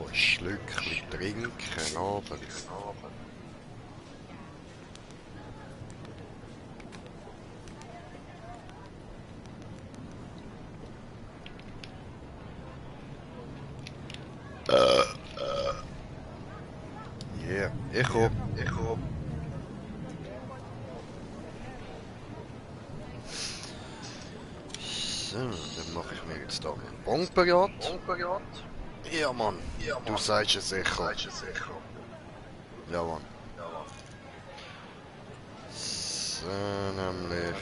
ein Schlückchen trinken, aber... Yeah, ich komm. So, dann mache ich mir jetzt da einen Bon parat. Ja, Mann. Du sagst es sicher. Ja, Mann. So, nämlich...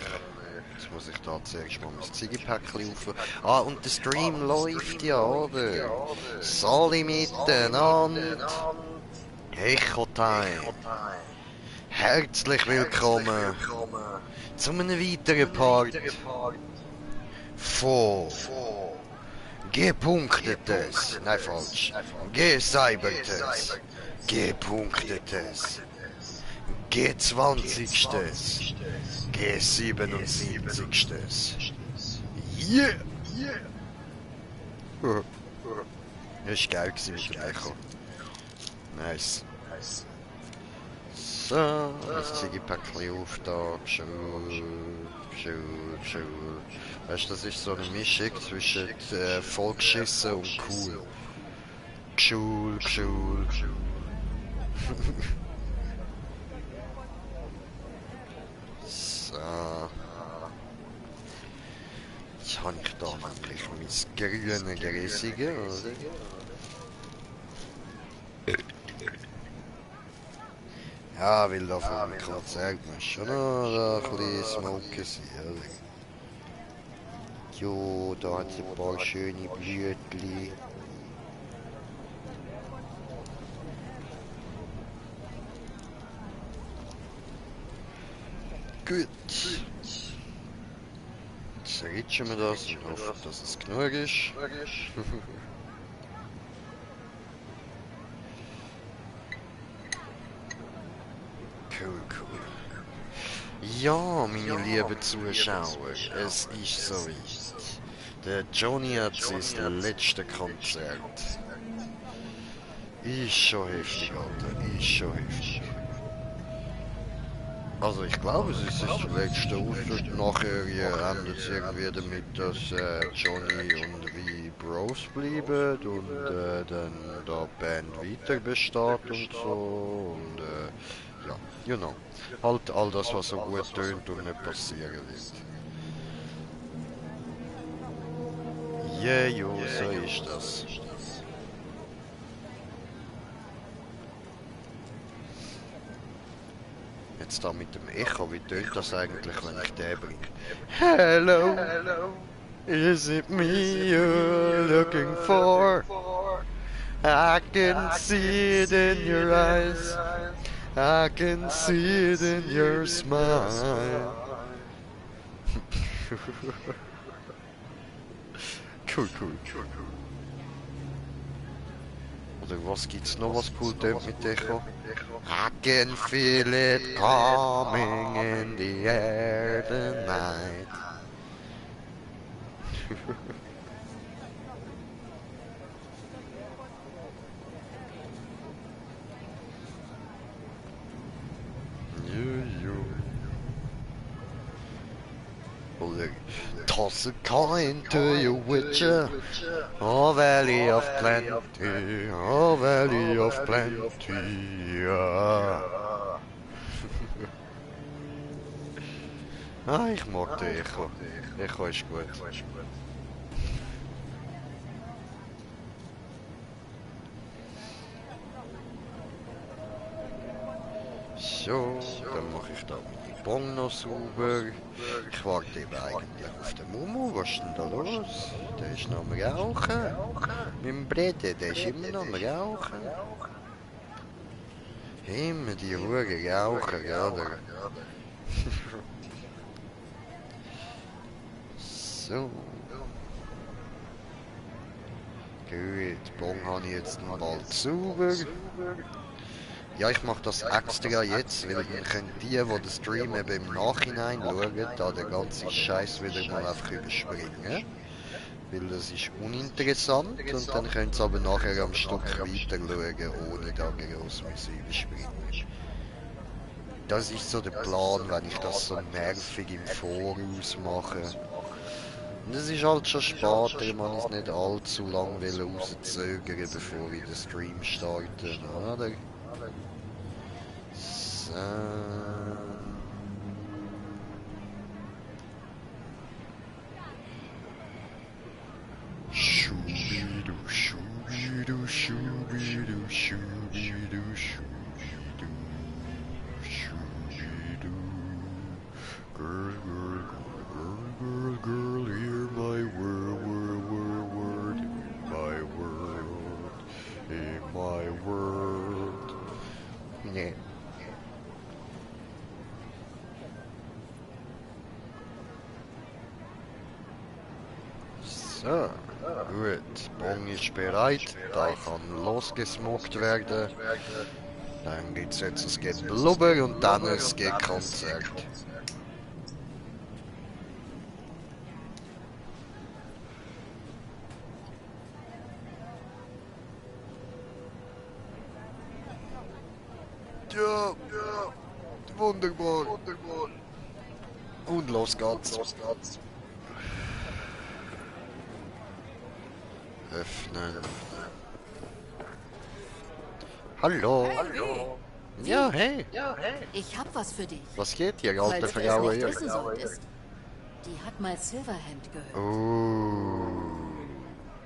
Jetzt muss ich da zuerst mal mein Ziggy-Päckchen aufhören. Ah, und der Stream läuft ja, oder? Sali miteinander. Echo-Time. Herzlich willkommen zu einem weiteren Part von G-Punktetes. Nein, falsch. G-Cybertes. G-Punktetes. G20. G77. Yeah! Das war geil mit dem Echo. Nice. So, das Ziggy-Päckchen auf da. Pschul. Weißt du, das ist so eine Mischung zwischen vollgeschissen und cool. Pschul. So. Jetzt habe ich da nämlich mein grüne Gräsige, oder? Ja, weil da vor dem Konzert muss schon noch ein bisschen smoken sein, oder? Jo, da hat es ein paar schöne Blütli. Gut. Jetzt ritschen wir das und hoffen, dass es genug ist. Cool. Ja, meine lieben Zuschauer, es ist soweit. Der Johnny hat sein letztes Konzert. Ist schon heftig, Alter. Ist schon heftig. Also ich glaube, es ist das letzte, ausser nachher endet es irgendwie damit, dass Johnny und wie Bros bleiben und dann da die Band weiter besteht und so und ja, you know. Halt all das, was so gut tönt und nicht passieren wird. Yeah, jo, so ist das. Jetzt da mit dem Echo, wie tönt das eigentlich, wenn ich den bringe? Hello, is it me you're looking for? I can see it in your eyes, I can see it in your smile. Cool. Oder was gibt's noch, was cool tönt mit Echo? I can feel it coming in the air tonight. Oder toss a coin to your witcher. Oh, Valley of Plenty, oh, Valley of Plenty, ja. Ah, ich mag den Echo. Echo ist gut. So, dann mache ich da meine Bon noch sauber. Ich warte eben eigentlich auf den Mumu. Was ist denn da los? Der ist noch am Rauchen. Mein Bruder, der ist immer noch am Rauchen. Immer die Huren Raucher, oder? So. Gut, Bon habe ich jetzt noch bald sauber. Ja, ich mache das extra jetzt, weil dann können die den Stream eben im Nachhinein schauen, da den ganzen Scheiß wieder mal einfach überspringen. weil das ist uninteressant und dann könnt ihr aber nachher am Stück weiter schauen, ohne da groß müssen überspringen. Das ist so der Plan, wenn ich das so nervig im Voraus mache. Und es ist halt schon spät, darum habe ich es nicht allzu lange rauszögern, bevor ich den Stream starte, oder? So. Schubidu, schubidu, schubidu, schubidu, schubidu, schubidu. Girl, girl, girl, girl, girl, hear my word, word, word, word, in my word, in my word. Nee. So, gut. Bong ist bereit. Da kann losgesmoked werden. Dann gibt's jetzt es geht Blubber und dann es geht Konzert. Ja, wunderbar. Und los geht's. Öffnen. Hallo. Hey, Hallo. Ja, hey. Ich hab was für dich. Was geht hier, alte Falls du es Frau? nicht wissen solltest. Die hat mal Silverhand gehört. Oh,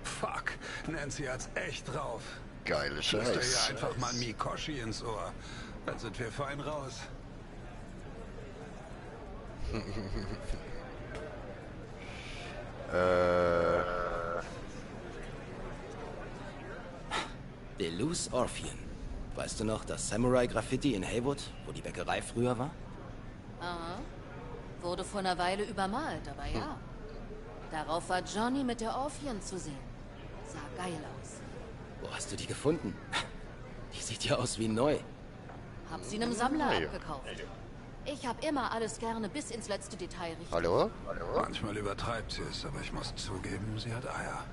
Fuck, Nancy hat's echt drauf. geile Flüster ihr Scheiß. einfach mal Mikoshi ins Ohr. Dann sind wir fein raus. Deleuze Orpheon. Weißt du noch, das Samurai-Graffiti in Haywood, wo die Bäckerei früher war? Aha. Wurde vor einer Weile übermalt, aber ja. Darauf war Johnny mit der Orpheon zu sehen. Sah geil aus. Wo hast du die gefunden? Die sieht ja aus wie neu. Hab sie einem Sammler Ja. abgekauft. Ich hab immer alles gerne bis ins letzte Detail richtig. Hallo? Manchmal übertreibt sie es, aber ich muss zugeben, sie hat Eier.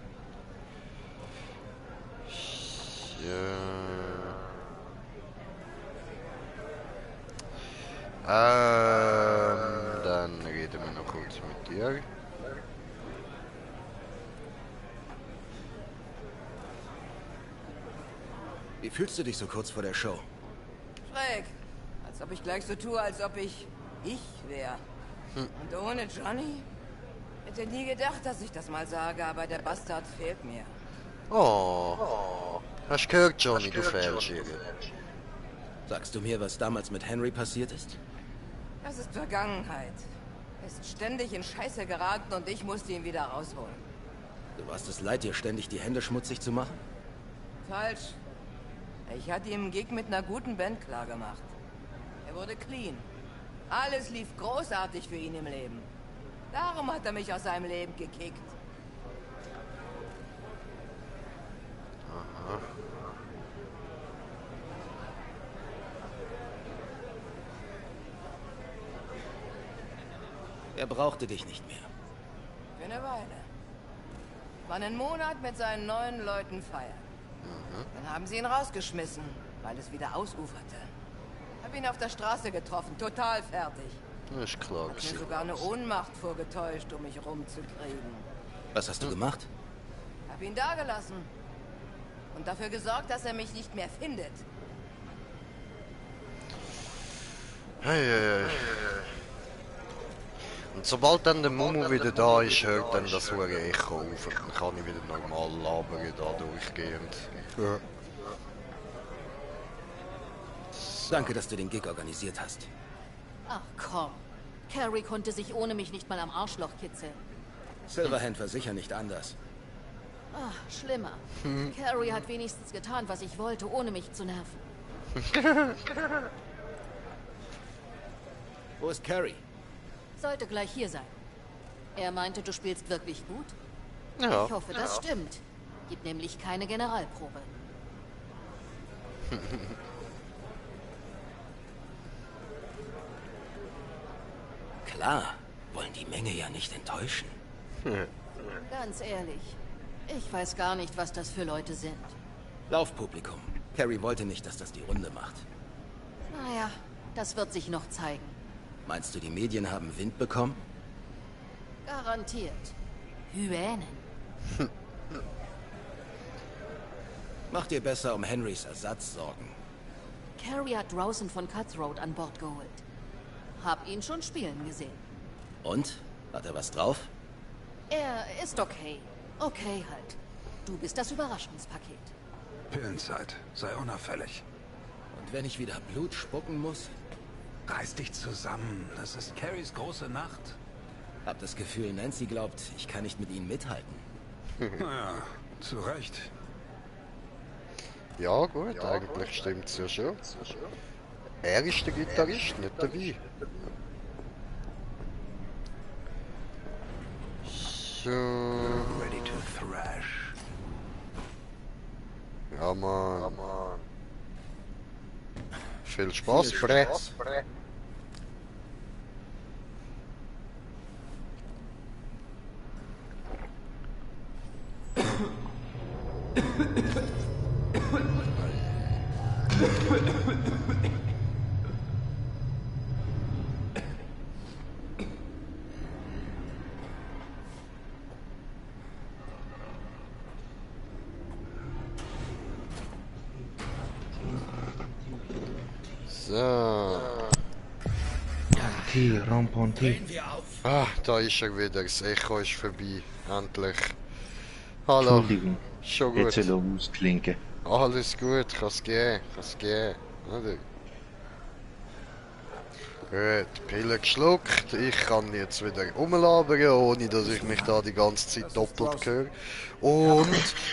Dann reden wir noch kurz mit dir. Wie fühlst du dich so kurz vor der Show? Schräg. Als ob ich gleich so tue, als ob ich wäre. Und ohne Johnny? Hätte nie gedacht, dass ich das mal sage, aber der Bastard fehlt mir. Oh. Hast du gehört, Johnny, du fehlst hier. Sagst du mir, was damals mit Henry passiert ist? Das ist Vergangenheit. Er ist ständig in Scheiße geraten und ich musste ihn wieder rausholen. Du warst es leid, dir ständig die Hände schmutzig zu machen? Falsch. Ich hatte ihm einen Gig mit einer guten Band klargemacht. Er wurde clean. Alles lief großartig für ihn im Leben. Darum hat er mich aus seinem Leben gekickt. Er brauchte dich nicht mehr. Für eine Weile. War einen Monat mit seinen neuen Leuten feiern. Dann haben sie ihn rausgeschmissen, weil es wieder ausuferte. Hab ihn auf der Straße getroffen, total fertig. Das ist klar Hab mir gewesen. sogar eine Ohnmacht vorgetäuscht, um mich rumzukriegen. Was hast du gemacht? Hab ihn dagelassen. Und dafür gesorgt, dass er mich nicht mehr findet. Hey. Und sobald dann der Mumu wieder da ist, hört dann das hure Echo auf und dann kann ich wieder normal labern da durchgehend. Ja. Danke, dass du den Gig organisiert hast. Ach komm. Carrie konnte sich ohne mich nicht mal am Arschloch kitzeln. Silverhand war sicher nicht anders. Ach, schlimmer. Carrie hat wenigstens getan, was ich wollte, ohne mich zu nerven. Wo ist Carrie? Sollte gleich hier sein. Er meinte, du spielst wirklich gut. Ja. Ich hoffe, das stimmt. Gibt nämlich keine Generalprobe. Klar, wollen die Menge ja nicht enttäuschen. Ganz ehrlich, ich weiß gar nicht, was das für Leute sind. Laufpublikum. Carrie wollte nicht, dass das die Runde macht. Naja, das wird sich noch zeigen. Meinst du, die Medien haben Wind bekommen? Garantiert. Hyänen. Mach dir besser um Henrys Ersatz Sorgen. Carrie hat Rawson von Cutthroat an Bord geholt. Hab ihn schon spielen gesehen. Und? Hat er was drauf? Er ist okay. Okay halt. Du bist das Überraschungspaket. Pillenzeit. Sei unauffällig. Und wenn ich wieder Blut spucken muss? Reiß dich zusammen. Das ist Carries große Nacht. Hab das Gefühl, Nancy glaubt, ich kann nicht mit ihnen mithalten. Naja, zu Recht. Ja gut, eigentlich stimmt's ja schon. Er ist der Gitarrist, nicht der Wie. So. Ready to thrash. Ja Mann. Viel Spaß, Bre. So. Ramponti. Ah, da ist er wieder. Das Echo ist vorbei. Endlich. Hallo. Entschuldigung, Schon jetzt gut. soll er ausklinken. Alles gut, kann's gehen. Oder? Gut, Pille geschluckt. Ich kann jetzt wieder rumlabern, ohne dass ich mich da die ganze Zeit doppelt höre. Und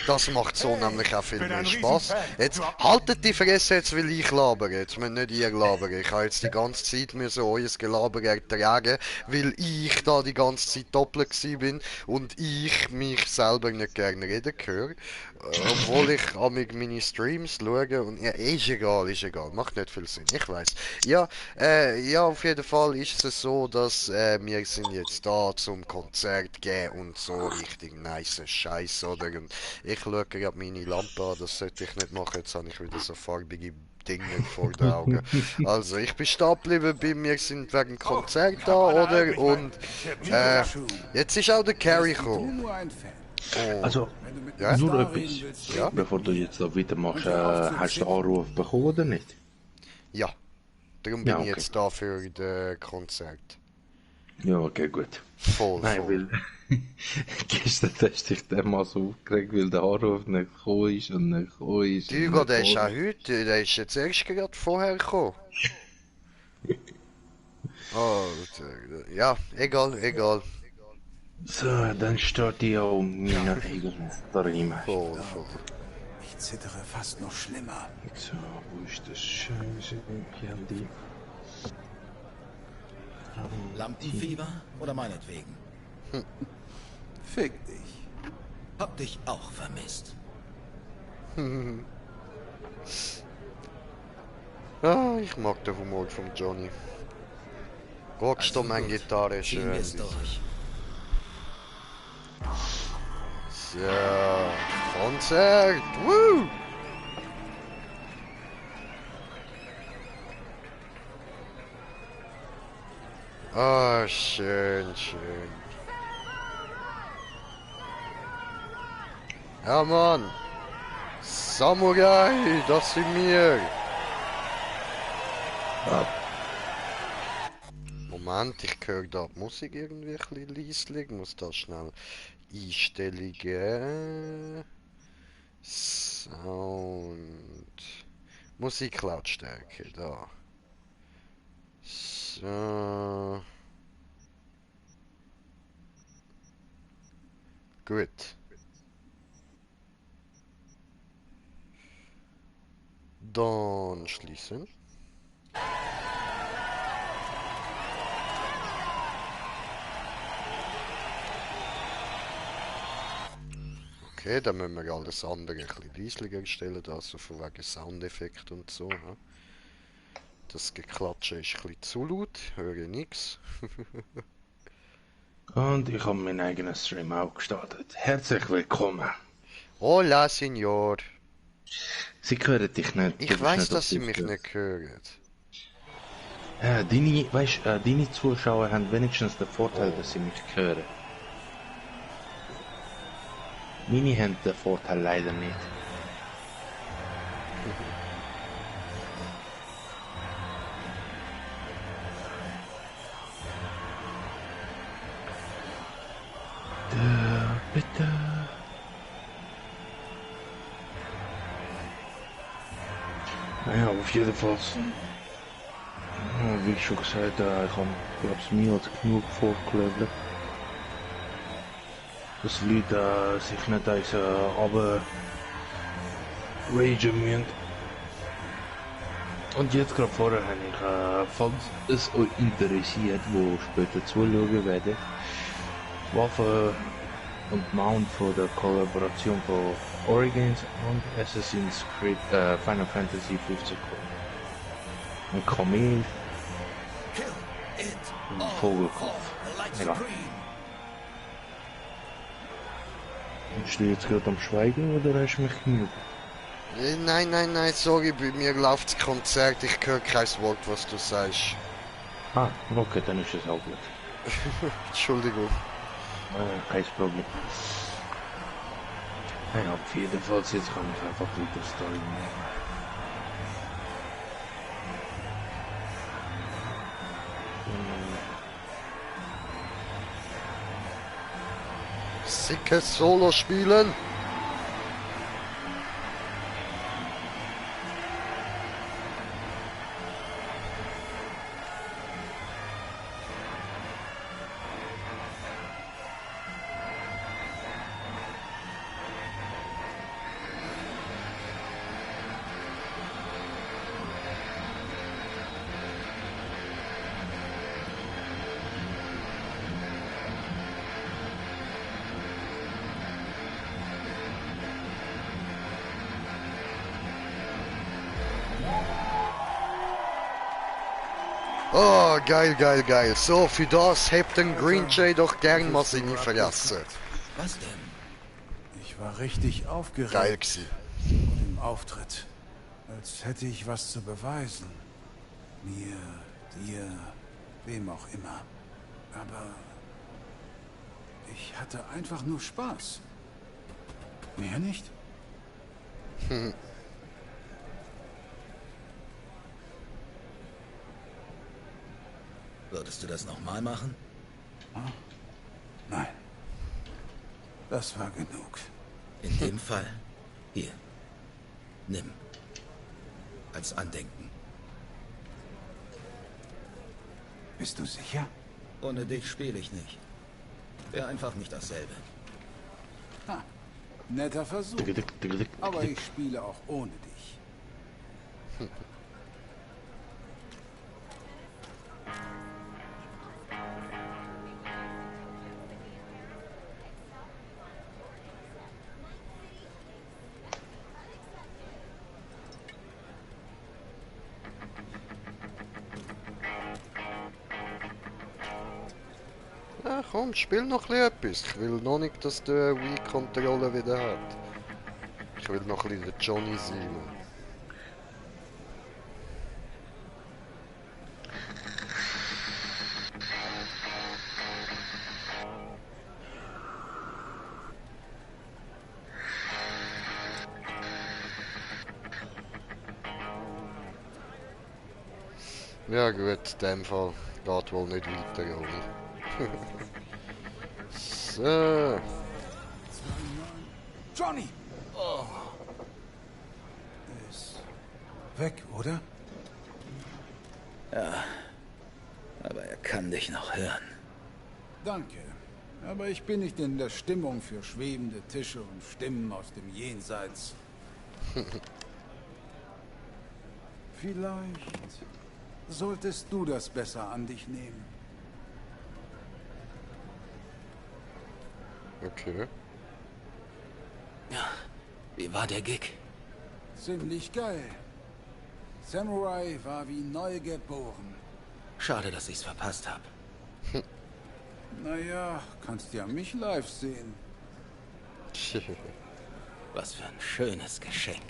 das macht so nämlich auch viel mehr Spaß. Jetzt haltet die Fresse, jetzt will ich labern. Jetzt müsst nicht ihr labern. Ich habe jetzt die ganze Zeit mir so euer Gelaber ertragen, weil ich da die ganze Zeit doppelt gsi bin und ich mich selber nicht gerne reden höre. Obwohl ich meine Streams schaue und ja, ist egal, macht nicht viel Sinn, ich weiß. Ja, ja, auf jeden Fall ist es so, dass wir sind jetzt da zum Konzert gehen und so richtig nice Scheiß, oder? Und ich schaue gerade meine Lampe an, das sollte ich nicht machen, jetzt habe ich wieder so farbige Dinge vor den Augen. Also, ich bin stehen geblieben, wir sind wegen Konzert da, oder? Und jetzt ist auch der Carrie gekommen. Oh. Also, Ja? nur etwas. Ja? Bevor du jetzt da weitermachst, hast du den Anruf bekommen oder nicht? Ja, darum bin Ja, ich okay. jetzt da für das Konzert. Ja, okay, gut. Voll, Nein, voll. weil gestern hast du dich dann mal so aufgeregt, weil der Anruf nicht gekommen ist und nicht gekommen ist. und Hugo, nicht der ist auch gekommen heute, der ist jetzt erst gerade vorher gekommen. Alter, ja, egal. So, dann steht die auch meiner eigenen Stream. Voll. Ich zittere fast noch schlimmer. So, wo ist das scheiße Handy? Lampenfieber oder meinetwegen? Fick dich. Hab dich auch vermisst. Ah, ich mag den Humor von Johnny. Rockst du meine Gitarre Ziehen schön. wir's durch. So, Konzert, woo! Ah, schön. Ja, Mann. Samurai, das sind wir. Moment, ich höre da die Musik irgendwie ein bisschen leislich. Ich muss da schnell Einstellungen. Sound. Musiklautstärke, da. So. Gut. Dann schließen. Okay, dann müssen wir alles andere ein bisschen leislicher stellen, also von wegen Soundeffekt und so. Ja. Das Geklatsche ist ein bisschen zu laut, höre nichts. Und ich habe meinen eigenen Stream auch gestartet. Herzlich willkommen. Hola, Signor. Sie hören dich nicht. Ich weiß, dass sie mich nicht hören. Deine Zuschauer haben wenigstens den Vorteil, dass sie mich hören. Meine haben den Vorteil leider nicht. Bitte. Naja, auf jeden Fall. Wie ich schon gesagt habe, ich habe, glaube ich, mehr als genug vorgelevelt. Dass die Leute sich nicht aber ragen müssen. Und jetzt gerade vorher habe ich, falls es euch interessiert, wo später zuschauen werde, Waffe und Mount für die Kollaboration von Origins und Assassin's Creed Final Fantasy 15 ein Kamel und ein Vogelkopf. Egal. Bist du jetzt gerade am Schweigen oder hast du mich genug? Nein, sorry, bei mir läuft das Konzert, ich höre kein Wort, was du sagst. Ah, okay, dann ist es auch gut. Entschuldigung. Kein Problem. Ja, auf jeden Fall, jetzt kann ich einfach wieder Story machen. Sickes Solo spielen. Oh, geil. So, für das hebt den Green Jay doch gern mal seine vergessen. Was denn? Ich war richtig aufgeregt Geil gsi. im Auftritt. Als hätte ich was zu beweisen. Mir, dir, wem auch immer. Aber ich hatte einfach nur Spaß. Mehr nicht? Würdest du das nochmal machen? Nein. Das war genug. In dem Fall. Hier. Nimm. Als Andenken. Bist du sicher? Ohne dich spiele ich nicht. Wäre einfach nicht dasselbe. Ha. Netter Versuch. Aber ich spiele auch ohne dich. Ja, komm, spiel noch etwas. Ich will noch nicht, dass der Wii-Kontrolle wieder hat. Ich will noch ein bisschen der Johnny sein. Ja gut, in dem Fall geht wohl nicht weiter, oder? So. Johnny! Oh. Ist weg, oder? Ja. Aber er kann dich noch hören. Danke. Aber ich bin nicht in der Stimmung für schwebende Tische und Stimmen aus dem Jenseits. Vielleicht solltest du das besser an dich nehmen. Okay. Ja. Wie war der Gig? Ziemlich geil. Samurai war wie neu geboren. Schade, dass ich's verpasst habe. Naja, kannst ja mich live sehen. Was für ein schönes Geschenk.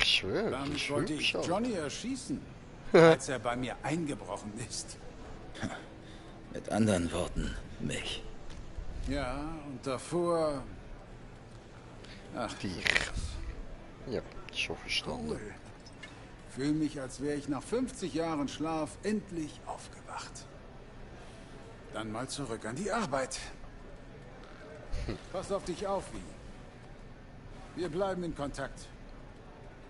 Schön, Damit wollte ich schon. Johnny erschießen, als er bei mir eingebrochen ist. Mit anderen Worten, mich. Ja, und davor... Ach, Dich. Ja, schon verstanden. cool. Fühl mich, als wäre ich nach 50 Jahren Schlaf endlich aufgewacht. Dann mal zurück an die Arbeit. Pass auf dich auf, Wie. Wir bleiben in Kontakt.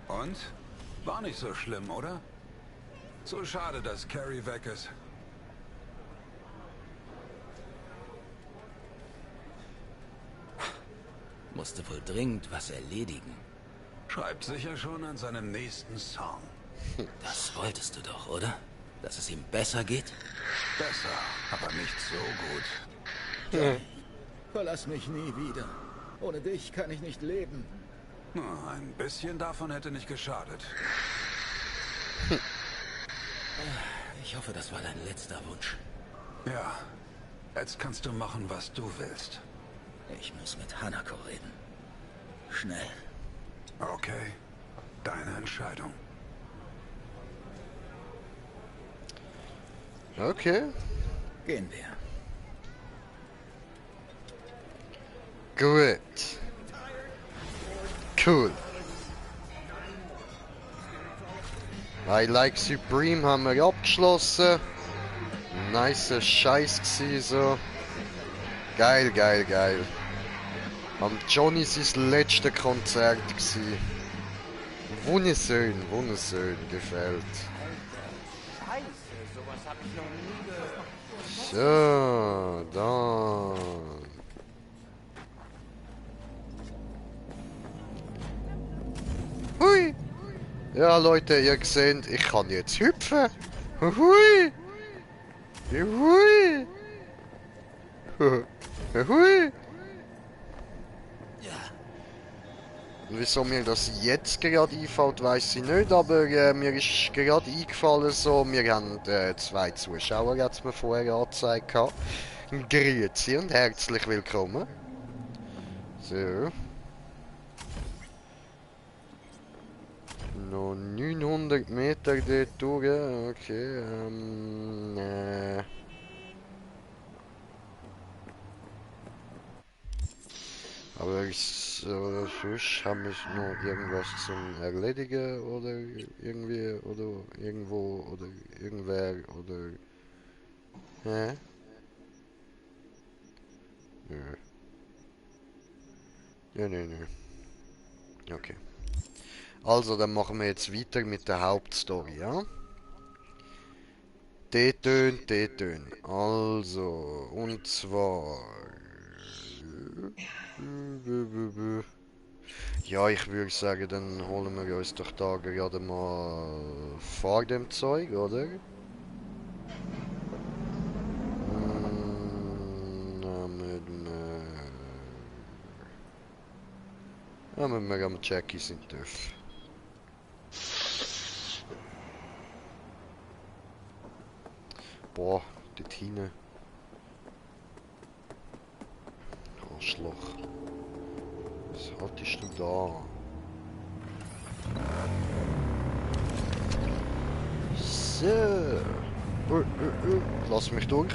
Und? War nicht so schlimm, oder? So schade, dass Carrie weg ist. Musste wohl dringend was erledigen. Schreibt sicher schon an seinem nächsten Song. Das wolltest du doch, oder? Dass es ihm besser geht? Besser, aber nicht so gut. Verlass mich nie wieder. Ohne dich kann ich nicht leben. Na, ein bisschen davon hätte nicht geschadet. Ich hoffe, das war dein letzter Wunsch. Ja, jetzt kannst du machen, was du willst. Ich muss mit Hanako reden. Schnell. Okay, deine Entscheidung. Okay, Gehen wir. gut. Cool. I Like Supreme haben wir abgeschlossen. Nice Scheiß gsi so. Geil, geil, geil. Am Johnny sein letztes Konzert gsi. Wunderschön, wunderschön, gefällt. Scheiße, sowas habe ich noch nie gehört. So, dann. Hui! Ja, Leute, ihr seht, ich kann jetzt hüpfen. Hui! Hui! Hui! Und wieso mir das jetzt gerade einfällt, weiß ich nicht, aber mir ist gerade eingefallen, so, wir haben 2 Zuschauer, hat's mir vorher angezeigt gehabt. Grüezi und herzlich willkommen. So. Noch 900 Meter dort durch, okay, Aber sonst haben wir noch irgendwas zum Erledigen oder irgendwie oder irgendwo oder irgendwer oder... Hä? Nö. Nö. Okay. Also, dann machen wir jetzt weiter mit der Hauptstory, ja? D-Tön. Also, und zwar... Ja, ich würde sagen, dann holen wir uns doch da gerade mal vor dem Zeug, oder? Damit wir am Jackie sind dürfen. Boah, dort hinten. Arschloch. Was hattest du da? So. Lass mich durch.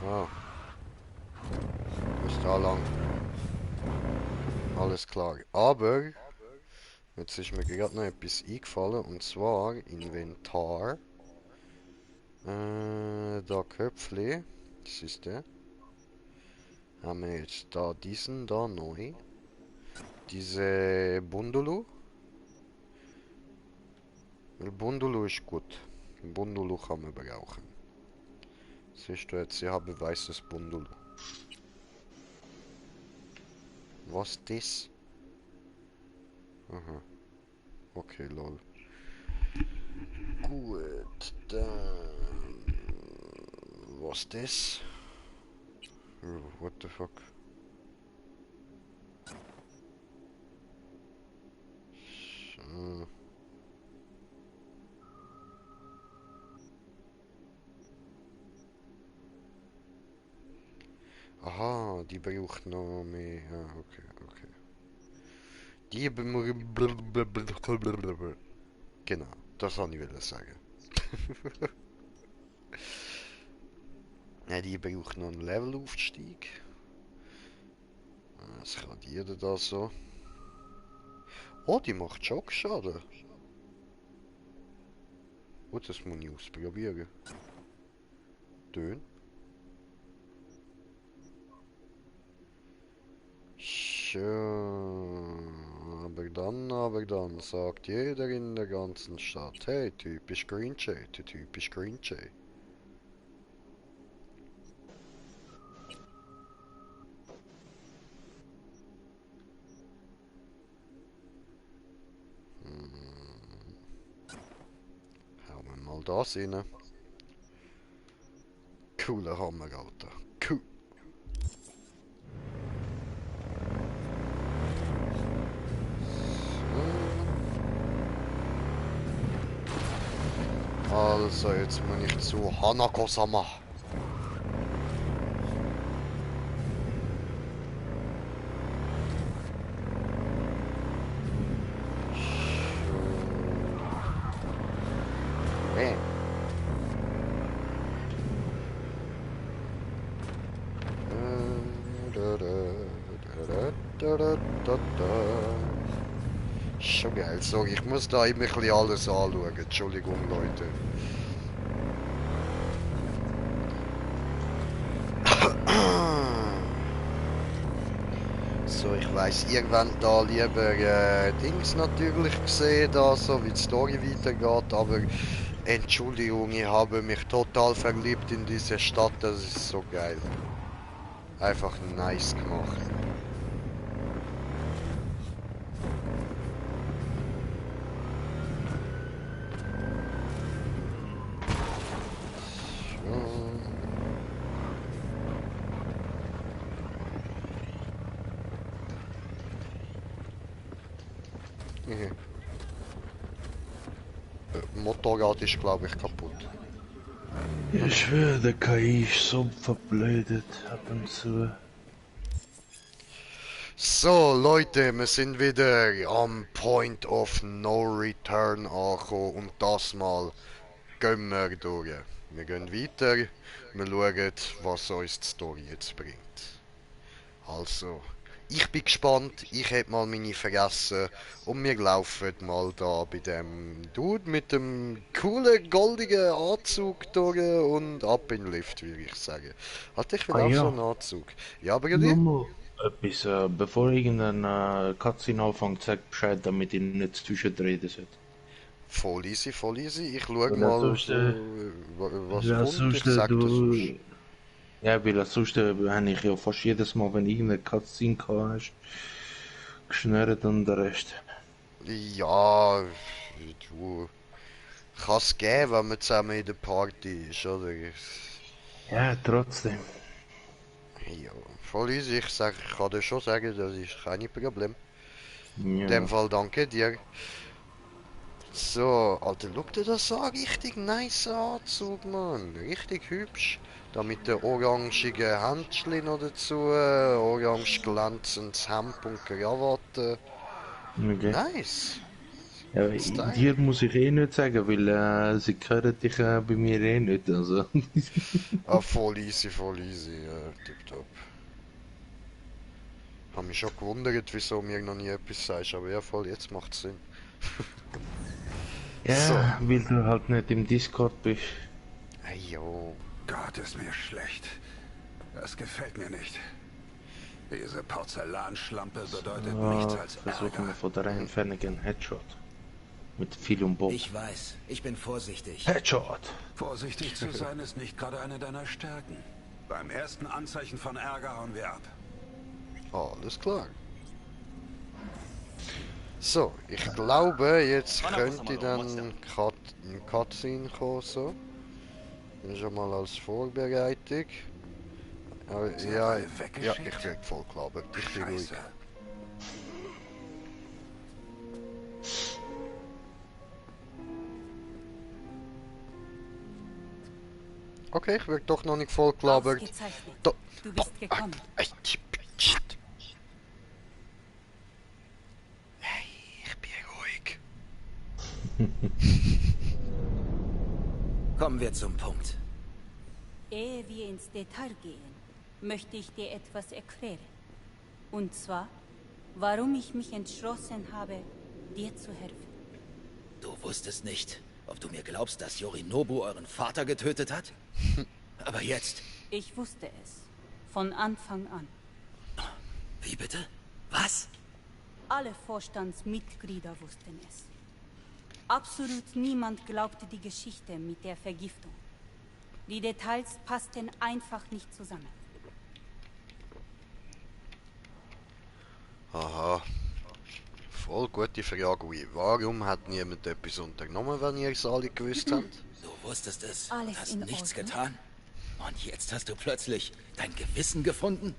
Ah. Ist da lang. Alles klar. Aber jetzt ist mir gerade noch etwas eingefallen, und zwar Inventar. Da Köpfli. Das ist der. Haben wir jetzt da diesen da neu. Diese Bundulu. Bundulu ist gut. Bundulu kann man brauchen. Siehst du jetzt, ich habe weißes Bundulu. Was das? Aha. Okay, lol. Gut, dann... Was das? Oh, what the fuck? die braucht noch mehr. Ah, okay, okay. Die genau, das wollte ich sagen. Ja, die braucht noch einen Levelaufstieg. Was kann die denn da so? Oh, die macht Schockschaden. Oh, das muss ich ausprobieren. Dön. Schön. Aber dann sagt jeder in der ganzen Stadt, hey, typisch Green Jay, typisch Green Jay. Hauen wir mal das rein. Cooler Hammer, Alter. Cool. Also, jetzt muss ich zu Hanako-sama. Schon geil, sorry, ich muss da immer ein bisschen alles anschauen. Entschuldigung, Leute. So, ich weiss, irgendwann da lieber Dings natürlich gesehen, da, so wie die Story weitergeht, aber Entschuldigung, ich habe mich total verliebt in diese Stadt, das ist so geil. Einfach nice gemacht. Motorrad ist, glaube ich, kaputt. Ich schwöre, der KI ist so verblödet ab und zu. So, Leute, wir sind wieder am Point of No Return angekommen und das mal gehen wir durch. Wir gehen weiter, wir schauen, was uns die Story jetzt bringt. Also, ich bin gespannt, ich hätte mal meine vergessen und wir laufen mal da bei dem Dude mit dem coolen goldigen Anzug durch und ab in den Lift, würde ich sagen. Hatte ich will auch so einen Anzug. Ja, aber die? Nochmal etwas, bevor irgendein Cutscene anfängt, sag Bescheid, damit ich nicht zwischenreden sollte. Voll easy, voll easy. Ich schau Weil mal, sonst, was weil kommt, sonst, ich sag dir sonst. Ja, weil sonst habe ich ja fast jedes Mal, wenn irgendeine Cutscene hast, geschnürt und der Rest. Ja, du, kann es geben, wenn man zusammen in der Party ist, oder? Ja, trotzdem. Ja, voll easy. Ich kann dir schon sagen, das ist kein Problem. In dem Ja. Fall danke dir. So, Alter, schau dir das an. Richtig nice Anzug, Mann. Richtig hübsch. Da mit den orangigen Händchen noch dazu. Orange glänzendes Hemd und Krawatte. Okay. Nice. Ja, Style. dir muss ich eh nicht sagen, weil sie hören dich bei mir eh nicht. Also. Ah, voll easy, tipptopp. Hab mich schon gewundert, wieso mir noch nie etwas sagst, aber ja voll, jetzt macht's Sinn. Ja, So. weil du halt nicht im Discord bist. Hey, yo. Gott, ist mir schlecht. Das gefällt mir nicht. Diese Porzellanschlampe bedeutet nichts als Versuchen wir Ärger. von der Entfernung einen Headshot. Mit viel und Bob. Ich weiß, ich bin vorsichtig. Headshot! Vorsichtig zu sein ist nicht gerade eine deiner Stärken. Beim ersten Anzeichen von Ärger hauen wir ab. Alles klar. So, ich glaube, jetzt könnte dann ein Cutscene kommen, so. Schon mal als Vorbereitung. Aber, ja, ich werde voll gelabert. Ich bin ruhig. Scheiße. Okay, ich werde doch noch nicht voll gelabert. Ausgezeichnet. Da, Du bist gekommen. Hey, ich bin ruhig. Kommen wir zum Punkt. Ehe wir ins Detail gehen, möchte ich dir etwas erklären. Und zwar, warum ich mich entschlossen habe, dir zu helfen. Du wusstest nicht, ob du mir glaubst, dass Yorinobu euren Vater getötet hat? Aber jetzt... Ich wusste es. Von Anfang an. Wie bitte? Was? Alle Vorstandsmitglieder wussten es. Absolut niemand glaubte die Geschichte mit der Vergiftung. Die Details passten einfach nicht zusammen. Aha. Voll gute Frage, wie. Warum hat niemand etwas unternommen, wenn ihr es alle gewusst habt? Du wusstest es, Alles hast in nichts Ordnung? getan? Und jetzt hast du plötzlich dein Gewissen gefunden?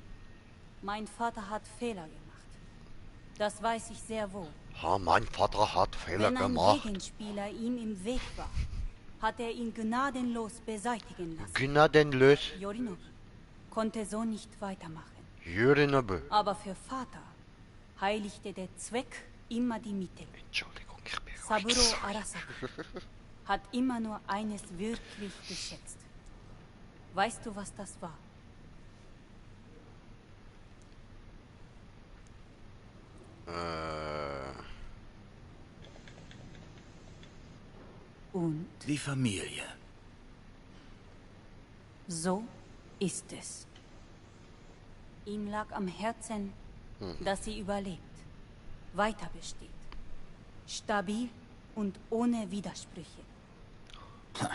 Mein Vater hat Fehler gemacht. Das weiß ich sehr wohl. Ha, mein Vater hat Fehler Wenn ein gemacht. Gegenspieler ihm im Weg war, hat er ihn gnadenlos beseitigen lassen. Gnadenlos. Yorinobu konnte so nicht weitermachen. Yorinobu. Aber für Vater heiligte der Zweck immer die Mittel. Entschuldigung, ich bin ruhig. Saburo Arasaka hat immer nur eines wirklich geschätzt. Weißt du, was das war? Und Die Familie. so ist es. Ihm lag am Herzen, dass sie überlebt, weiter besteht. Stabil und ohne Widersprüche. Hat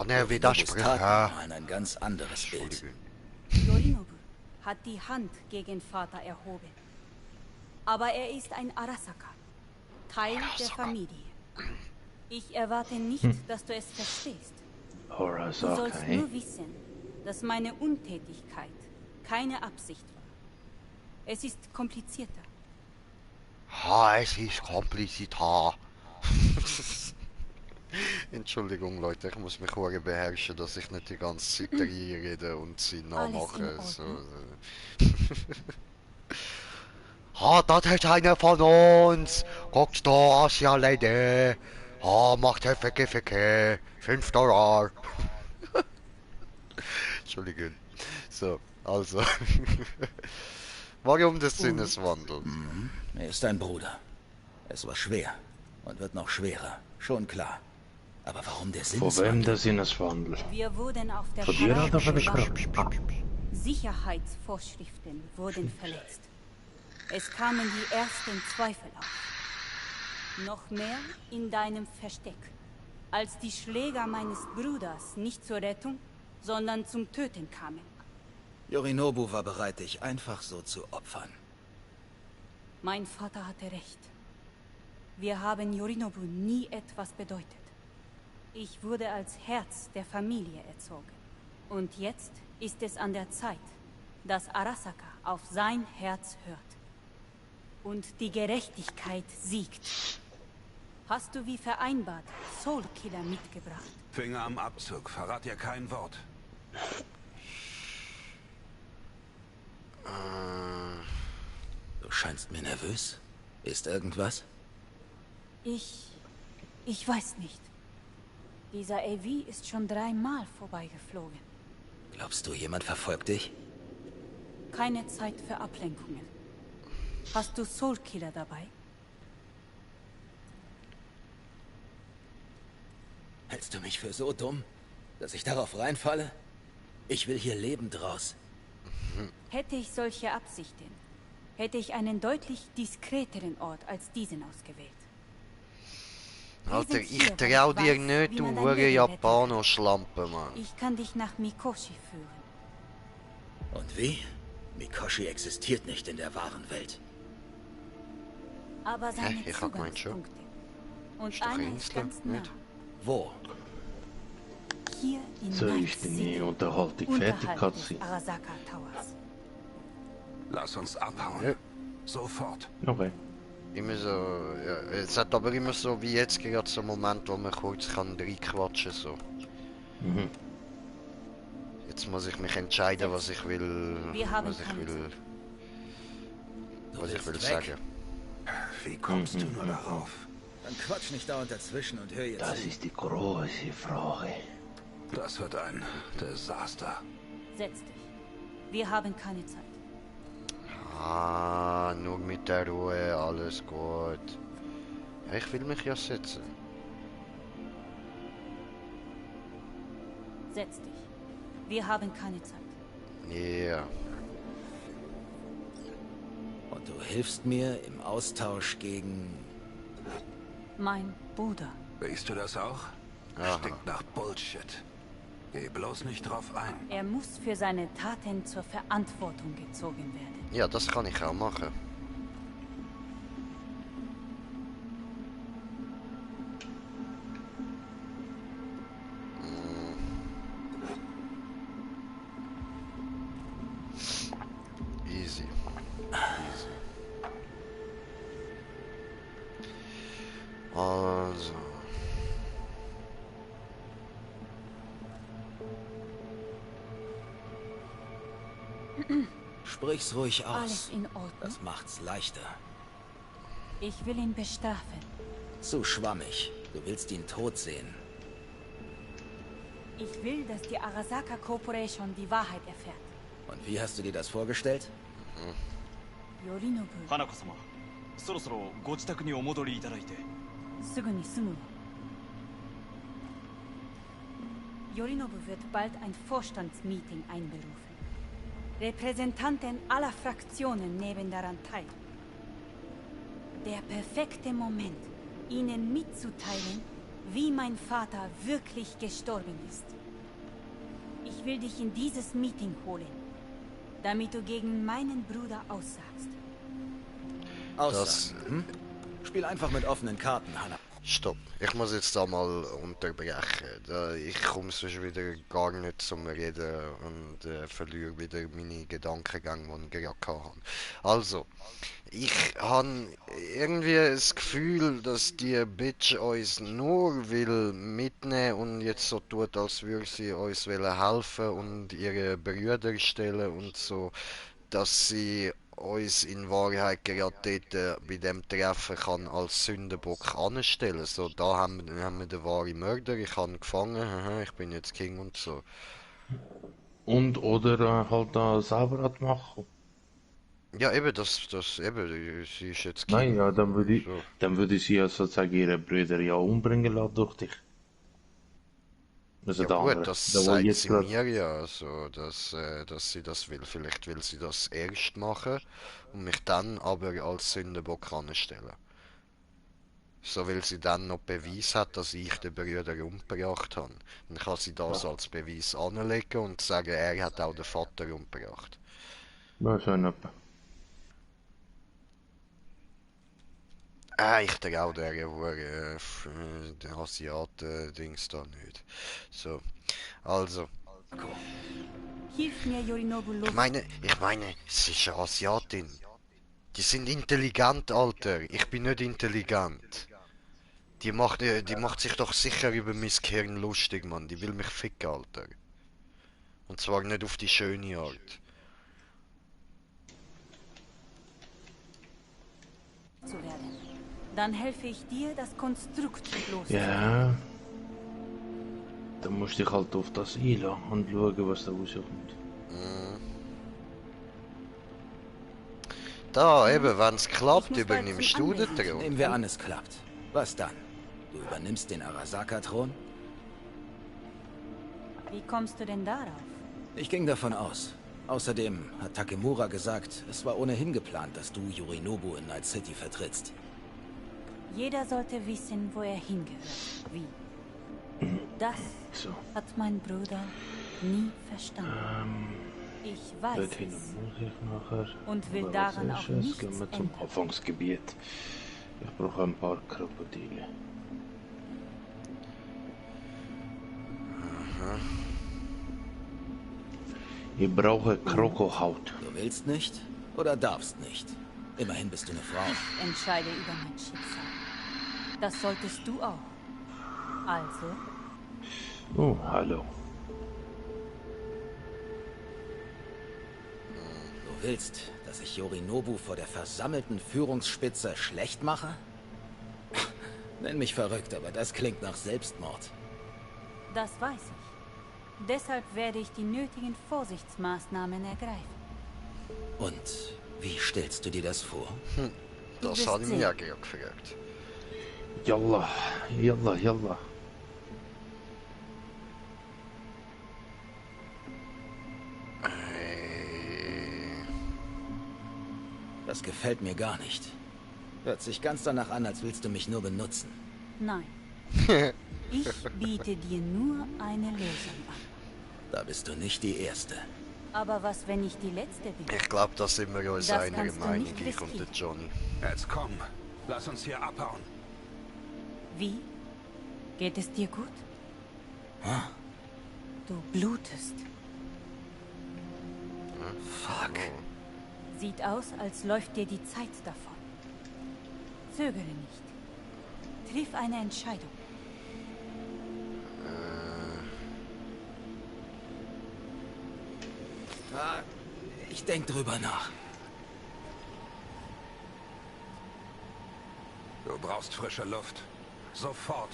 er Yorinobu's Widersprüche? Taten malen ein ganz anderes Bild. Entschuldigung. Yorinobu hat die Hand gegen Vater erhoben. Aber er ist ein Arasaka, Teil der Familie. Ich erwarte nicht, dass du es verstehst. Du Arasaka, sollst hey? nur wissen, dass meine Untätigkeit keine Absicht war. Es ist komplizierter. Ha, es ist kompliziert. Ha. Entschuldigung, Leute, ich muss mich auch beherrschen, dass ich nicht die ganze Zeit rede und sie nachmache. Alles in So. Ha, das ist einer von uns. Guckt da, Asia Lady. Ha, macht Ficke. $5. Entschuldigung. So, also. Warum des Sinneswandels? Er ist dein Bruder. Es war schwer und wird noch schwerer, schon klar. Aber warum der Von wem Sinneswandel? der Sinneswandel? Wir wurden auf der Von dir oder von der Parade Gruppe? gewarnt. Sicherheitsvorschriften wurden verletzt. Es kamen die ersten Zweifel auf. Noch mehr in deinem Versteck, als die Schläger meines Bruders nicht zur Rettung, sondern zum Töten kamen. Yorinobu war bereit, dich einfach so zu opfern. Mein Vater hatte recht. Wir haben Yorinobu nie etwas bedeutet. Ich wurde als Herz der Familie erzogen. Und jetzt ist es an der Zeit, dass Arasaka auf sein Herz hört. Und die Gerechtigkeit siegt. Hast du wie vereinbart Soulkiller mitgebracht? Finger am Abzug, verrat ihr kein Wort. Du scheinst mir nervös. Ist irgendwas? Ich weiß nicht. Dieser AV ist schon 3-mal vorbeigeflogen. Glaubst du, jemand verfolgt dich? Keine Zeit für Ablenkungen. Hast du Soulkiller dabei? Hältst du mich für so dumm, dass ich darauf reinfalle? Ich will hier lebend raus. Hätte ich solche Absichten, hätte ich einen deutlich diskreteren Ort als diesen ausgewählt. Wir Alter, sind ich hier, weil trau ich dir weiß, nicht, wie du man dein hure Leben Japaner-Schlampe, Mann. Ich kann dich nach Mikoshi führen. Und wie? Mikoshi existiert nicht in der wahren Welt. Aber seine ich hab gemeint schon. Zugangspunkte. Und Ist doch einer eine ist Insel, ganz nah. nicht? Wo? Hier in So Night ist deine City, Unterhaltung unterhalb fertig, des Katze. Arasaka Towers. Lass uns abhauen. Ja. Sofort. Okay. Immer so, ja, es hat aber immer so wie jetzt gerade so einen Moment, wo man kurz kann reinquatschen so. Jetzt muss ich mich entscheiden, was ich will. Wir haben Was ich keine will. Du Was ich willst will weg? sagen. Wie kommst du nur darauf? Dann quatsch nicht dauernd dazwischen und hör jetzt Das zu. ist die große Frage. Das wird ein Desaster. Setz dich. Wir haben keine Zeit. Ah, nur mit der Ruhe, alles gut. Ja, ich will mich ja setzen. Setz dich. Wir haben keine Zeit. Ja. Und du hilfst mir im Austausch gegen... Mein Bruder. Riechst du das auch? Aha. Stinkt nach Bullshit. Geh bloß nicht drauf ein. Er muss für seine Taten zur Verantwortung gezogen werden. Ja, das kann ich auch machen. Easy. Easy. Also. Sprich's ruhig aus. Alles in Ordnung? Das macht's leichter. Ich will ihn bestrafen. Zu schwammig. Du willst ihn tot sehen. Ich will, dass die Arasaka Corporation die Wahrheit erfährt. Und wie hast du dir das vorgestellt? Yorinobu, 花子様、そろそろご自宅にお戻りいただいて。すぐに済むわ。Yorinobu wird bald ein Vorstandsmeeting einberufen. Repräsentanten aller Fraktionen nehmen daran teil. Der perfekte Moment, ihnen mitzuteilen, wie mein Vater wirklich gestorben ist. Ich will dich in dieses Meeting holen, damit du gegen meinen Bruder aussagst. Aussagen, hm? Spiel einfach mit offenen Karten, Hannah. Stopp, ich muss jetzt da mal unterbrechen. Ich komme sonst wieder gar nicht zum Reden und verliere wieder meine Gedankengänge, die ich gerade hatte. Also, ich habe irgendwie das Gefühl, dass die Bitch uns nur will mitnehmen und jetzt so tut, als würde sie uns helfen und ihre Brüder stellen und so, dass sie uns in Wahrheit gerade dort bei dem Treffen kann als Sündenbock anstellen. So, da haben wir den wahren Mörder, ich habe ihn gefangen, haha, ich bin jetzt King und so. Und oder halt da selber machen. Ja, eben, sie ist jetzt King. Nein, ja, So. dann würde sie ja sozusagen ihre Brüder ja umbringen lassen durch dich. Also Ja der gut, andere, das der wo sagt jetzt sie grad- mir ja, so, dass sie das will. Vielleicht will sie das erst machen und mich dann aber als Sündenbock anstellen. So, weil sie dann noch Beweis hat, dass ich den Brüder umgebracht habe. Dann kann sie das als Beweis anlegen und sagen, er hat auch den Vater umgebracht. Ja, so in etwa. Ich traue der Hure den Asiaten-Dings da nicht. So, also. Hilf mir, Yorinobu, los. Ich meine, sie ist eine Asiatin. Die sind intelligent, Alter. Ich bin nicht intelligent. Die macht sich doch sicher über mein Gehirn lustig, Mann. Die will mich ficken, Alter. Und zwar nicht auf die schöne Art. Zu werden. Dann helfe ich dir, das Konstrukt loszuwerden. Ja. Dann musst du dich halt auf das einlassen und schauen, was da rauskommt. Da, eben, wenn es klappt, Ich muss bald übernimmst zum du den Anwesen. Thron. Nehmen wir an, es klappt. Was dann? Du übernimmst den Arasaka-Thron? Wie kommst du denn darauf? Ich ging davon aus. Außerdem hat Takemura gesagt, es war ohnehin geplant, dass du Yorinobu in Night City vertrittst. Jeder sollte wissen, wo er hingehört. Wie? Das So, hat mein Bruder nie verstanden. Ich weiß dorthin es. muss ich nachher. Und will Aber daran als auch erstes nichts gehen wir zum ändern. Anfangsgebiet. Ich brauche ein paar Krokodile. Ich brauche Krokohaut. Du willst nicht oder darfst nicht. Immerhin bist du eine Frau. Ich entscheide über mein Schicksal. Das solltest du auch. Also, Oh, hallo. willst, dass ich Yorinobu vor der versammelten Führungsspitze schlecht mache? Nenn mich verrückt, aber das klingt nach Selbstmord. Das weiß ich. Deshalb werde ich die nötigen Vorsichtsmaßnahmen ergreifen. Und wie stellst du dir das vor? Das hat mich ja gefragt. Yalla, yalla, yalla. Das gefällt mir gar nicht. Hört sich ganz danach an, als willst du mich nur benutzen. Nein. Ich biete dir nur eine Lösung an. Da bist du nicht die Erste. Aber was, wenn ich die Letzte bin? Ich glaube, da sind wir uns Das einer kannst du Meinung, nicht ich und der riskieren. Johnny. Jetzt komm, lass uns hier abhauen. Wie? Geht es dir gut? Huh? Du blutest. Fuck. Sieht aus, als läuft dir die Zeit davon. Zögere nicht. Triff eine Entscheidung. Ich denk drüber nach. Du brauchst frische Luft. Sofort.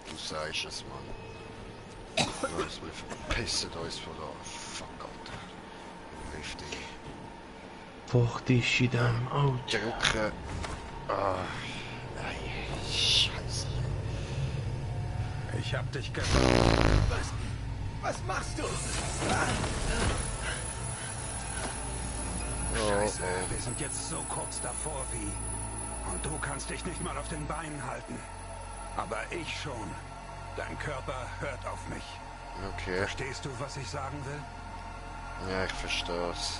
Du sagst es, Mann. Was, wir verpissen uns von da. Fuck, Alter. Richtig. Fuck die shit am Auto. Drücken. Ah, nein. Scheiße. Ich hab dich ge... Was machst du? Scheiße, wir sind jetzt so kurz davor wie... Und du kannst dich nicht mal auf den Beinen halten. Aber ich schon. Dein Körper hört auf mich. Okay. Verstehst du, was ich sagen will? Ja, ich versteh's.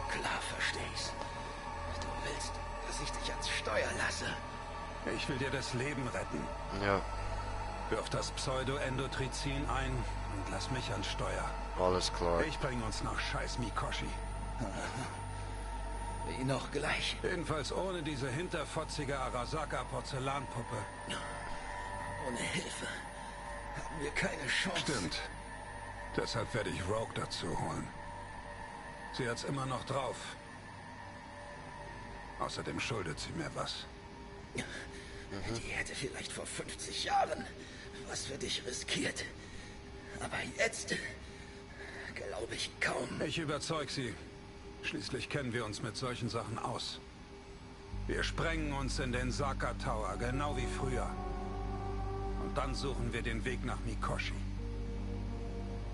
Klar versteh ich's. Du willst, dass ich dich ans Steuer lasse. Ich will dir das Leben retten. Ja, Wirf das Pseudo-Endotrizin ein und lass mich ans Steuer. alles klar. Ich bring uns nach scheiß Mikoshi. Wie noch gleich. Jedenfalls ohne diese hinterfotzige Arasaka-Porzellanpuppe. Ohne Hilfe haben wir keine Chance. Stimmt. Deshalb werde ich Rogue dazu holen. Sie hat's immer noch drauf. Außerdem schuldet sie mir was. Die hätte vielleicht vor 50 Jahren was für dich riskiert. Aber jetzt glaube ich kaum. Ich überzeug sie. Schließlich kennen wir uns mit solchen Sachen aus. Wir sprengen uns in den Saka Tower, genau wie früher. Und dann suchen wir den Weg nach Mikoshi.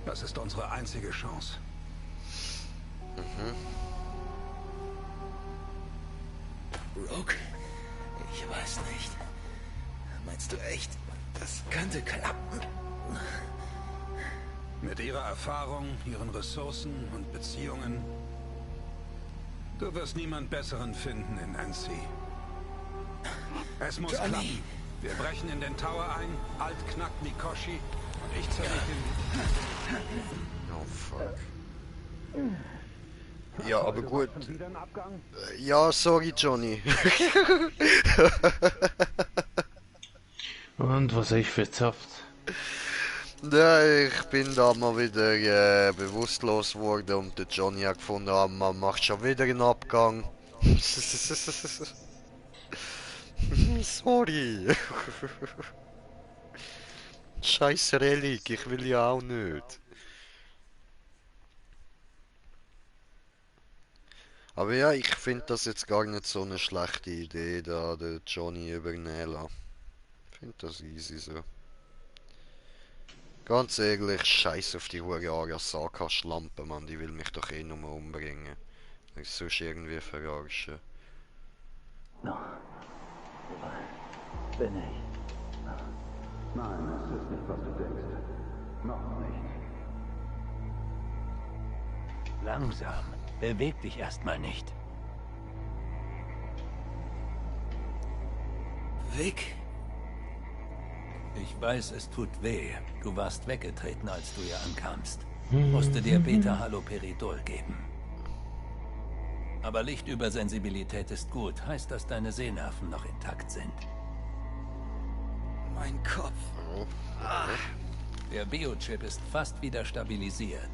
Das ist unsere einzige Chance. Rogue? Ich weiß nicht. Meinst du echt, das könnte klappen? Mit ihrer Erfahrung, ihren Ressourcen und Beziehungen. Du wirst niemand Besseren finden in NC. Es muss Johnny. klappen. Wir brechen in den Tower ein, Alt knackt Mikoshi und ich zerleg den... Oh, fuck. Ja, aber gut. Ja, sorry, Johnny. Und was ich verzapft? Ja, ich bin da mal wieder bewusstlos geworden und der Johnny hat gefunden, man macht schon wieder einen Abgang. Sorry. Scheiß Relic, ich will ja auch nicht. Aber ja, ich finde das jetzt gar nicht so eine schlechte Idee, da der Johnny übernehmen lassen. Ich finde das easy so. Ganz ehrlich, scheiß auf die hure Arasaka-Schlampe, Mann, die will mich doch eh nur umbringen. Ich sonst irgendwie verarschen. Bin ich. Nein, es ist nicht, was du denkst. Noch nicht. Langsam. Beweg dich erstmal nicht. Vic? Ich weiß, es tut weh. Du warst weggetreten, als du hier ankamst. Musste dir Beta-Haloperidol geben. Aber Lichtübersensibilität ist gut. Heißt, dass deine Sehnerven noch intakt sind. Mein Kopf. Der Biochip ist fast wieder stabilisiert.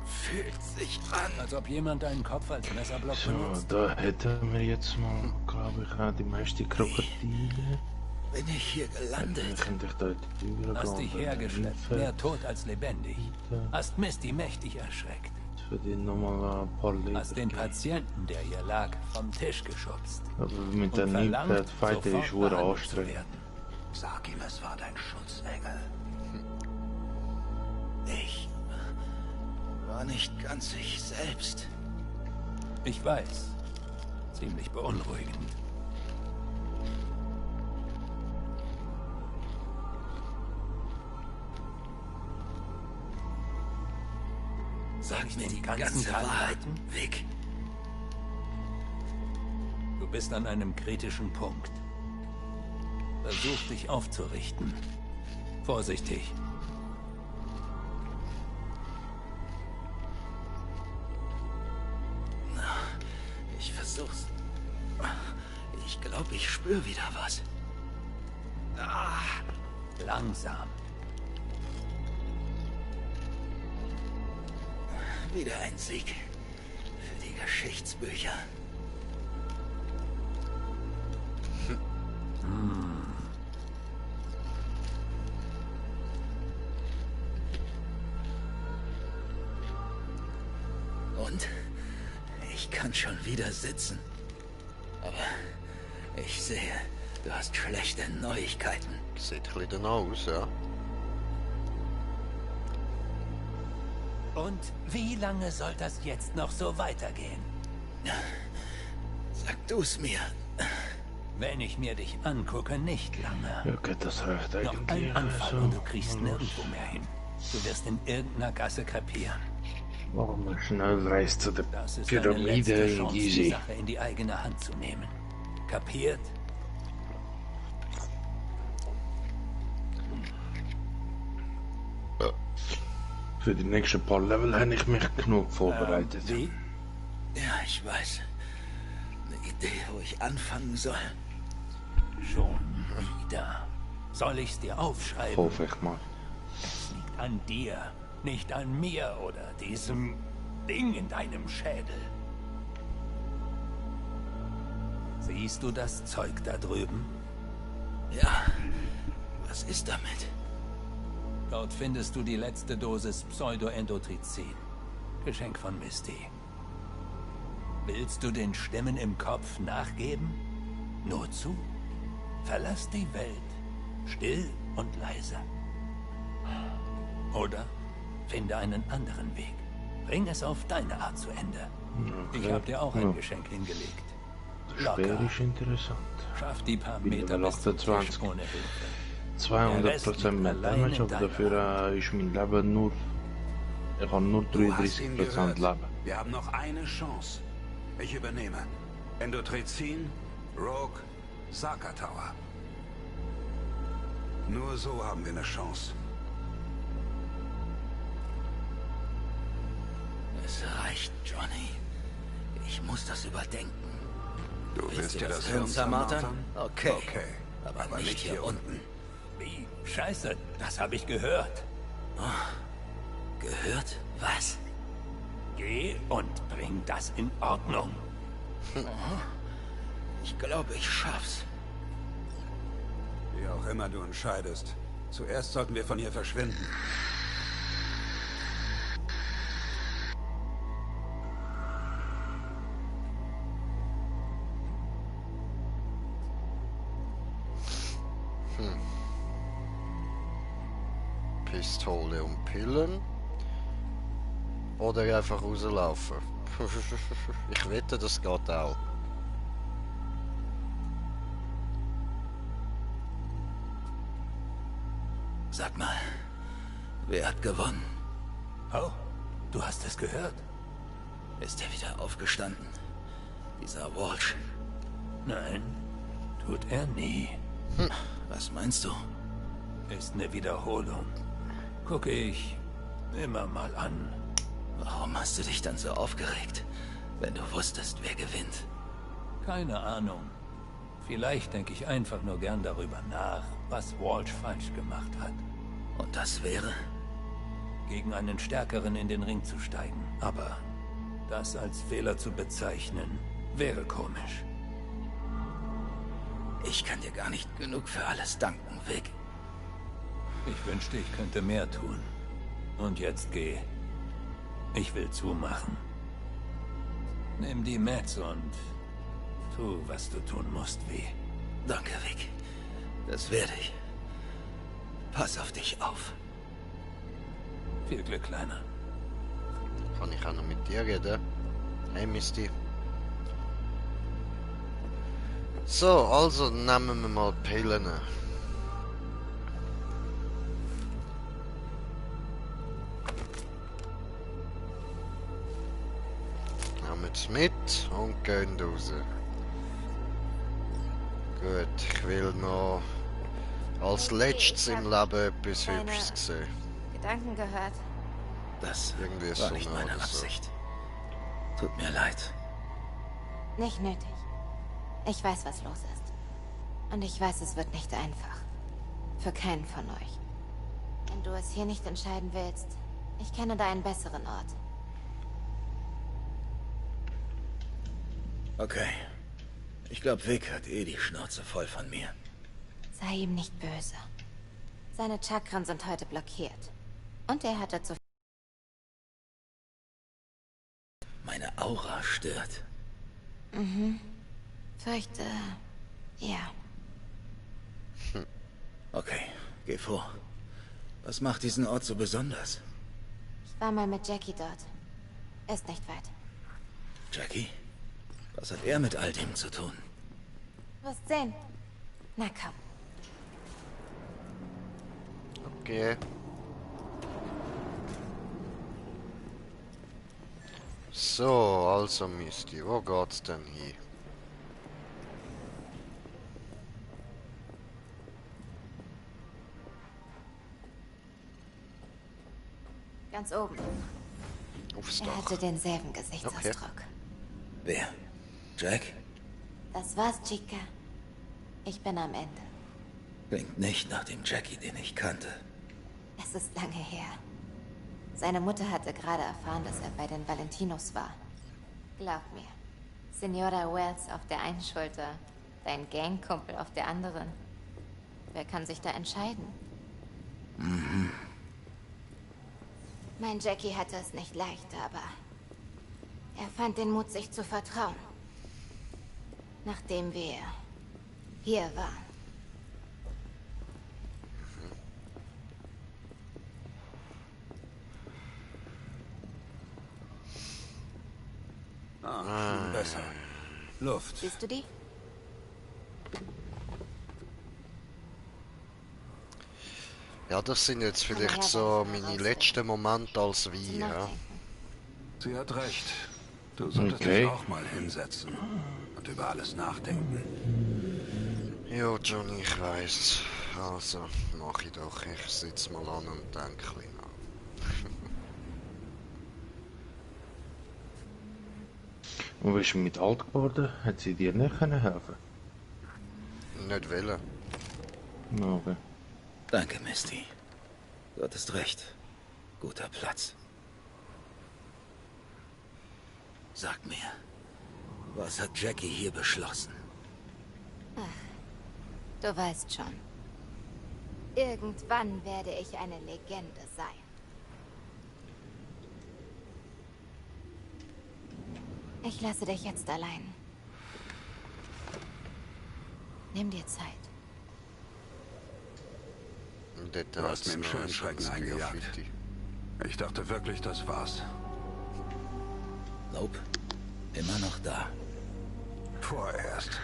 Fühlt sich an. Als ob jemand deinen Kopf als Messerblock So, benutzt. da hätten wir jetzt mal, glaube ich, auch die meisten Krokodile. Bin ich hier gelandet? Könnte ich da jetzt übergehen? Hast dich hergeschleppt, mehr tot als lebendig. Hast Misty mächtig erschreckt. Für die nochmal ein paar Leben. Hast den Patienten, der hier lag, vom Tisch geschubst. Aber mit der Und verlangt, Nilpferd-Fighter ist sofort schwer behandelt zu anstrengend. werden. Sag ihm, es war dein Schutzengel. Ich war nicht ganz ich selbst. Ich weiß. Ziemlich beunruhigend. Sag ich mir den die ganzen ganze Tag Wahrheit, halten? Vic. Du bist an einem kritischen Punkt. Versuch dich aufzurichten. Vorsichtig. Ich versuch's. Ich glaube, ich spüre wieder was. Langsam. Wieder ein Sieg. Für die Geschichtsbücher. Und ich kann schon wieder sitzen. Aber ich sehe, du hast schlechte Neuigkeiten. Sieht ein bisschen danach aus, ja. Und wie lange soll das jetzt noch so weitergehen? Sag du's mir. Wenn ich mir dich angucke, nicht lange. Ja, geht das recht Noch eigentlich. ein Anfall so. und du kriegst Mal los. nirgendwo mehr hin. Du wirst in irgendeiner Gasse krepieren. Machen wir schnell Reis zu der Das ist deine Pyramide letzte in Chance, die Gizeh. Sache in die eigene Hand zu nehmen. Kapiert? Für die nächsten paar Level habe ich mich genug vorbereitet. Wie? Ja, ich weiß. Eine Idee, wo ich anfangen soll. Schon wieder. Soll ich's dir aufschreiben? Hoffe ich mal. Es liegt an dir, nicht an mir oder diesem Ding in deinem Schädel. Siehst du das Zeug da drüben? Ja, was ist damit? Dort findest du die letzte Dosis Pseudoendotrizin. Geschenk von Misty. Willst du den Stimmen im Kopf nachgeben? Nur zu? Verlass die Welt. Still und leise. Oder finde einen anderen Weg. Bring es auf deine Art zu Ende. Okay. Ich habe dir auch ein Ja. Geschenk hingelegt. Das Schwer ist interessant. Schaff die paar Bin Meter Level bis zum Tisch 28. ohne Hilfe. 200% mehr Damage, aber dafür ist mein Leben nur... Ich habe nur Du hast ihn 33% gehört. Leben. Wir haben noch eine Chance. Ich übernehme. Endotrizin, Rogue, Saka Tower. Nur so haben wir eine Chance. Es reicht, Johnny. Ich muss das überdenken. Du Willst willst dir dir das das Hirn Hirn zermartern? zermartern? Okay. Okay. Aber nicht hier unten. Wie? Scheiße, das habe ich gehört. Gehört? Was? Geh und bring das in Ordnung. Ich glaube, ich schaff's. Wie auch immer du entscheidest. Zuerst sollten wir von hier verschwinden. Pistole und Pillen. Oder einfach rauslaufen. Ich wette, das geht auch. Sag mal, wer hat gewonnen? Oh, du hast es gehört? Ist er wieder aufgestanden? Dieser Walsh. Nein, tut er nie. Was meinst du? Ist eine Wiederholung. Gucke ich immer mal an. Warum hast du dich dann so aufgeregt, wenn du wusstest, wer gewinnt? Keine Ahnung. Vielleicht denke ich einfach nur gern darüber nach, was Walsh falsch gemacht hat. Und das wäre? gegen einen Stärkeren in den Ring zu steigen. Aber das als Fehler zu bezeichnen, wäre komisch. Ich kann dir gar nicht genug für alles danken, Vic. Ich wünschte, ich könnte mehr tun. Und jetzt geh. Ich will zumachen. Nimm die Meds und tu, was du tun musst, wie. Danke, Vic. Das werde ich. Pass auf dich auf. Viel Glück, Kleiner. Kann ich auch noch mit dir reden? Hey, Misty. So, also nehmen wir mal Pelene. Nehmen es mit und gehen raus. Gut, ich will noch als letztes im Leben etwas Hübsches sehen. Gedanken gehört. Das Irgendwie war so nicht meine oder so. Absicht. Tut mir leid. Nicht nötig. Ich weiß, was los ist. Und ich weiß, es wird nicht einfach. Für keinen von euch. Wenn du es hier nicht entscheiden willst, ich kenne da einen besseren Ort. Okay. Ich glaube, Vic hat eh die Schnauze voll von mir. Sei ihm nicht böse. Seine Chakren sind heute blockiert. Und er hat dazu... Meine Aura stört. Mhm. Fürchte... ja. Okay, geh vor. Was macht diesen Ort so besonders? Ich war mal mit Jackie dort. Ist nicht weit. Jackie? Was hat er mit all dem zu tun? Wirst sehen. Na komm. Okay. So, also Misty, wo geht's denn hin? Ganz oben. Aufs Er Dach. hatte denselben Gesichtsausdruck. Wer? Jack? Das war's, Chica. Ich bin am Ende. Klingt nicht nach dem Jackie, den ich kannte. Es ist lange her. Seine Mutter hatte gerade erfahren, dass er bei den Valentinos war. Glaub mir. Senora Wells auf der einen Schulter, dein Gangkumpel auf der anderen. Wer kann sich da entscheiden? Mhm. Mein Jackie hatte es nicht leicht, aber er fand den Mut, sich zu vertrauen. Nachdem wir hier waren. Schon besser. Luft. Siehst du die? Ja, das sind jetzt vielleicht so meine letzten Momente als wie, ja. Sie hat recht. Du solltest dich auch mal hinsetzen und über alles nachdenken. Jo, Johnny, ich weiß. Also, mach ich doch. Ich sitz mal an und denke ein bisschen nach. Und bist du mit alt geworden? Hat sie dir nicht helfen können? Nicht wollen. Okay. Danke, Misty. Du hattest recht. Guter Platz. Sag mir, was hat Jackie hier beschlossen? Ach, du weißt schon. Irgendwann werde ich eine Legende sein. Ich lasse dich jetzt allein. Nimm dir Zeit. Du hast mir einen schönen Schrecken eingejagt. Ich dachte wirklich, das war's. Nope. Immer noch da. Vorerst.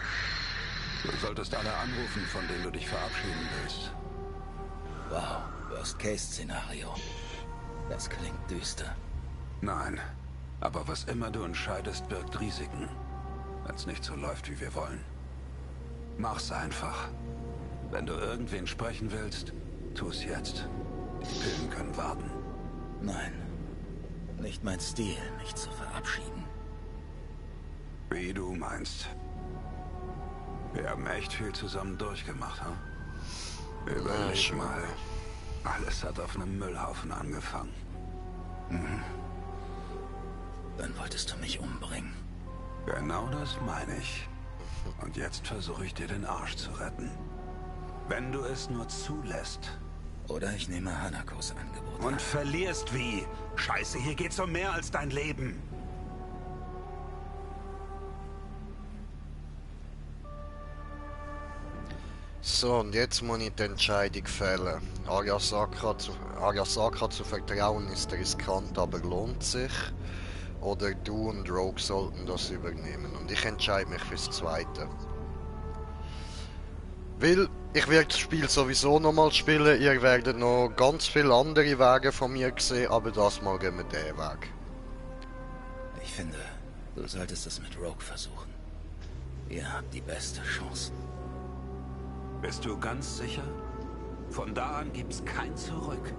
Du solltest alle anrufen, von denen du dich verabschieden willst. Wow, Worst-Case-Szenario. Das klingt düster. Nein, aber was immer du entscheidest, birgt Risiken. Wenn es nicht so läuft, wie wir wollen. Mach's einfach. Wenn du irgendwen sprechen willst, tu's jetzt. Die Pillen können warten. Nein. Nicht mein Stil, mich zu verabschieden. Wie du meinst. Wir haben echt viel zusammen durchgemacht, hm? Überleg mal. Alles hat auf einem Müllhaufen angefangen. Dann wolltest du mich umbringen. Genau das meine ich. Und jetzt versuche ich dir den Arsch zu retten. Wenn du es nur zulässt. Oder ich nehme Hanakos Angebot an. Und verlierst wie? Scheiße, hier geht's um mehr als dein Leben. So, und jetzt muss ich die Entscheidung fällen. Arasaka zu vertrauen ist riskant, aber lohnt sich. Oder du und Rogue sollten das übernehmen. Und ich entscheide mich fürs Zweite. Weil ich werde das Spiel sowieso nochmal spielen. Ihr werdet noch ganz viele andere Wege von mir sehen, aber das mal gehen wir den Weg. Ich finde, du solltest es mit Rogue versuchen. Ihr habt die beste Chance. Bist du ganz sicher? Von da an gibt's kein Zurück.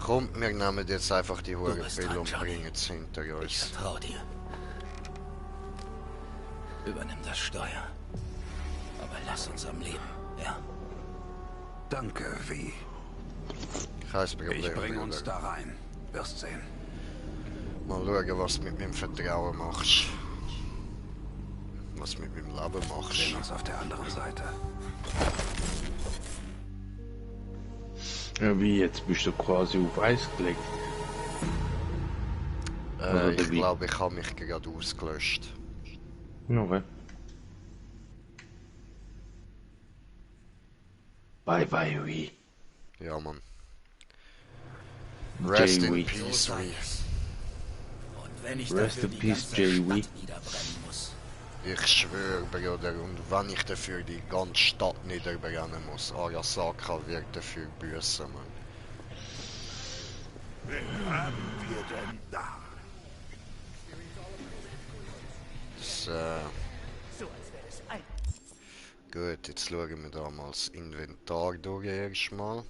Kommt, wir nehmen jetzt einfach die Hurenpille und bringen es hinter uns. Ich vertraue dir. Übernimm das Steuer. Aber lass uns am Leben, ja? Danke, Vi. Kein Problem. Ich bringe uns da rein. Wirst sehen. Mal schauen, was du mit meinem Vertrauen machst. Was du mit meinem Leben machst. Sehen uns auf der anderen Seite. Ja, wie jetzt bist du quasi auf Eis gelegt? Ich glaube, ich habe mich gerade ausgelöscht. Okay. Bye bye, Wii. Ja, Mann. Rest in Wii. peace, Wii. Und wenn ich Rest dafür in die peace, ganze Wii. Stadt niederbrennen muss. Ich schwöre, Bruder, und wenn ich dafür die ganze Stadt niederbrennen muss, Arasaka wird dafür büßen, Mann. Wen haben wir denn da? Gut, jetzt schauen wir da mal das Inventar durch erstmal.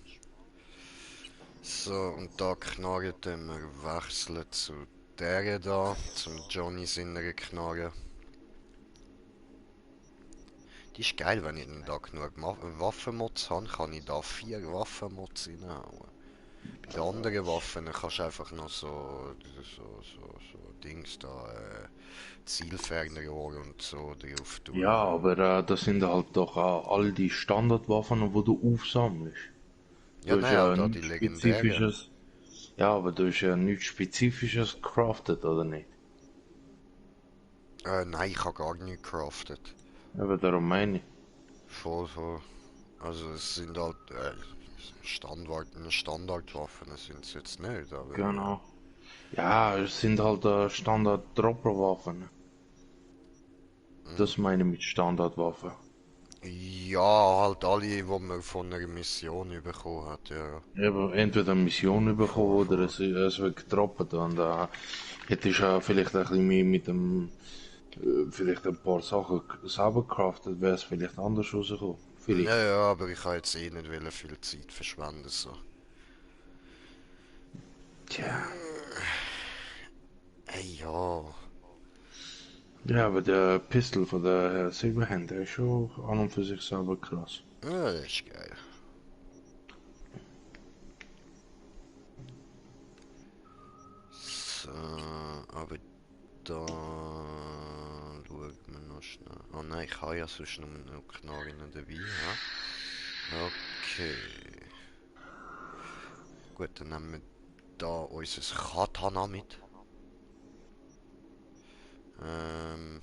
So, und da knarren wir wechseln zu der da, zum Johnny seiner Knarre. Die ist geil, wenn ich denn da genug Waffenmods habe, kann ich da 4 Waffenmods reinhauen. Bei den anderen Waffen kannst du einfach noch so Dings da, Zielfernrohr und so drauf tun. Ja, aber das sind halt doch all die Standardwaffen, die du aufsammelst. Ja, Du hast nein, da nichts die legendären. Ja, aber du hast ja nichts Spezifisches crafted, oder nicht? Nein, ich habe gar nicht craftet. Aber darum meine ich. Voll. Also es sind halt Standardwaffen, sind es jetzt nicht, aber... Genau. Ja, es sind halt Standard-Dropper-Waffen. Das meine ich mit Standardwaffen. Ja, halt alle, die man von einer Mission bekommen hat, ja. Aber entweder eine Mission bekommen oder es wird gedroppt und hättest du vielleicht ein bisschen mehr mit dem vielleicht ein paar Sachen selber craftet, wäre es vielleicht anders rausgekommen. Vielleicht. Ja, aber ich habe jetzt eh nicht viel Zeit verschwenden, so. Tja. Ja. Ja, aber der Pistol von der Silverhand, der ist schon an und für sich selber krass. Ja, das ist geil. So, aber da schauen wir noch schnell. Oh nein, ich habe ja sonst noch eine Knarren dabei, ja? Okay. Gut, dann nehmen wir da unser Katana mit. Dann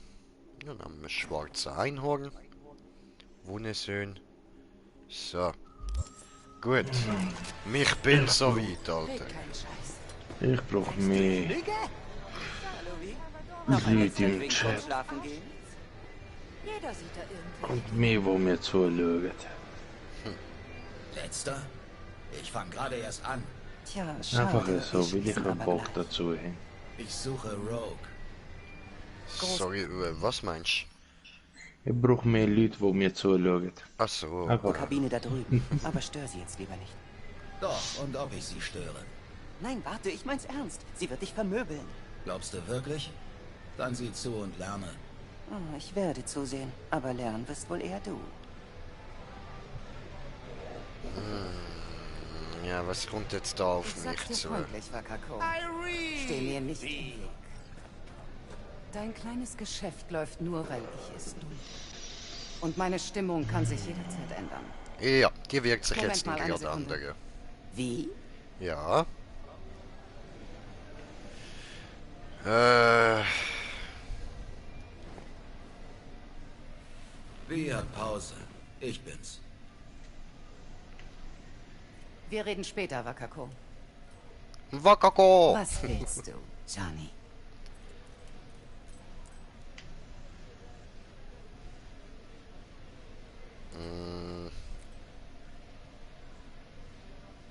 nehmen wir schwarze Einhorn. Wunderschön. So. Gut. Mich bin so weit, Alter. Ich brauche mehr Leute im Chat. Und mehr, wo mir zuschauen. Letzter? Ich fange gerade erst an. Tja, Einfach so, will ich einen Bock dazu hin. Ich suche Rogue. Sorry, was meinst Ich brauche mehr Leute, die mir zuschauen. Ach so. Einfach. Kabine da drüben, aber stör sie jetzt lieber nicht. Doch, und ob ich sie störe. Nein, warte, ich mein's ernst. Sie wird dich vermöbeln. Glaubst du wirklich? Dann sieh zu und lerne. Oh, ich werde zusehen, aber lernen wirst wohl eher du. Ja, was kommt jetzt da auf mich zu? Freundlich, Wakako. Steh mir nicht im Weg. Dein kleines Geschäft läuft nur, weil ich es tue. Und meine Stimmung kann sich jederzeit ändern. Ja, die wirkt sich Moment jetzt mal, eine gerade Sekunde. andere. Wie? Ja. Wie hat Pause? Ich bin's. Wir reden später, Wakako. Wakako! Was willst du, Johnny?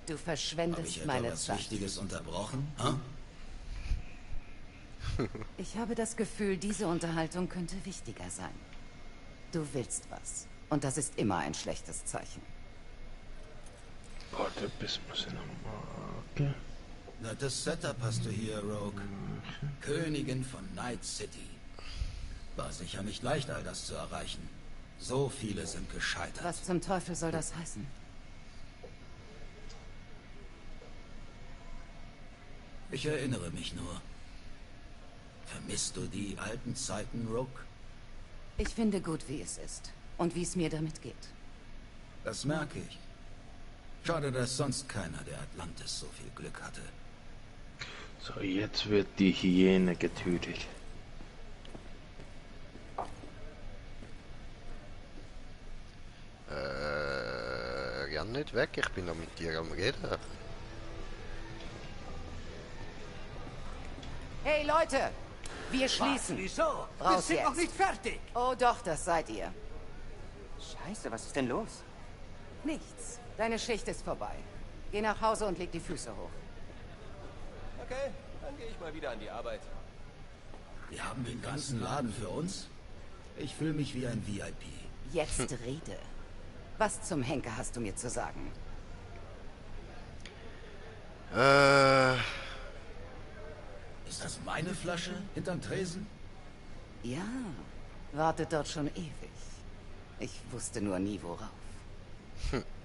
Du Hab ich verschwendest etwa meine was Zeit. Wichtiges unterbrochen? Hm? Ich habe das Gefühl, diese Unterhaltung könnte wichtiger sein. Du willst was. Und das ist immer ein schlechtes Zeichen. Warte, bis muss ich nochmal. Okay. Nettes Setup hast du hier, Rogue. Königin von Night City. War sicher nicht leicht, all das zu erreichen. So viele sind gescheitert. Was zum Teufel soll das heißen? Ich erinnere mich nur. Vermisst du die alten Zeiten, Rogue? Ich finde gut, wie es ist. Und wie es mir damit geht. Das merke ich. Schade, dass sonst keiner der Atlantis so viel Glück hatte. So, jetzt wird die Hyäne getötet. Renn nicht weg, ich bin noch mit dir am Reden. Hey Leute! Wir schließen. Wieso? Raus Wir sind noch jetzt. nicht fertig. Oh doch, das seid ihr. Scheiße, was ist denn los? Nichts. Deine Schicht ist vorbei. Geh nach Hause und leg die Füße hoch. Okay, dann gehe ich mal wieder an die Arbeit. Wir haben den ganzen Laden für uns. Ich fühle mich wie ein VIP. Jetzt rede. Was zum Henker hast du mir zu sagen? Ist das meine Flasche hinterm Tresen? Ja, wartet dort schon ewig. Ich wusste nur nie worauf.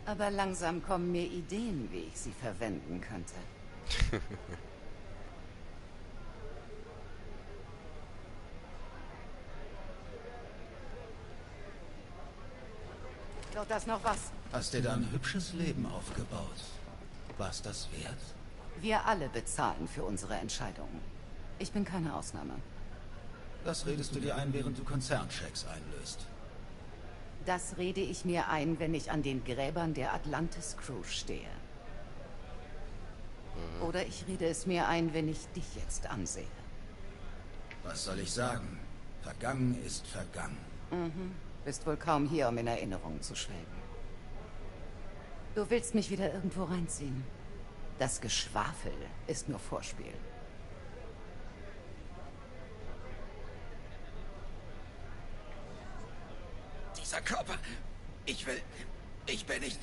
Aber langsam kommen mir Ideen, wie ich sie verwenden könnte. Wird das noch was? Hast dir da ein hübsches Leben aufgebaut. War's das wert? Wir alle bezahlen für unsere Entscheidungen. Ich bin keine Ausnahme. Das redest du dir ein, während du Konzernchecks einlöst. Das rede ich mir ein, wenn ich an den Gräbern der Atlantis Crew stehe. Oder ich rede es mir ein, wenn ich dich jetzt ansehe. Was soll ich sagen? Vergangen ist vergangen. Bist wohl kaum hier, um in Erinnerungen zu schwelgen. Du willst mich wieder irgendwo reinziehen. Das Geschwafel ist nur Vorspiel. Dieser Körper. Ich bin nicht.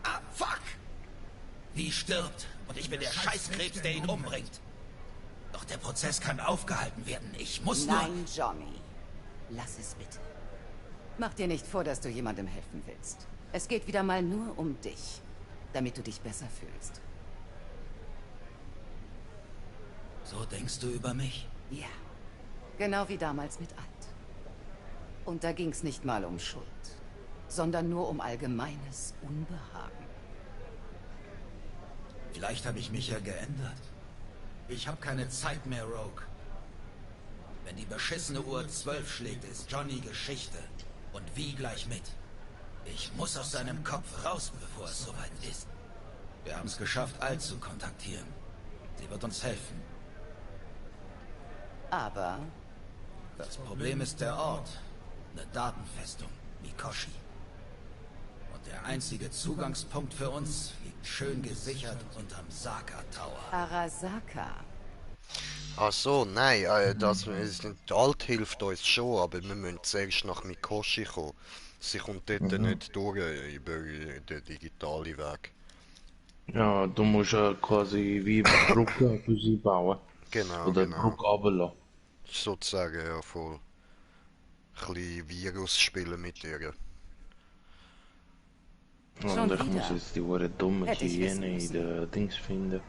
Ah, fuck! Wie stirbt? Und ich bin der Scheißkrebs, der ihn umbringt. Doch der Prozess kann aufgehalten werden. Ich muss nur... Nein, Johnny. Lass es bitte. Mach dir nicht vor, dass du jemandem helfen willst. Es geht wieder mal nur um dich, damit du dich besser fühlst. So denkst du über mich? Ja, genau wie damals mit Alt. Und da ging's nicht mal um Schuld, sondern nur um allgemeines Unbehagen. Vielleicht habe ich mich ja geändert. Ich habe keine Zeit mehr, Rogue. Wenn die beschissene Uhr 12 schlägt, ist Johnny Geschichte. Und wie gleich mit. Ich muss aus seinem Kopf raus, bevor es soweit ist. Wir haben es geschafft, Alt zu kontaktieren. Sie wird uns helfen. Aber Das Problem ist der Ort. Eine Datenfestung, Mikoshi. Und der einzige Zugangspunkt für uns liegt schön gesichert unterm Saka Tower. Arasaka. Ach so, nein, die Alt hilft uns schon, aber wir müssen zuerst nach Mikoshi kommen. Sie kommt dort nicht durch über den digitalen Weg. Ja, du musst ja quasi wie Brücke für sie bauen. Genau, Oder genau. Brücke runterlassen. Sozusagen, ja, voll. Ein bisschen Virus spielen mit ihr. Ja, Schon und ich wieder? muss jetzt die dumme Hätte ich wissen Hyäne in müssen. der Dings finden. In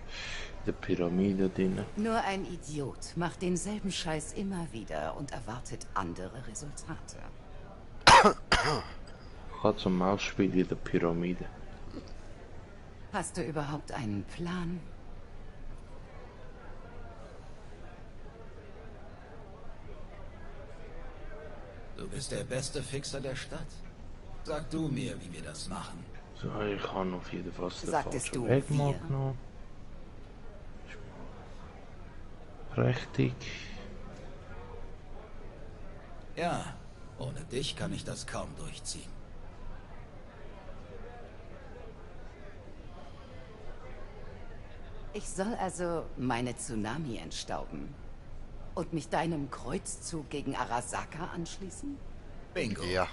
der Pyramide drin. Nur ein Idiot macht denselben Scheiß immer wieder und erwartet andere Resultate. Ich habe zum Mausspiel in der Pyramide. Hast du überhaupt einen Plan? Du bist der beste Fixer der Stadt. Sag du mir, wie wir das machen. So, ich habe auf jeden Fall den Sagtest falschen du Weg wir? mal genommen. Richtig. Ja, ohne dich kann ich das kaum durchziehen. Ich soll also meine Tsunami entstauben und mich deinem Kreuzzug gegen Arasaka anschließen? Bingo. Ja.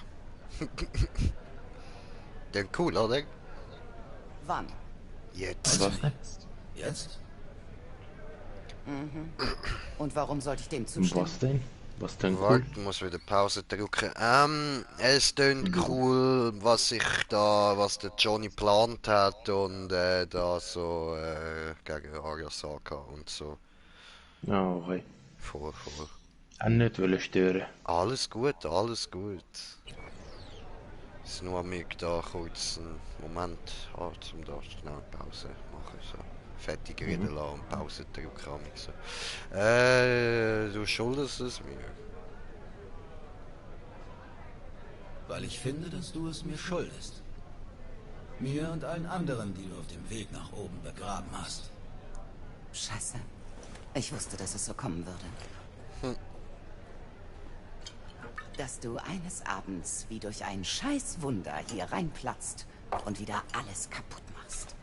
Der cool, oder? Wann? Jetzt. Was denn? Jetzt? Mhm. Und warum sollte ich dem Und zustimmen? was denn? Was denn cool? Warte, ich muss wieder Pause drücken. Es klingt cool, was der Johnny geplant hat und da so gegen Arasaka und so. Ja, okay. Voll. Auch nicht wollen stören. Alles gut, alles gut. Ist nur mich da kurz einen Moment zum da schnell Pause machen. So. Fertig reden lassen und Pause drücken. So. Du schuldest es mir. Weil ich finde, dass du es mir schuldest. Mir und allen anderen, die du auf dem Weg nach oben begraben hast. Scheiße. Ich wusste, dass es so kommen würde. Dass du eines Abends wie durch ein Scheißwunder hier reinplatzt und wieder alles kaputt machst.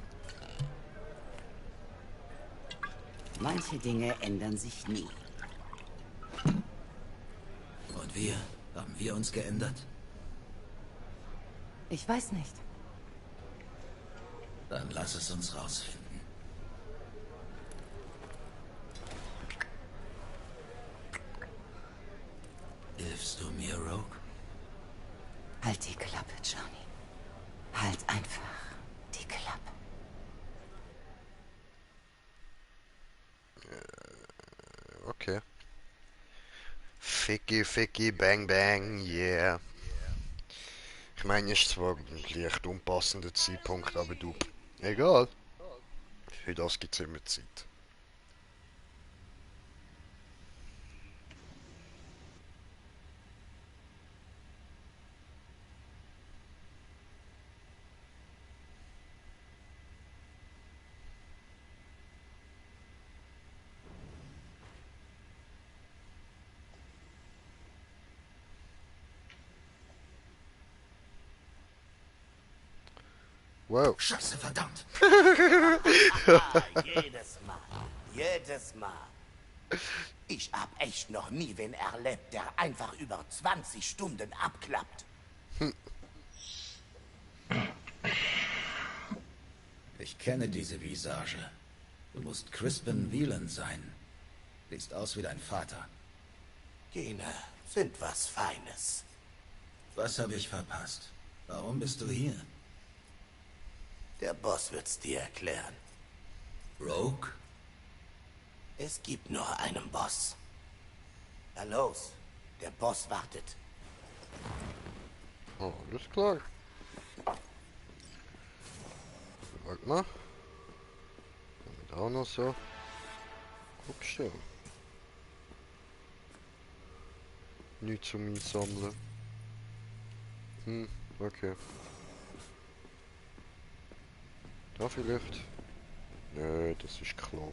Manche Dinge ändern sich nie. Und wir? Haben wir uns geändert? Ich weiß nicht. Dann lass es uns rausfinden. Hilfst du mir, Rogue? Halt die Klappe, Johnny. Halt einfach die Klappe. Okay. Ficky, bang, bang, yeah. Ich meine, ist zwar ein leicht unpassender Zeitpunkt, aber du, egal. Für das gibt es immer Zeit. Wow. Scheiße, verdammt. Jedes Mal. Ich hab echt noch nie wen erlebt, der einfach über 20 Stunden abklappt. Ich kenne diese Visage. Du musst Crispin Whelan sein. Siehst aus wie dein Vater. Gene sind was Feines. Was habe ich verpasst? Warum bist du hier? Der Boss wird's dir erklären. Rogue? Es gibt nur einen Boss. Na los, der Boss wartet. Oh, alles klar. Warte mal. Da auch noch so. Guckst du. Nichts zum Einsammeln. Okay. Da vielleicht? Nö, das ist klar.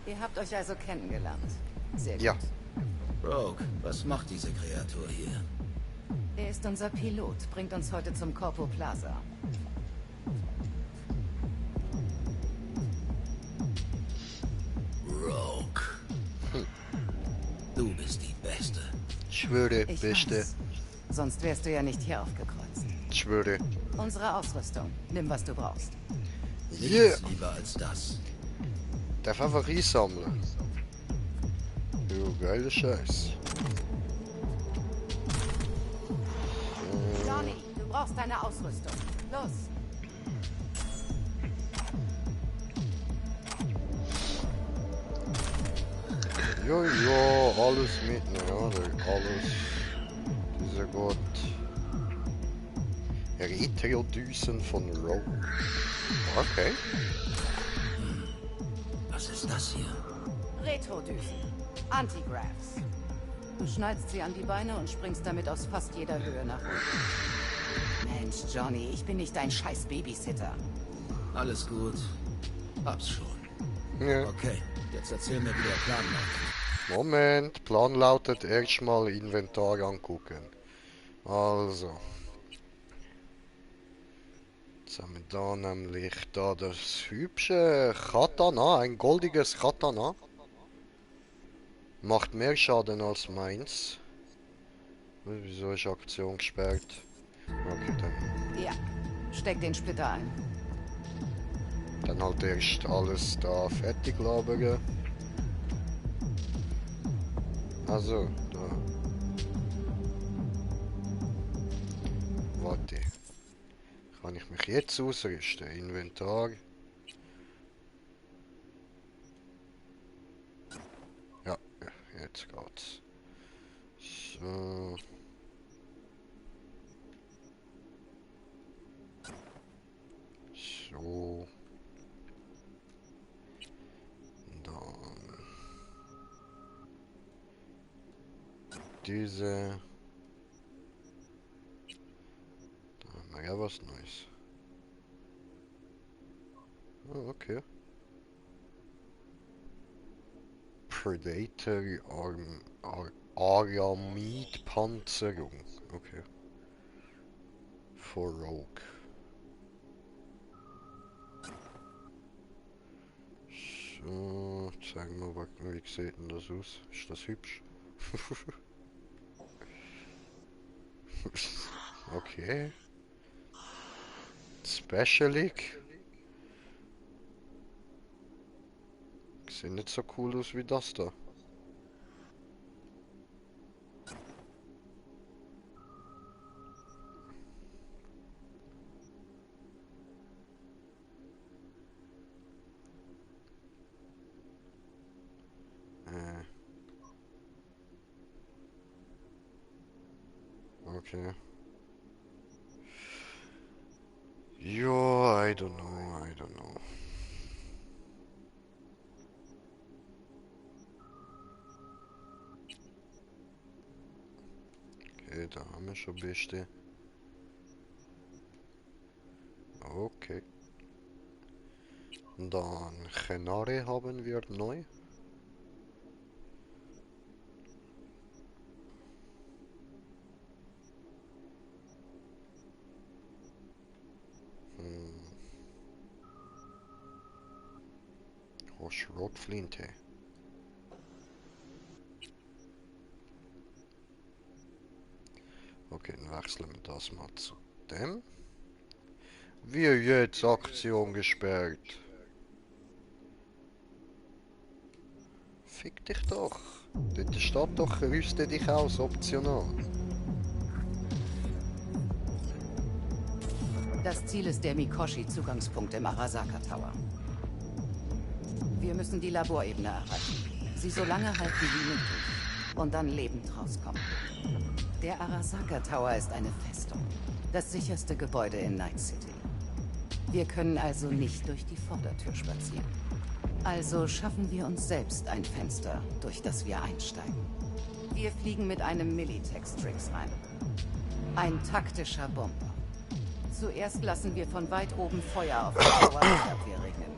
Ihr habt euch also kennengelernt. Sehr gut. Ja. Rogue, was macht diese Kreatur hier? Er ist unser Pilot, bringt uns heute zum Corpo Plaza. Rogue. Du bist die Beste. Ich schwöre, Ich Beste. weiß. Sonst wärst du ja nicht hier aufgekreuzt. Ich schwöre. Unsere Ausrüstung. Nimm, was du brauchst. Yeah. Nichts lieber als das. Darf einfach einsammeln. Jo, geiler Scheiß. Johnny, du brauchst deine Ausrüstung. Los. Ja, ja, alles miteinander, alles. Dieser Gott. Retro-Düsen von Rogue. Okay. Was ist das hier? Retrodüsen. Antigraphs. Du schnallst sie an die Beine und springst damit aus fast jeder Höhe nach unten. Mensch, Johnny, ich bin nicht dein scheiß Babysitter. Alles gut. Hab's schon. Ja. Okay, jetzt erzähl mir, wie der Plan läuft. Moment, Plan lautet erstmal Inventar angucken. Also. Jetzt haben wir da nämlich da das hübsche Katana, ein goldiges Katana. Macht mehr Schaden als meins. Wieso ist Aktion gesperrt? Okay, dann. Ja, steck den Splitter ein. Dann halt erst alles da fertig labern. Also, da. Warte. Kann ich mich jetzt ausrüsten? Inventar. Ja, jetzt geht's. So. So. Dann. Diese. Da haben wir ja was Neues. Oh, okay. Predator Aramid Panzerung. Okay. For Rogue. So, zeigen wir mal, wie sieht denn das aus? Ist das hübsch? Okay. Special League. Sieht nicht so cool aus wie das da. Okay. Yo, I don't know, I don't know. Okay, da haben wir schon Beste. Okay. Dann Genare haben wir neu. Schrotflinte. Okay, dann wechseln wir das mal zu dem. Wie jetzt Aktion gesperrt. Fick dich doch. Dort steht doch, rüste dich aus, optional. Das Ziel ist der Mikoshi-Zugangspunkt im Arasaka Tower. Wir müssen die Laborebene erreichen. Sie so lange halten wie möglich. Und dann lebend rauskommen. Der Arasaka Tower ist eine Festung. Das sicherste Gebäude in Night City. Wir können also nicht durch die Vordertür spazieren. Also schaffen wir uns selbst ein Fenster, durch das wir einsteigen. Wir fliegen mit einem Millitex-Trix rein. Ein taktischer Bomber. Zuerst lassen wir von weit oben Feuer auf die Tower regnen.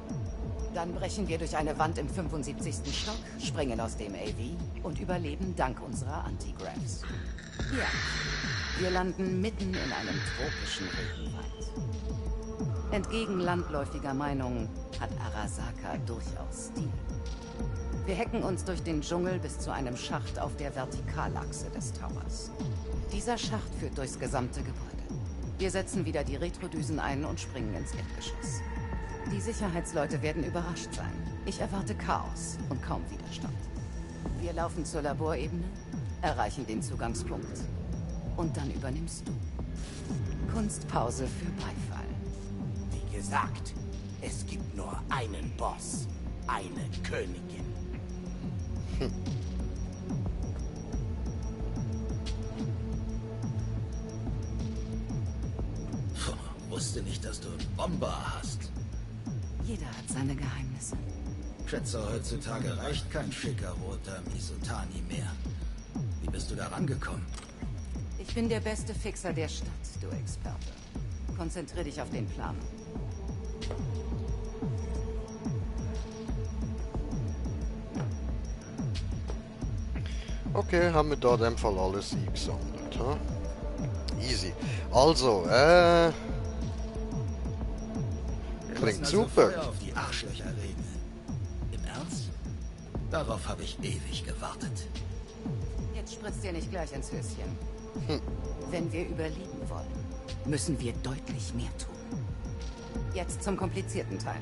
Dann brechen wir durch eine Wand im 75. Stock, springen aus dem AV und überleben dank unserer Anti-Gravs. Ja, wir landen mitten in einem tropischen Regenwald. Entgegen landläufiger Meinung hat Arasaka durchaus Stil. Wir hacken uns durch den Dschungel bis zu einem Schacht auf der Vertikalachse des Towers. Dieser Schacht führt durchs gesamte Gebäude. Wir setzen wieder die Retrodüsen ein und springen ins Erdgeschoss. Die Sicherheitsleute werden überrascht sein. Ich erwarte Chaos und kaum Widerstand. Wir laufen zur Laborebene, erreichen den Zugangspunkt. Und dann übernimmst du. Kunstpause für Beifall. Wie gesagt, es gibt nur einen Boss. Eine Königin. Wusste nicht, dass du einen Bomber hast. Jeder hat seine Geheimnisse. Schätze, heutzutage reicht kein schicker roter Misutani mehr. Wie bist du da rangekommen? Ich bin der beste Fixer der Stadt, du Experte. Konzentrier dich auf den Plan. Okay, haben wir da in dem Fall alles eingesammelt. Ha? Easy. Also, klingt super. Feuer auf die Arschlöcher regeln. Im Ernst? Darauf habe ich ewig gewartet. Jetzt spritzt dir nicht gleich ins Höschen. Wenn wir überleben wollen, müssen wir deutlich mehr tun. Jetzt zum komplizierten Teil.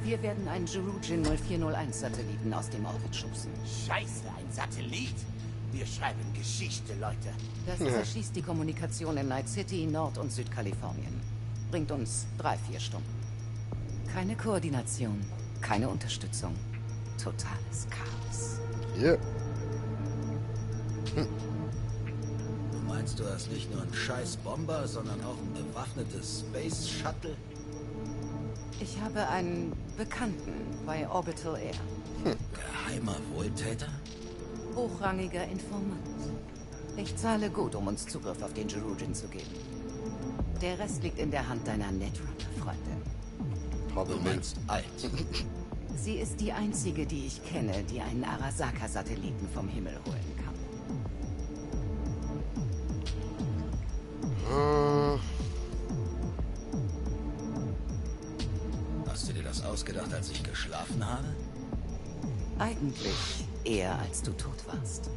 Wir werden einen Jerujin 0401-Satelliten aus dem Orbit schubsen. Scheiße, ein Satellit? Wir schreiben Geschichte, Leute. Das zerschießt die Kommunikation in Night City, Nord- und Südkalifornien. Bringt uns 3-4 Stunden. Keine Koordination, keine Unterstützung. Totales Chaos. Ja. Du meinst, du hast nicht nur einen scheiß Bomber, sondern auch ein bewaffnetes Space Shuttle? Ich habe einen Bekannten bei Orbital Air. Geheimer Wohltäter? Hochrangiger Informant. Ich zahle gut, um uns Zugriff auf den Jerujin zu geben. Der Rest liegt in der Hand deiner Netrunner-Freundin. Du meinst alt. Sie ist die einzige, die ich kenne, die einen Arasaka-Satelliten vom Himmel holen kann. Hast du dir das ausgedacht, als ich geschlafen habe? Eigentlich eher, als du tot warst.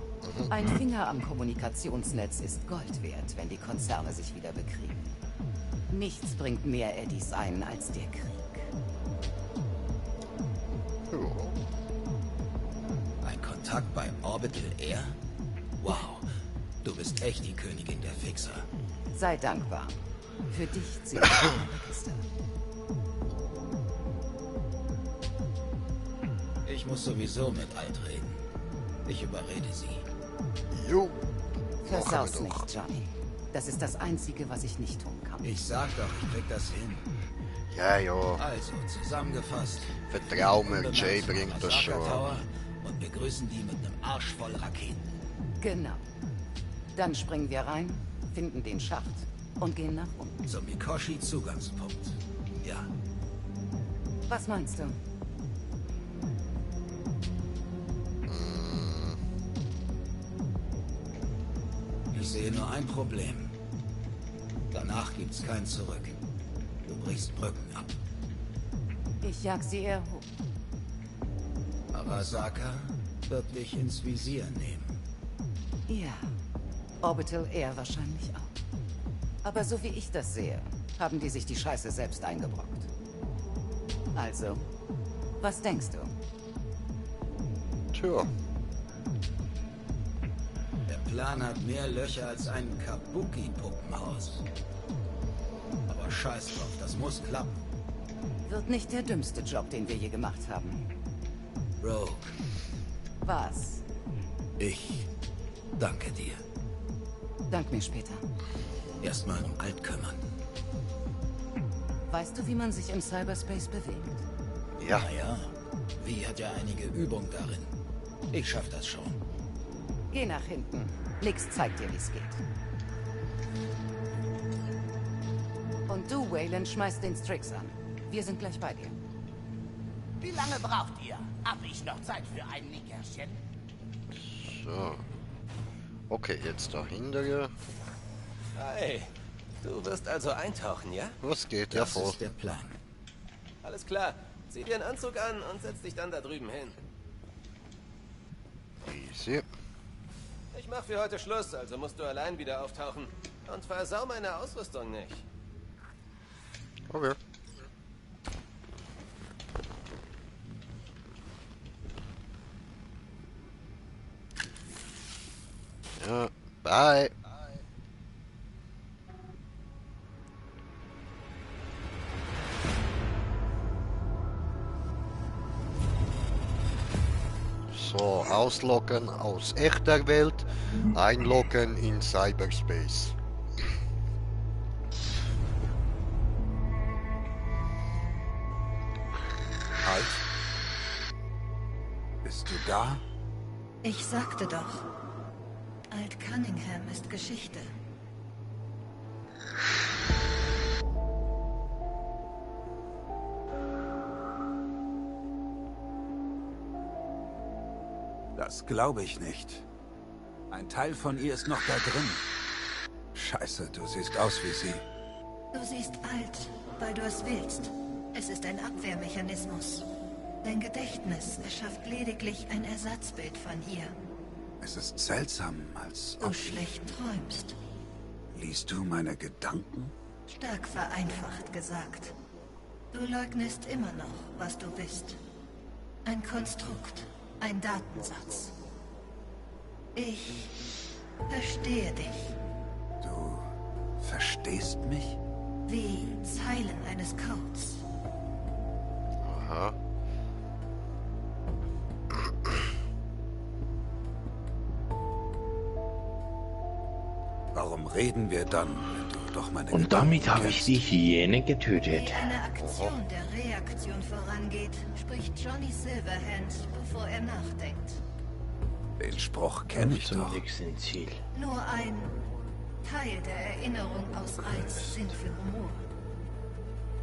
Ein Finger am Kommunikationsnetz ist Gold wert, wenn die Konzerne sich wieder bekriegen. Nichts bringt mehr Eddies ein als der Krieg. Ein Kontakt bei Orbital Air? Wow, du bist echt die Königin der Fixer. Sei dankbar. Für dich zählt das Register. Ich muss sowieso mit Alt reden. Ich überrede sie. Jo. Versaus nicht, Johnny. Das ist das Einzige, was ich nicht tun kann. Ich sag doch, ich krieg das hin. Ja, ja. Also, zusammengefasst. Vertrau mir, Jay bringt das Arasaka schon. Tower und wir grüßen die mit einem Arsch voll Raketen. Genau. Dann springen wir rein, finden den Schacht und gehen nach unten. Zum Mikoshi-Zugangspunkt. Ja. Was meinst du? Ich sehe nur ein Problem. Danach gibt's kein Zurück. Du brichst Brücken ab. Ich jag sie eher hoch. Arasaka wird mich ins Visier nehmen. Ja. Orbital Air wahrscheinlich auch. Aber so wie ich das sehe, haben die sich die Scheiße selbst eingebrockt. Also, was denkst du? Tja. Der Plan hat mehr Löcher als ein Kabuki-Puppenhaus. Aber scheiß drauf, das muss klappen. Wird nicht der dümmste Job, den wir je gemacht haben. Rogue, Was? ich danke dir. Dank mir später. Erstmal um Alt kümmern. Weißt du, wie man sich im Cyberspace bewegt? Ja. Naja, Wie hat ja einige Übung darin. Ich schaff das schon. Geh nach hinten. Nix zeigt dir, wie's geht. Und du, Wayland, schmeißt den Strix an. Wir sind gleich bei dir. Wie lange braucht ihr? Hab ich noch Zeit für ein Nickerchen? So. Okay, jetzt dahinter. Hey, du wirst also eintauchen, ja? Was geht? Ja, voll. Das ist der Plan. Alles klar. Zieh dir einen Anzug an und setz dich dann da drüben hin. Easy. Ich mach für heute Schluss, also musst du allein wieder auftauchen. Und versau meine Ausrüstung nicht. Okay. Ja, bye. So, ausloggen aus echter Welt, einloggen in Cyberspace. Alt? Bist du da? Ich sagte doch, Alt Cunningham ist Geschichte. Das glaube ich nicht. Ein Teil von ihr ist noch da drin. Scheiße, du siehst aus wie sie. Du siehst alt, weil du es willst. Es ist ein Abwehrmechanismus. Dein Gedächtnis erschafft lediglich ein Ersatzbild von ihr. Es ist seltsam, als Du ob... schlecht träumst. Liest du meine Gedanken? Stark vereinfacht gesagt. Du leugnest immer noch, was du bist. Ein Konstrukt, ein Datensatz. Ich verstehe dich. Du verstehst mich? Wie Zeilen eines Codes. Aha. Warum reden wir dann, wenn du doch meine Und damit habe ich die Hyäne getötet. Wie eine Aktion der Reaktion vorangeht, spricht Johnny Silverhand, bevor er nachdenkt. Den Spruch kenne ich Zum doch. nächsten Ziel. Nur ein Teil der Erinnerung aus Reiz sind für Humor.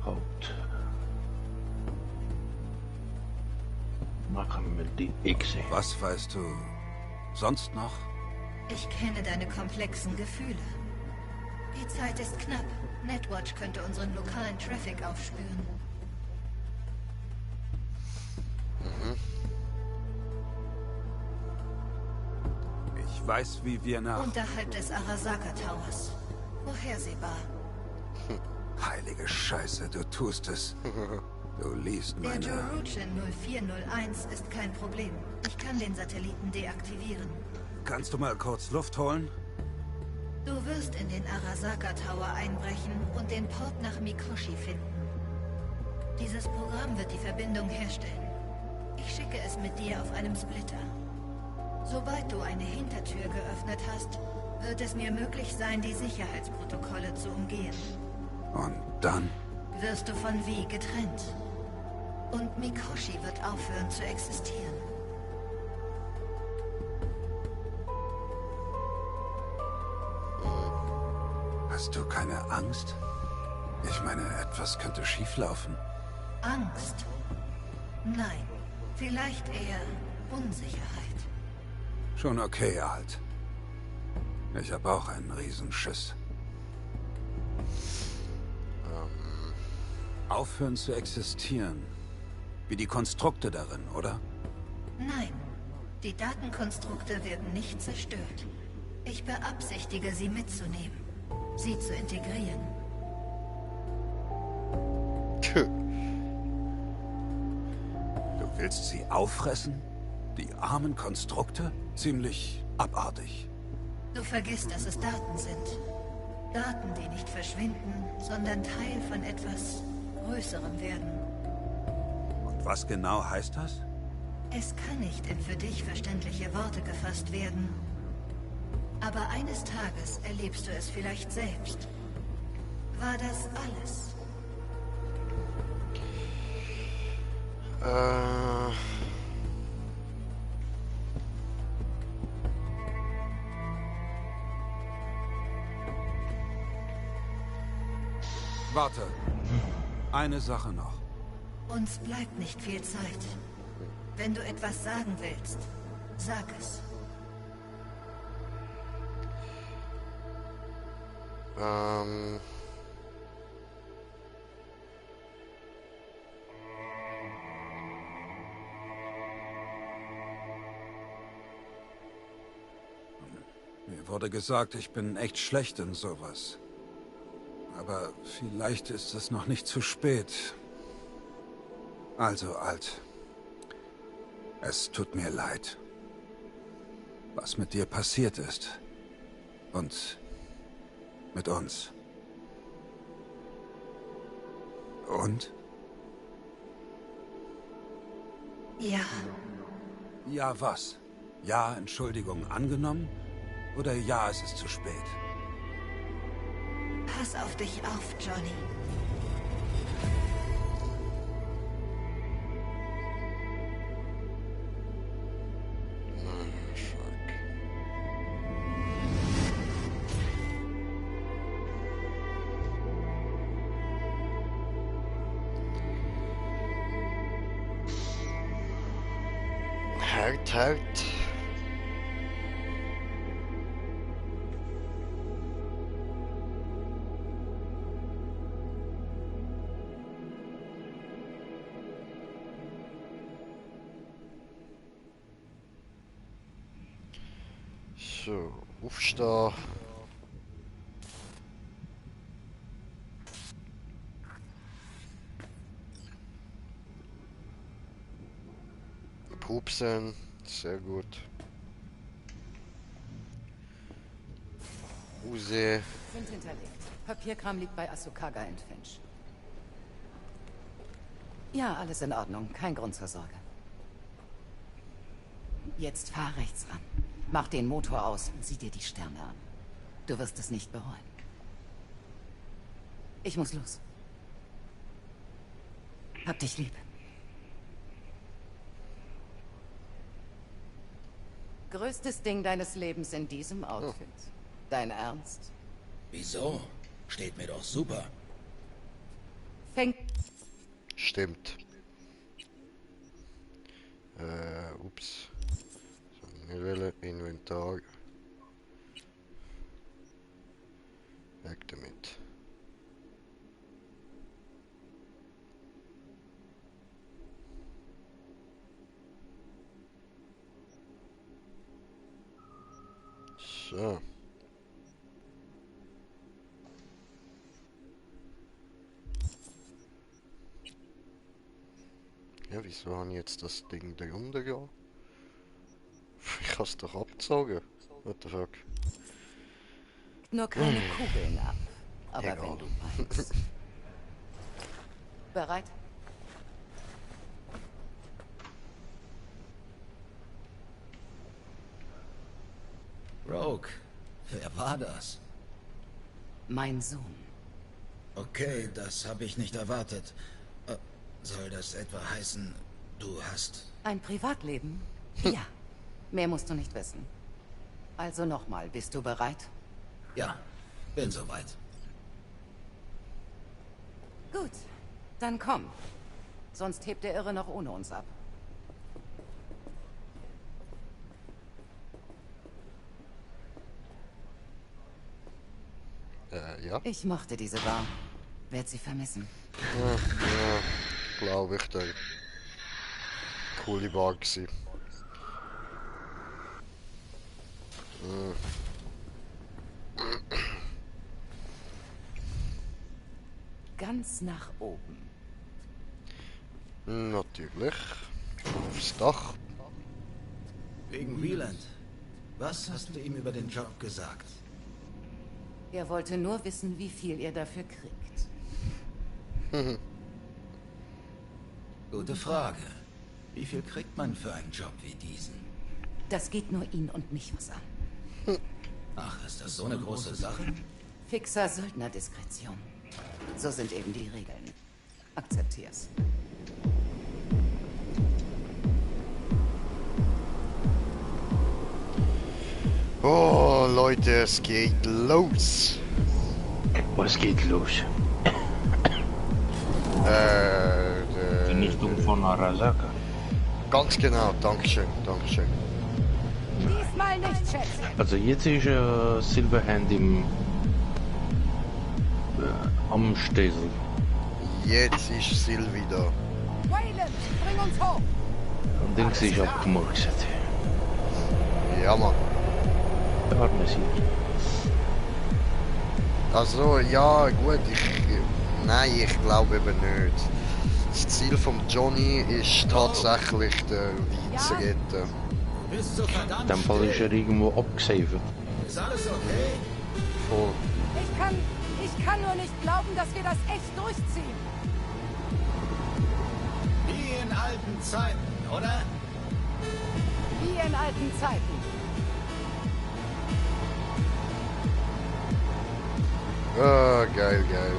Haupt. Machen wir die Echse. Was weißt du sonst noch? Ich kenne deine komplexen Gefühle. Die Zeit ist knapp. Netwatch könnte unseren lokalen Traffic aufspüren. Ich weiß, wie wir nach... Unterhalb des Arasaka Towers. Vorhersehbar. Heilige Scheiße, du tust es. Du liest Der meine... Joruchin 0401 ist kein Problem. Ich kann den Satelliten deaktivieren. Kannst du mal kurz Luft holen? Du wirst in den Arasaka Tower einbrechen und den Port nach Mikoshi finden. Dieses Programm wird die Verbindung herstellen. Ich schicke es mit dir auf einem Splitter. Sobald du eine Hintertür geöffnet hast, wird es mir möglich sein, die Sicherheitsprotokolle zu umgehen. Und dann? Wirst du von Vi getrennt. Und Mikoshi wird aufhören zu existieren. Hast du keine Angst? Ich meine, etwas könnte schieflaufen. Angst? Nein. Vielleicht eher Unsicherheit. Schon okay, Alt. Ich habe auch einen Riesenschiss. Aufhören zu existieren. Wie die Konstrukte darin, oder? Nein. Die Datenkonstrukte werden nicht zerstört. Ich beabsichtige, sie mitzunehmen. Sie zu integrieren. Du willst sie auffressen? Die armen Konstrukte? Ziemlich abartig. Du vergisst, dass es Daten sind. Daten, die nicht verschwinden, sondern Teil von etwas Größerem werden. Und was genau heißt das? Es kann nicht in für dich verständliche Worte gefasst werden. Aber eines Tages erlebst du es vielleicht selbst. War das alles? Warte. Eine Sache noch. Uns bleibt nicht viel Zeit. Wenn du etwas sagen willst, sag es. Mir wurde gesagt, ich bin echt schlecht in sowas. Aber vielleicht ist es noch nicht zu spät. Also, Alt. Es tut mir leid, was mit dir passiert ist. Und mit uns. Und? Ja. Ja, was? Ja, Entschuldigung angenommen? Oder ja, es ist zu spät? Pass auf dich auf, Johnny. Halt. So, aufstehen. Pupsen, sehr gut. Huse. Sind hinterlegt. Papierkram liegt bei Asukaga in Finch. Ja, alles in Ordnung. Kein Grund zur Sorge. Jetzt fahr rechts ran. Mach den Motor aus und sieh dir die Sterne an. Du wirst es nicht bereuen. Ich muss los. Hab dich lieb. Größtes Ding deines Lebens in diesem Outfit. Dein Ernst? Wieso? Steht mir doch super. Stimmt. Ups. So, wir wollen Inventar. Weg damit. So. Ja, wieso habe ich jetzt das Ding da runter gehen? Ich habe es doch abgezogen. What the fuck? Nur keine Kugeln ab. Aber Egal. wenn du meinst. Bereit? Rogue, wer war das? Mein Sohn. Okay, das habe ich nicht erwartet. Soll das etwa heißen, du hast... Ein Privatleben? Ja. Mehr musst du nicht wissen. Also nochmal, bist du bereit? Ja, bin soweit. Gut, dann komm. Sonst hebt der Irre noch ohne uns ab. Ja. Ich mochte diese Bar. Werd sie vermissen. Ja, glaube ich, der coole Bar gewesen. Ganz nach oben. Natürlich. Aufs Dach. Wegen Wieland. Was hast du ihm über den Job gesagt? Er wollte nur wissen, wie viel ihr dafür kriegt. Gute Frage. Wie viel kriegt man für einen Job wie diesen? Das geht nur ihn und mich was an. Ach, ist das so eine große Sache? Fixer Söldnerdiskretion. So sind eben die Regeln. Akzeptier's. Oh, Leute, es geht los. Was geht los? Die Vernichtung von Arasaka. Ganz genau, Dankeschön, Dankeschön. Diesmal nicht, Schätze. Also jetzt ist Silverhand am Stesel. Jetzt ist Sil wieder. Wayland, bring uns hoch. Und Dings ist abgemurkst. Ja, Mann. Der arme Sil. Also, ja, gut, nein, ich glaube eben nicht. Das Ziel von Johnny ist tatsächlich, den Wein zu retten. In dem Fall ist er irgendwo abgesaved. Ist alles okay? Voll. Ich kann nur nicht glauben, dass wir das echt durchziehen. Wie in alten Zeiten, oder? Wie in alten Zeiten. Ah, geil, geil.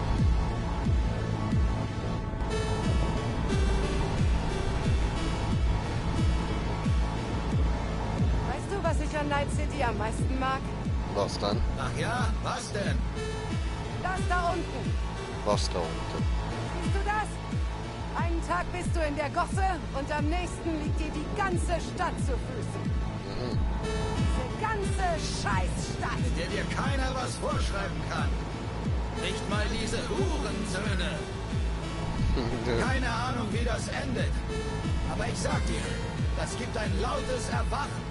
Weißt du, was ich an Night City am meisten mag? Was dann? Ach ja, was denn? Das da unten. Was da unten? Siehst du das? Einen Tag bist du in der Gosse und am nächsten liegt dir die ganze Stadt zu Füßen. Diese ganze Scheißstadt. In der dir keiner was vorschreiben kann. Nicht mal diese Hurensöhne. Keine Ahnung, wie das endet. Aber ich sag dir, das gibt ein lautes Erwachen.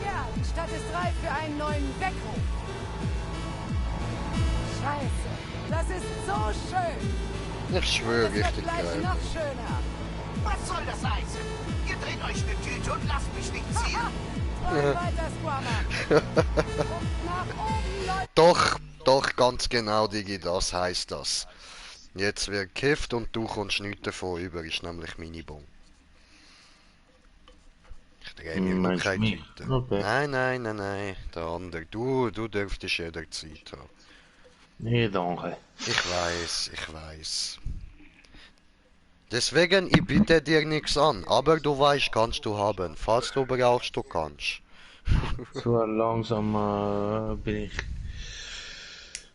Ja, die Stadt ist reif für einen neuen Weckruf. Scheiße, das ist so schön. Ich schwöre, Es wird richtig gleich geil. noch schöner. Was soll das heißen? Ihr dreht euch eine Tüte und lasst mich nicht ziehen. Träum weiter, Squammer. Guckt nach oben, Leute. Doch, ganz genau, Digi, das heisst das. Jetzt wird gekifft und du kommst nichts davon über, ist nämlich meine Bon. Ich drehe mir nur Meinst keine mich? Tüte. Okay. Nein, der andere. Du dürftest jederzeit haben. Nee, danke. Ich weiß. Deswegen, ich biete dir nichts an, aber du weißt, kannst du haben. Falls du brauchst, du kannst. So langsam bin ich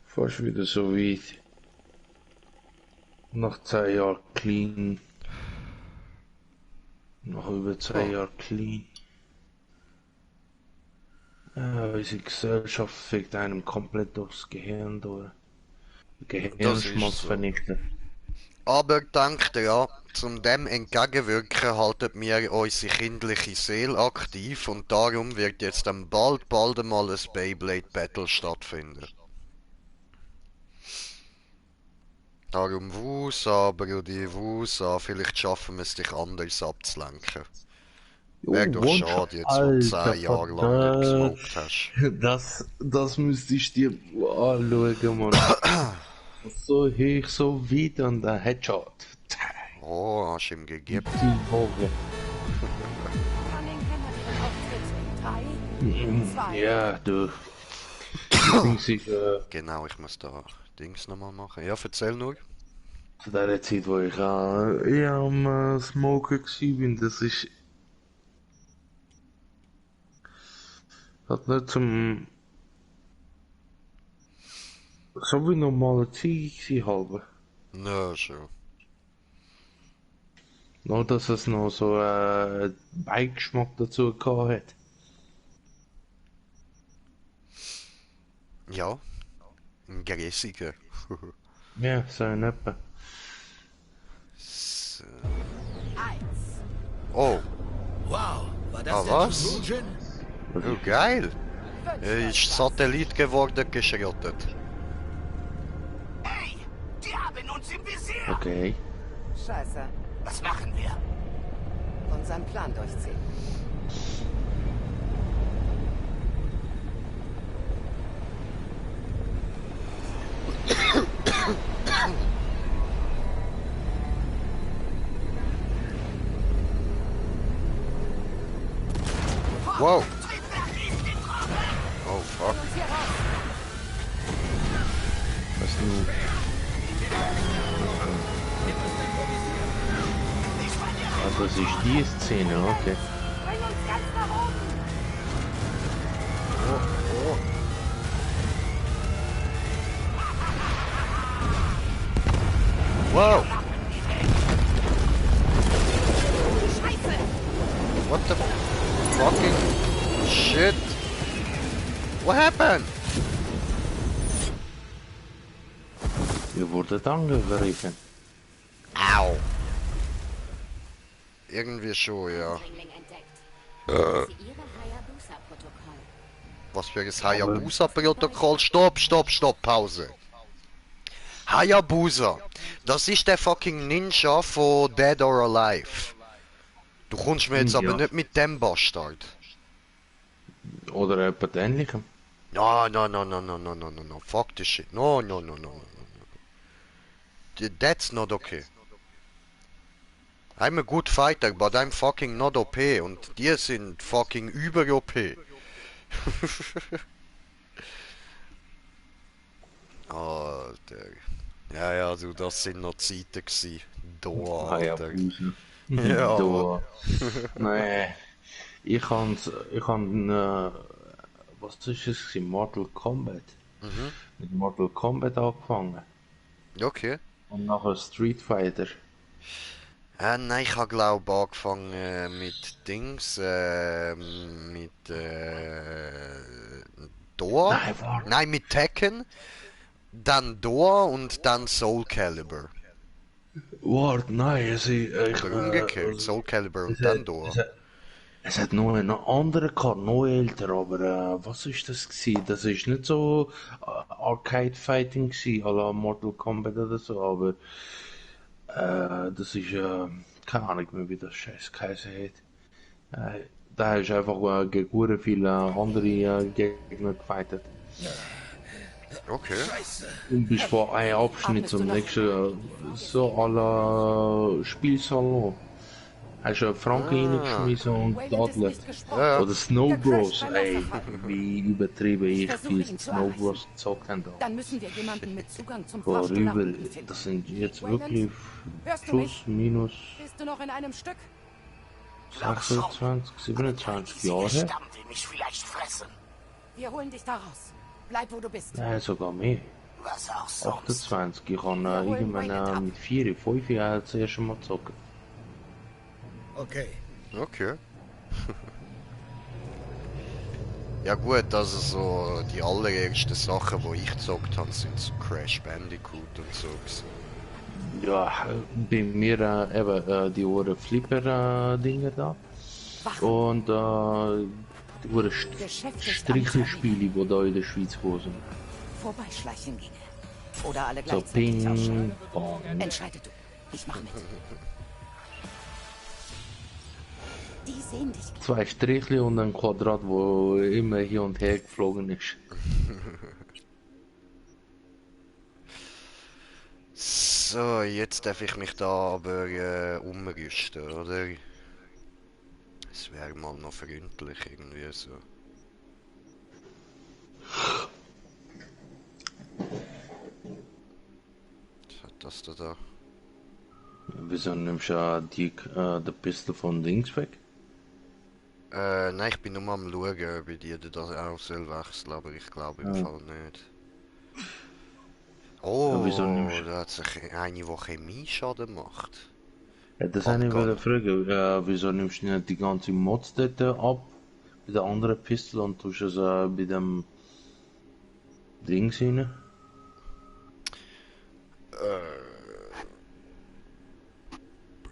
fast wieder so weit. Nach 2 Jahren clean. Nach über 2 Jahren clean. Unsere Gesellschaft fickt einem komplett durchs Gehirn durch. Gehirnschmalz so. vernichten. Aber denkt ja, zum dem entgegenwirken halten wir unsere kindliche Seele aktiv und darum wird jetzt dann bald einmal ein Beyblade Battle stattfinden. Darum Wusa, Brudi, Wusa, vielleicht schaffen wir es dich anders abzulenken. Wäre doch schade, jetzt wo 10 Jahre lang nicht gesmoked hast. Das müsste ich dir anschauen, Mann. So hoch, so weit und ein Headshot. Oh, hast du ihm gegeben? Die Woche. Cunningham hat ihren Auftritt in 3, 2, Ja, du. Dings ist, Genau, ich muss da Dings nochmal machen. Ja, erzähl nur. zu der Zeit, wo ich am Smoken war, das ist. Hat nicht zum. So wie normale Zeit halber. Na, schon. Nur, dass es noch so Beigeschmack dazu gehabt hat. Ja, ein Gräsiger. Ja, so in etwa. So. 1. Oh, Wow, war das der was? Trojin? Oh, geil. Er ist Satellit geworden, geschrottet. Hey, die haben uns im Visier. Okay. Scheiße. Was machen wir? Unseren Plan durchziehen. Wow. Oh, fuck. Was nun? Ah, das ist die Szene, okay. Bring uns ganz nach oben. Wow. What happened? Ihr wurdet angegriffen. Au. Irgendwie schon, ja. Was für ein Hayabusa-Protokoll? Stopp, Pause. Hayabusa. Das ist der fucking Ninja von Dead or Alive. Du kommst mir jetzt aber nicht mit dem Bastard. Oder etwas ähnlichem. No. Fuck this shit. No. That's not okay. I'm a good fighter, but I'm fucking not OP. Und die sind fucking über OP. Alter. Ja, also das sind noch Zeiten gsi. Da, Alter. Ja. Da. Nee. Ich han was ist es gewesen? Mortal Kombat. Mit Mortal Kombat angefangen. Okay. Und nachher Street Fighter. Nein, ich habe glaube angefangen mit Dings, mit Doa. Nein, mit Tekken. Dann Doa und dann Soul Calibur. Warte, nein, Oder umgekehrt, Soul Calibur und dann Doa. Es hat noch einen anderen gehabt, noch älter, aber was ist das gewesen? Das ist nicht so Arcade-Fighting gewesen, à la Mortal Kombat oder so, aber das ist, keine Ahnung mehr, wie das Scheiß geheißen hat. Da ist einfach gegen viele andere Gegner gefightet. Okay. Und bist von einem Abschnitt zum nächsten, so à la Spielsalon. Hast du einen Franken reingeschmissen und Adler. Oder Snow Bros, ey, wie übertrieben ich viel Snow Bros gezockt habe. Dann müssen wir jemanden mit Zugang zum Vorüber, Frachtladen finden. das sind jetzt wirklich plus, minus Bist du noch in einem Stück? 26, 27 Jahre. Wir holen dich da raus. Bleib, wo du bist. Nein, sogar mehr. 28, ich habe irgendwann mit 4, 5 Jahren das erste Mal gezockt. Okay. Ja gut, also so die allerersten Sachen, die ich gezockt habe, sind so Crash Bandicoot und so gewesen. Ja, bei mir eben die Ohren Flipper-Dinger da. Und die Ohren Strichelspiele, die da in der Schweiz sind. Vorbeischleichen ginge. Oder alle So gleichzeitig Ping, aufschauen. Pong. Entscheide du. Ich mach mit. Die sehen dich. 2 Striche und ein Quadrat, wo immer hier und her geflogen ist. So, jetzt darf ich mich da aber umrüsten, oder? Es wäre mal noch freundlich irgendwie so. Was hat das da? Wieso nimmst du die Pistole von Dings weg? Nein, ich bin nur mal am schauen, ob ich die das auch soll wechseln, aber ich glaube im Fall nicht. Oh, da hat sich eine, die Chemieschaden macht. Ja, das habe ich fragen. Wieso nimmst du nicht die ganze Mods dort ab? Bei der anderen Pistole und tust es bei dem Dings rein?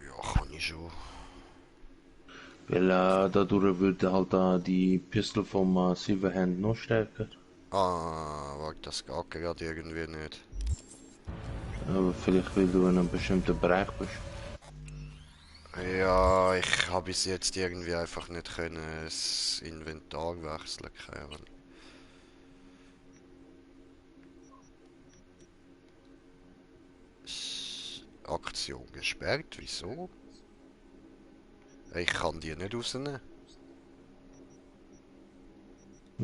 Ja, kann ich schon. Weil dadurch würde halt die Pistole vom Silverhand noch stärker. Warte, das geht gerade irgendwie nicht. Aber vielleicht weil du in einem bestimmten Bereich bist. Ja, ich habe bis jetzt irgendwie einfach nicht können das Inventar wechseln können. Aktion gesperrt, wieso? Ich kann die nicht rausnehmen.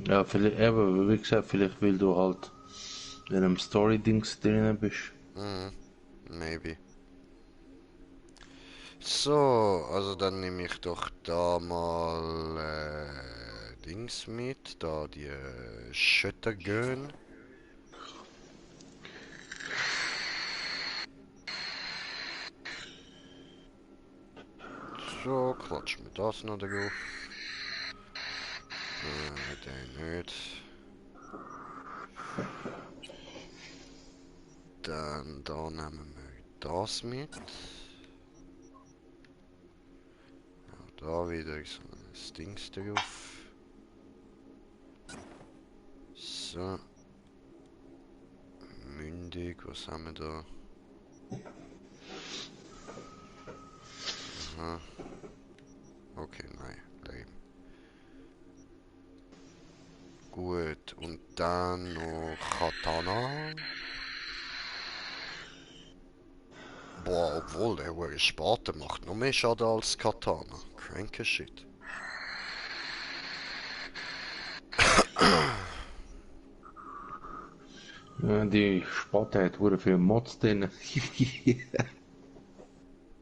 Ja, vielleicht eben, wie gesagt, vielleicht weil du halt in einem Story-Dings drinnen bist. Maybe. So, also dann nehme ich doch da mal Dings mit, da die Shotgun. So, klatschen wir das noch drauf. Den nicht. Dann da nehmen wir das mit. Ja, da wieder so ein Dings drauf. So. Mündig, was haben wir da? Aha. Okay, nein, Leben. Gut, und dann noch Katana. Boah, obwohl der hohe Spaten macht noch mehr Schaden als Katana. Cranker Shit. Ja, die Spaten hat hure viel Mods drin.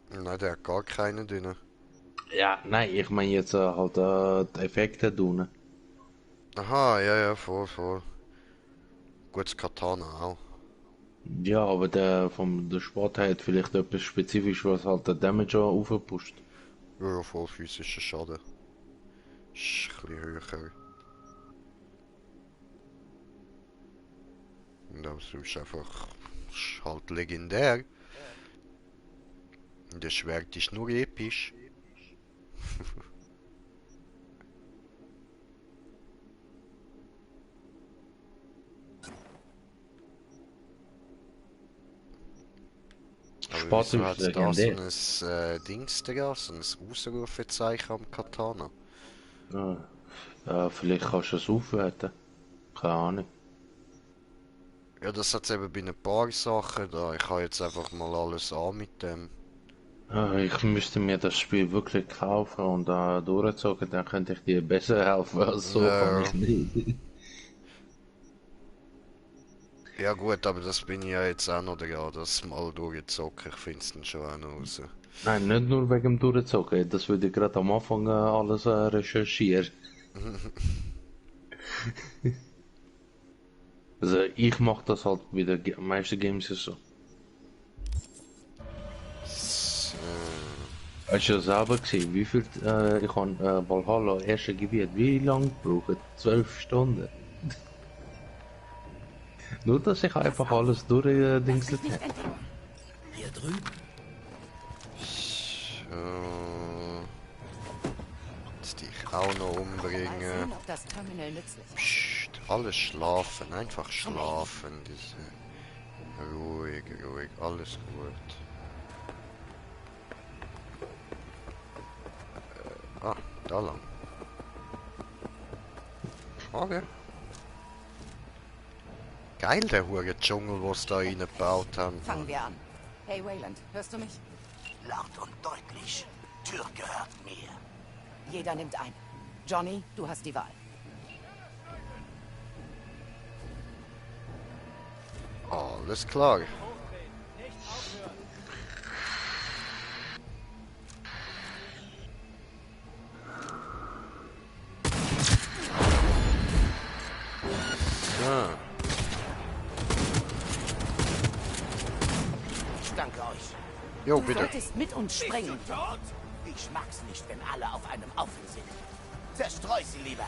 Nein, der hat gar keine drin. Ja, nein, ich meine jetzt halt die Effekte tun. Aha, ja, voll. Gutes Katana auch. Ja, aber der Sport hat vielleicht etwas spezifisch, was halt den Damage aufpusht. Ja, voll physischer Schaden. Ist ein bisschen höher. Und auch sonst einfach ist halt legendär. Und das Schwert ist nur episch. Spaß ist legendär. Da so ein Dings da, so ein Ausrufezeichen am Katana. Ja, vielleicht kannst du es aufwerten. Keine Ahnung. Ja, das hat es eben bei ein paar Sachen da. Ich habe jetzt einfach mal alles an mit dem. Ich müsste mir das Spiel wirklich kaufen und da durchzocken, dann könnte ich dir besser helfen, als so kann ich nicht. Ja gut, aber das bin ich ja jetzt auch noch dran, das mal durchzocken. Ich finde es dann schon auch noch raus. Nein, nicht nur wegen dem Durchzocken, das würde ich gerade am Anfang alles recherchieren. Also ich mache das halt bei den meisten Games so. Hast du ja selber gesehen, wie viel ich habe Valhalla erste Gebiet, wie lange gebraucht? 12 Stunden. Nur dass ich einfach alles durchdingselt habe. Hier drüben. So. Jetzt dich auch noch umbringen. Psst, alles schlafen, einfach schlafen. Ruhig, alles gut. Da lang. Okay. Geil, der hure Dschungel, was da reingebaut haben. Fangen wir an. Hey Wayland, hörst du mich? Laut und deutlich. Tür gehört mir. Jeder nimmt ein. Johnny, du hast die Wahl. Alles klar. So. Ich danke euch. Jo, Du bitte. solltest mit uns springen. Ich mag's nicht, wenn alle auf einem Aufen sind. Zerstreu sie lieber.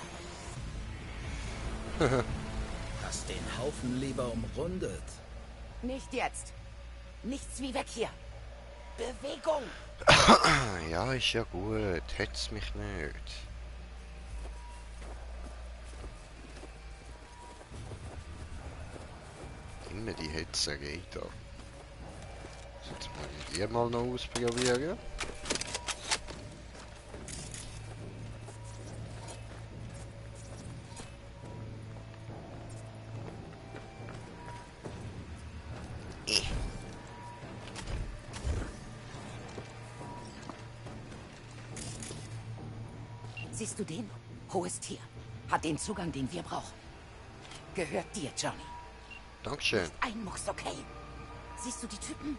Hast den Haufen lieber umrundet. Nicht jetzt. Nichts wie weg hier. Bewegung. Ja, ist ja gut. Hetz mich nicht. Immer die Hetzerei da. Jetzt muss ich die mal noch ausprobieren. Siehst du den? Hohes Tier. Hat den Zugang, den wir brauchen. Gehört dir, Johnny. Dankeschön. Ein Mucks, okay. Siehst du die Typen?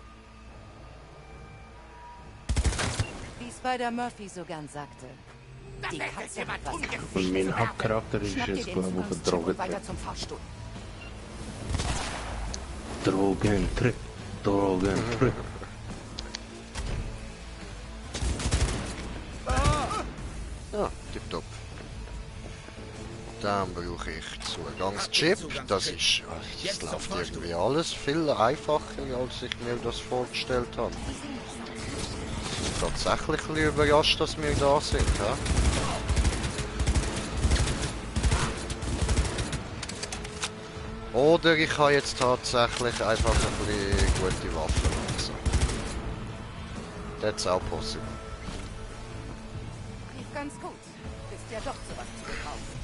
Wie Spider-Murphy so gern sagte. Die Katze hat was. Und mein Hauptcharakter ist Schnapp dir jetzt, den glaube ich, auf Zugangschip und Drogen. weiter zum Fahrstuhl. Drogentrick. Drogentrick. Ja, tipptopp. dann brauche ich Zugangschip. Das läuft irgendwie alles viel einfacher, als ich mir das vorgestellt habe. Ich bin tatsächlich ein bisschen überrascht, dass wir da sind. He? Oder ich habe jetzt tatsächlich einfach ein bisschen gute Waffen. Also. That's auch possible. Lief ganz gut. Bist ja doch zu was zu kaufen.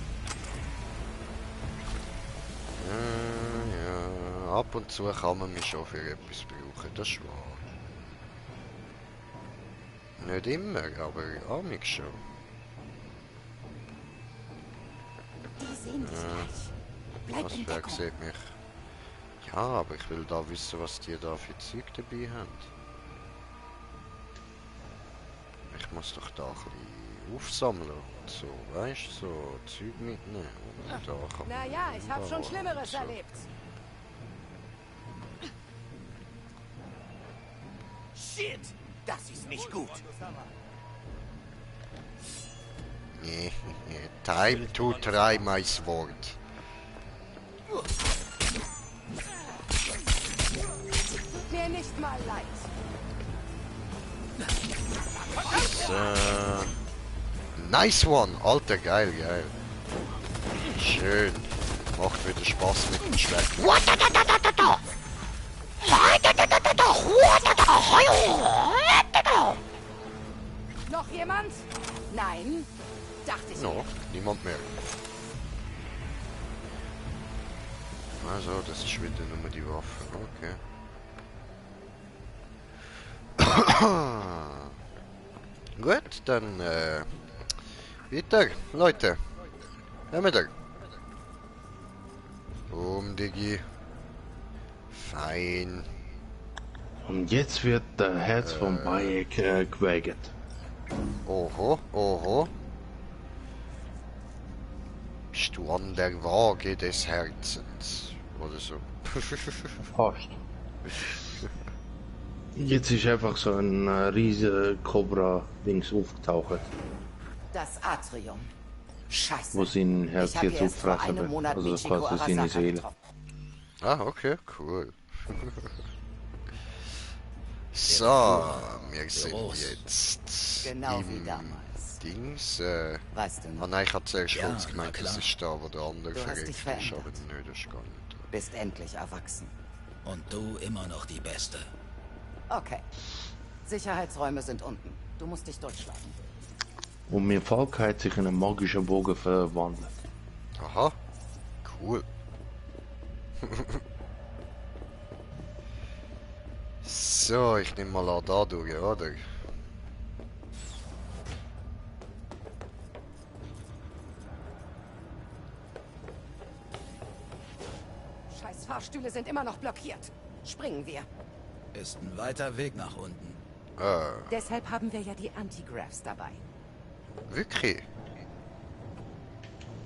Ja, ab und zu kann man mich schon für etwas brauchen, das ist wahr. Nicht immer, aber amig schon. Die sehen dich gleich. Bleib in Wer Deckung. sieht mich? Ja, aber ich will da wissen, was die da für Zeug dabei haben. Ich muss doch da ein bisschen aufsammeln und so, weißt du, so Zeug mitnehmen. Und da kann man Naja, ich habe schon umbauen Schlimmeres und so. erlebt. Shit, das ist nicht gut. Nee, time to try my sword. Tut mir nicht mal leid. So. Nice one! Alter, geil, geil. Schön. Macht wieder Spaß mit dem Schwert. Noch jemand? Nein? Dachte ich No, mir. niemand mehr. Also, das ist wieder nur die Waffe. Okay. Gut, dann weiter, Leute. Haben wir da. Digi. Fein. Und jetzt wird der Herz von Bayek gewägt. Oho, oho. Bist du an der Waage des Herzens? Oder so. Fast. Jetzt ist einfach so ein riesiger Cobra-Dings aufgetaucht, Das Atrium. Scheiße. wo sein Herz Ich hab jetzt erst vor auffressen einem wird. Monat Also Michiko quasi seine Arasaka Seele. getroffen. Ah, okay, cool. So, wir sind jetzt Genau wie im damals. Dings. Weißt du noch? Ah nein, ich hatte zuerst Ja, kurz gemeint, na das klar. ist da, wo der andere Du hast verreckt dich ist, verändert. aber nö, das ist gar nicht drin. Bist endlich erwachsen. Und du immer noch die Beste. Okay. Sicherheitsräume sind unten. Du musst dich durchschlagen. Und mir Falkheit sich in einen magischen Bogen verwandelt. Aha, cool. So, ich nehme mal auch da durch, oder? Scheiß Fahrstühle sind immer noch blockiert. Springen wir. Ist ein weiter Weg nach unten. Deshalb haben wir ja die Antigraphs dabei. Wirklich?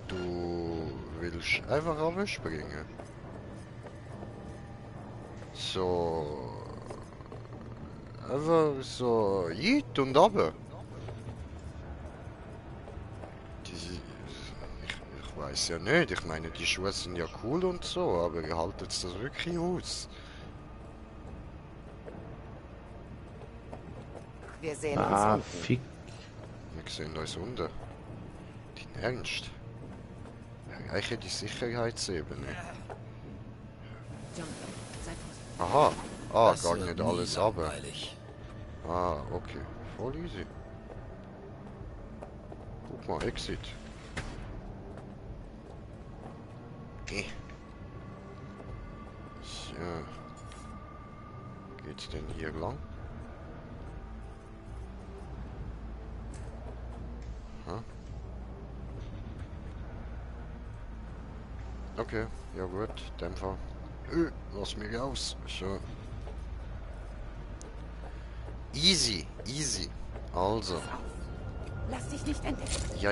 Du willst einfach runterspringen? So... Einfach so... Jit und runter. Ich weiß ja nicht. Ich meine, die Schuhe sind ja cool und so, aber ihr haltet das wirklich aus? Wir sehen Ah, uns unten. fick. Wir sehen uns unten. Dein Ernst? Erreiche die Sicherheitsebene. John, sei vorsichtig. Aha. Ah, Das gar wird nicht nie alles aber. langweilig. Ah, okay. Voll easy. Guck mal, Exit. So. Geht's denn hier lang? Aha. Okay, ja gut, Dämpfer. Lass mich raus. So. Easy, easy. Also. Lass dich nicht entdecken. Ja.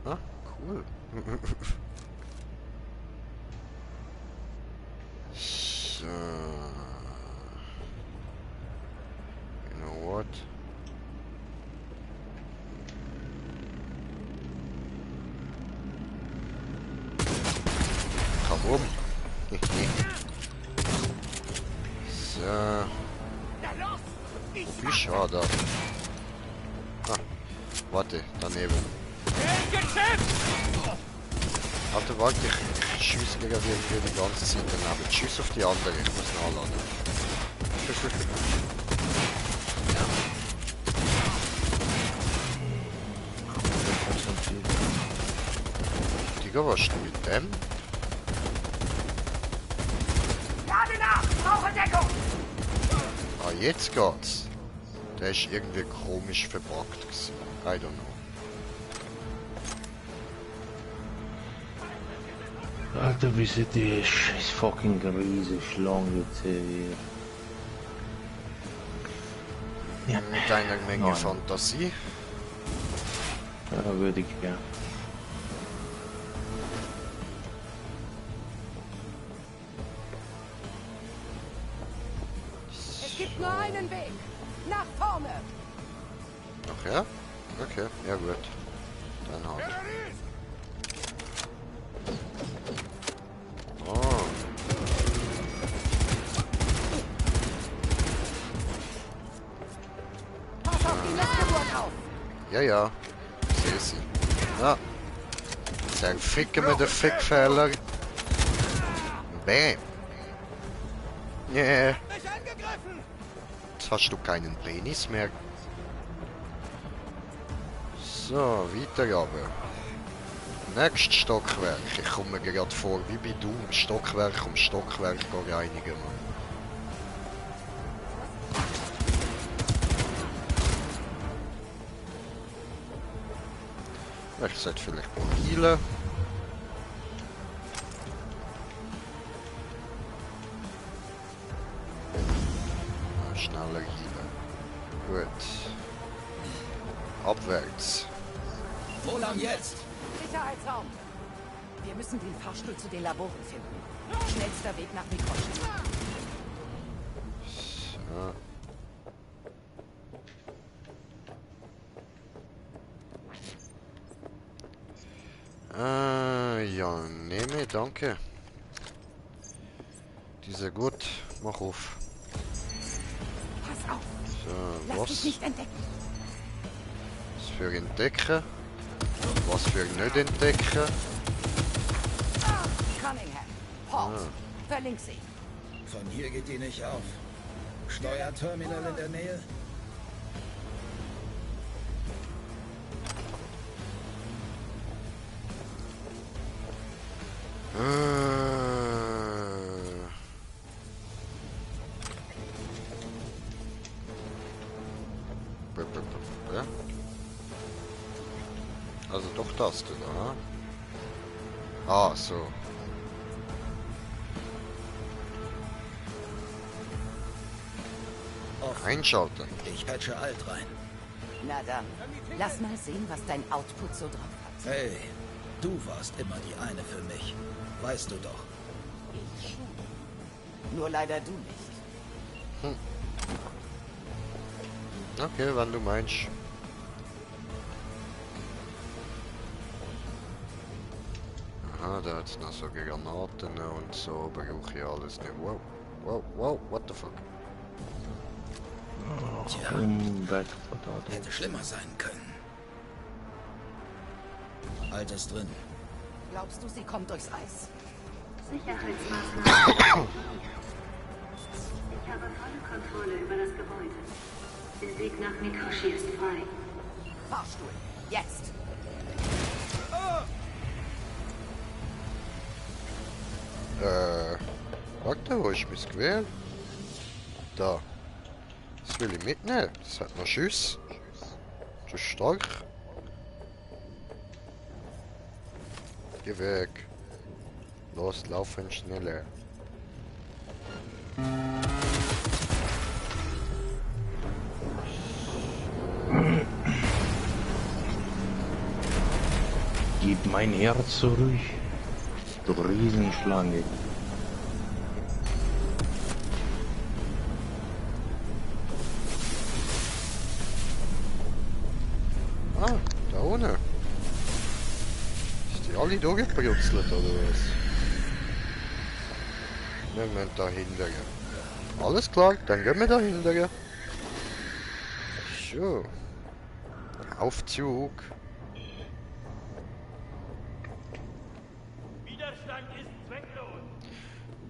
Ah, cool. So. Genau What? Warum? So. Wie schade. Ah, warte, daneben. Warte, ich schieße gerade irgendwie die ganze Zeit daneben. Tschüss auf die andere, ich muss nachladen. Digga, was ist denn mit dem? Lade nach! Brauche Deckung! Ah, jetzt geht's. Der ist irgendwie komisch verpackt gewesen. I don't know. Alter, wie sieht die scheiß fucking riesige Schlange jetzt hier? Ja. Mit einer Menge Fantasie. Ja, würde ich gern. Es gibt nur einen Weg. Nach vorne. Ach ja? Okay, ja gut. Dann halt. Oh. Pass auf die Missgeburt auf. Ja, ja. Sehe sie. Ja. Zerficken wir den Fickfehler. Bäm. Yeah. Jetzt hast du keinen Penis mehr. So, weiter aber. Nächstes Stockwerk. Ich komme mir gerade vor, wie bei du im Stockwerk um Stockwerk reinigen. Ich sollte vielleicht mal heilen. Schneller heilen. Gut. Abwärts. Wo lang jetzt? Sicherheitsraum. Wir müssen den Fahrstuhl zu den Laboren finden. Schnellster Weg nach Mikoshi. So. Ja, nehme, danke. Diese gut, mach auf. Pass auf. So, Lass dich nicht entdecken. Was für entdecken? Was für nicht entdecken? Cunningham. Port. Verlinks sie. Von hier geht die nicht auf. Steuerterminal in der Nähe? Also doch das da. Ah, so. Einschalten. Ich patche alt rein. Na dann, lass mal sehen, was dein Output so drauf hat. Hey, du warst immer die eine für mich. Weißt du doch. Ich schon. Nur leider du nicht. Okay, wenn du meinst. Aha, da hat's noch so Granaten und so, brauche ich alles nicht. Wow, wow, wow, what the fuck? Tja, hätte schlimmer sein können. Altes drin. Glaubst du, sie kommt durchs Eis? Sicherheitsmaßnahmen. Ich habe volle Kontrolle über das Gebäude. Der Weg nach Mikoshi ist frei. Fahrstuhl. Jetzt. Warte, wo ist mein Gewehr? Da. Das will ich mitnehmen. Das hat noch Schuss. Das ist stark. Geh weg. Los, laufen schneller. Gib mein Herz zurück. Du Riesenschlange. die alle durchgebrutzelt oder was? Wir müssen da hinterher. Alles klar, dann gehen wir da hinterher. So. Aufzug.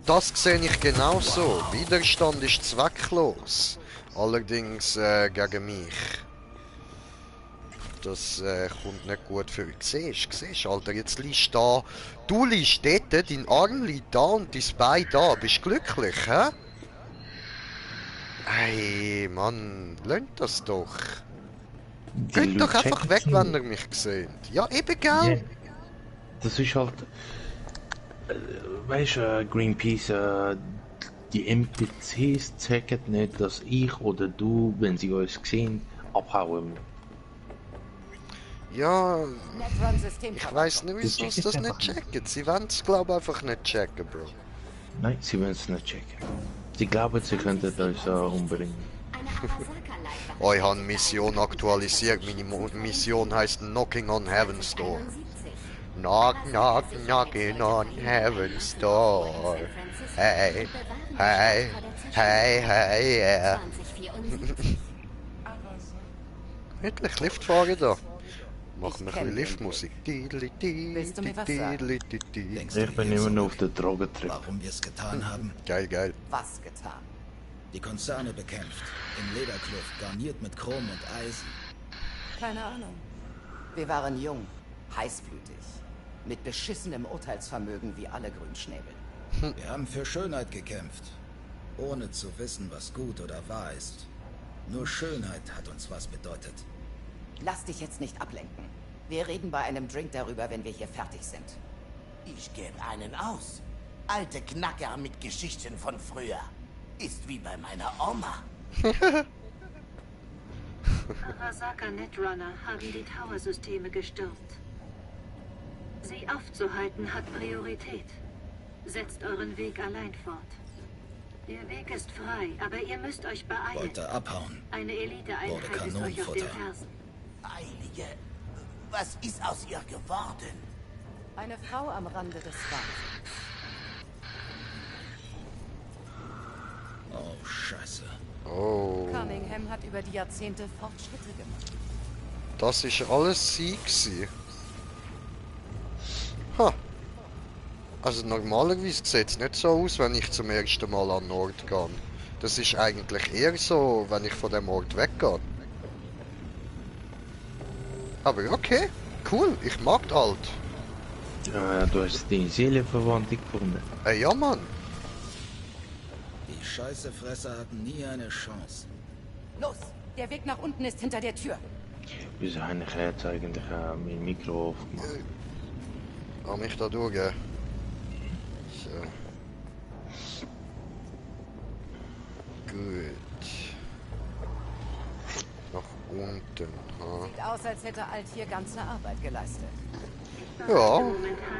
Das sehe ich genauso. Widerstand ist zwecklos. Allerdings gegen mich. Das kommt nicht gut für euch. Siehst, Alter, jetzt liegst da. Du liegst dort, dein Arm liegt da und dein Bein da. Bist glücklich, hä? Hey, Mann, lasst das doch. Geht doch einfach weg, wenn ihr mich seht. Ja, eben, gell? Yeah. Das ist halt... weißt du, Greenpeace, die NPCs checken nicht, dass ich oder du, wenn sie uns sehen, abhauen. Ja, ich weiß nicht, wieso sie das nicht checken. Sie wollen es, glaube ich, einfach nicht checken, Bro. Nein, sie wollen es nicht checken. Sie glauben, sie könnten uns umbringen. Oh, ich habe eine Mission aktualisiert. Meine Mission heißt Knocking on Heaven's Door. Knock, knock, knocking on Heaven's Door. Hey, hey, hey, hey, yeah. Endlich Liftfahren da. Machen wir ein bisschen Liftmusik. Willst du mir was sagen? Ich bin immer noch auf der Drogentrip. Warum wir es getan haben? Geil, geil. Was getan? Die Konzerne bekämpft. In Lederkluft, garniert mit Chrom und Eisen. Keine Ahnung. Wir waren jung, heißblütig, mit beschissenem Urteilsvermögen wie alle Grünschnäbel. Wir haben für Schönheit gekämpft, ohne zu wissen, was gut oder wahr ist. Nur Schönheit hat uns was bedeutet. Lass dich jetzt nicht ablenken. Wir reden bei einem Drink darüber, wenn wir hier fertig sind. Ich gebe einen aus. Alte Knacker mit Geschichten von früher. Ist wie bei meiner Oma. Arasaka Netrunner haben die Tower-Systeme gestürzt. Sie aufzuhalten hat Priorität. Setzt euren Weg allein fort. Der Weg ist frei, aber ihr müsst euch beeilen. Wollte abhauen. Eine Elite-Einheit ist euch auf den Fersen. Heilige, was ist aus ihr geworden? Eine Frau am Rande des Wahnsinns. Oh, Scheiße. Oh. Cunningham hat über die Jahrzehnte Fortschritte gemacht. Das ist alles sie gewesen. Ha. Also normalerweise sieht es nicht so aus, wenn ich zum ersten Mal an den Ort gehe. Das ist eigentlich eher so, wenn ich von dem Ort weggehe. Aber okay, cool, ich mag alt. Du hast die Seelenverwandlung gefunden. Ja, Mann. Die Scheißefresser hatten nie eine Chance. Los, der Weg nach unten ist hinter der Tür. Wieso habe ich jetzt eigentlich mein Mikro aufgemacht? Kann ich da durchgehen? So. Gut. Nach unten. Ha. Sieht aus, als hätte Alt hier ganze Arbeit geleistet. Ja,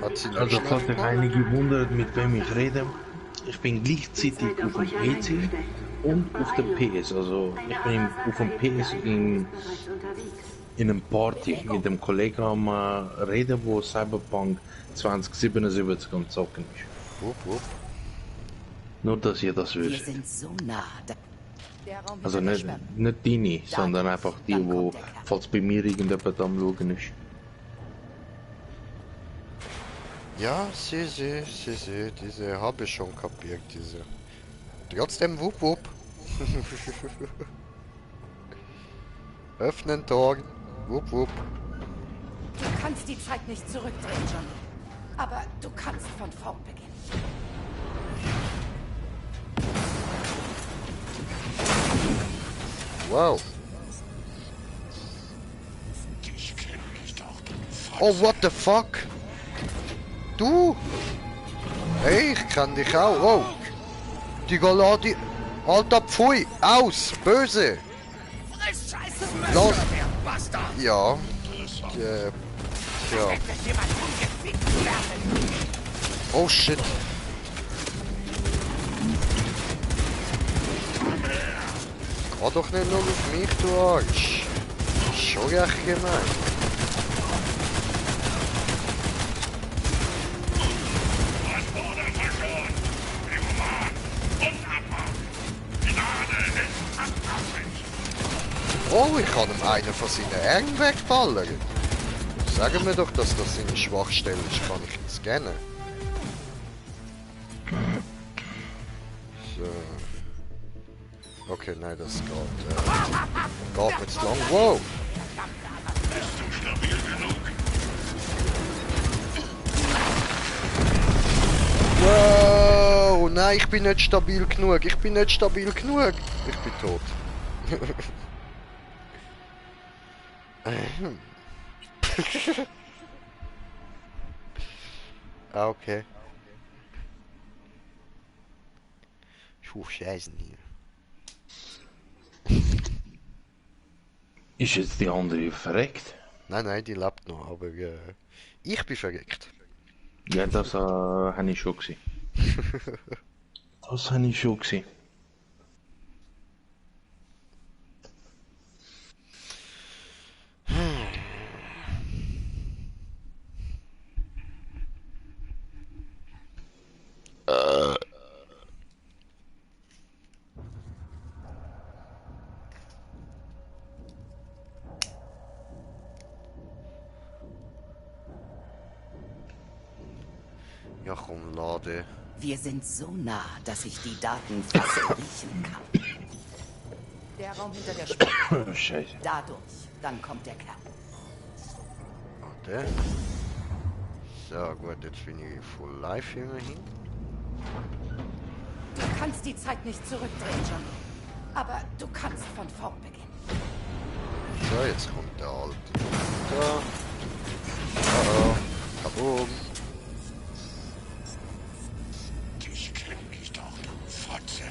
hat sie Also nicht falls schlecht sich gemacht. einige wundern, mit wem ich rede, ich bin gleichzeitig auf dem PC und auf dem PS. Also ich bin auf dem PS in einem Party mit dem Kollegen am reden, wo Cyberpunk 2077 am Zocken ist. Nur dass ihr das Wir wisst. sind so nah. Der Raum Also hinter der nicht, Sperre. nicht deine, sondern einfach die, wo falls bei mir irgendjemand am Schauen ist. Ja, diese habe ich schon kapiert, diese. Trotzdem wupp wupp. Öffnen Tor. Wupp wupp. Du kannst die Zeit nicht zurückdrehen, Johnny. Aber du kannst von vorn beginnen. Wow. Oh, what the fuck? Du? Hey, ich kenn dich auch. Oh. Die Galadi. Alter Pfui. Aus. Böse. Los. Ja. Ja. Oh shit. Geh doch nicht nur auf mich, du Arsch. Schon recht gemein. Oh, ich kann ihm einen von seinen Armen wegballern. Sagen wir doch, dass das seine Schwachstelle ist, kann ich ihn scannen. So. Okay, nein, das geht jetzt lang. Wow! Bist du stabil genug? Wow! Nein, ich bin nicht stabil genug. Ich bin nicht stabil genug. Ich bin tot. Ah, okay. Scheiße hier. Ist jetzt die andere verreckt? Nein, nein, die lebt noch, aber ich bin verreckt. Ja, das habe ich schon gesehen. Das habe ich schon gesehen. Ja, komm, lade. Wir sind so nah, dass ich die Daten fast riechen kann. Der Raum hinter der Schwelle. Scheiße. Dadurch. Dann kommt der Kerl. Warte. So, gut, jetzt bin ich full live hier hin. Du kannst die Zeit nicht zurückdrehen, Johnny. Aber du kannst von vorn beginnen. So, jetzt kommt der Alte. Da. Oh, kaboom. Ich kenn dich doch, du Fotze.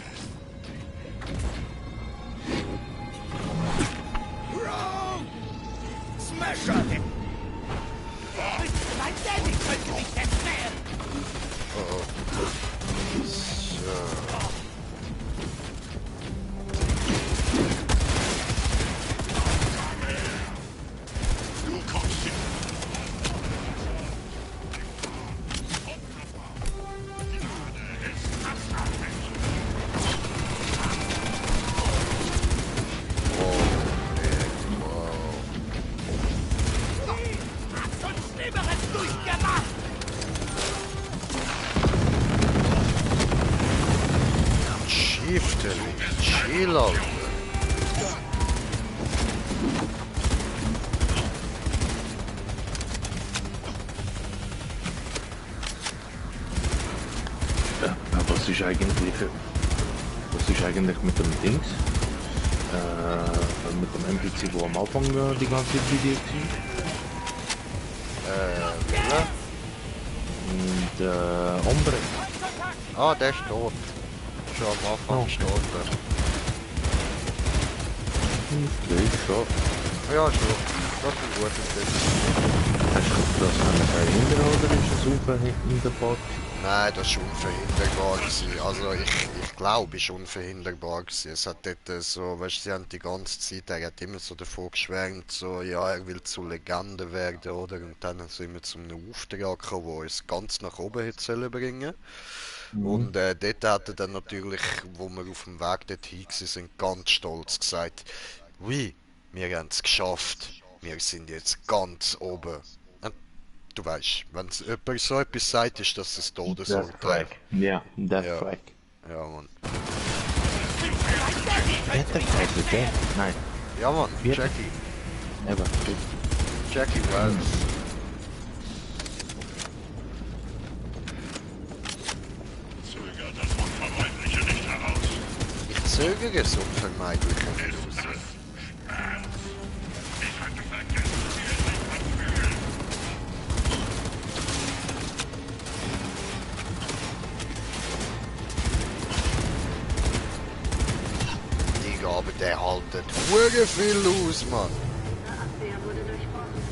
Smasher! Mein Daddy könnte mich jetzt nähen! Oh, oh. So. Du kommst hin. Chill, Alter. Ja, was ist eigentlich mit dem Dings? Mit dem NPC, wo am Anfang die ganze Zeit bei dir war? Und Ombre. Ah, der ist tot. Schon am Anfang gestorben. Okay, schon. Ja, schon. Das ist ein guter Tipp. Hast du das verhindern oder ist das unverhinderbar? Nein, das ist unverhinderbar gewesen. Also ich glaube, es ist unverhinderbar gewesen. Es hat dort so, weißt du, sie haben die ganze Zeit, er hat immer so davon geschwärmt, so, ja, er will zu Legende werden, oder? Und dann sind wir zu einem Auftrag gekommen, der uns ganz nach oben hätte sollen bringen. Und dort hat er dann natürlich, wo wir auf dem Weg dorthin sind, ganz stolz gesagt, oui, wir haben es geschafft, wir sind jetzt ganz oben. Und du weißt, wenn jemand so etwas sagt, ist das das Todesurteil. Ja, Death Flag. Ja, Mann. Death Flag, okay? Nein. Ja, Mann, Jackie. Eben, Jackie Wells. Ich zögere es Unvermeidliche nicht raus. Digga, aber der haltet hure viel aus, Mann. Abwehr wurde durchbrochen.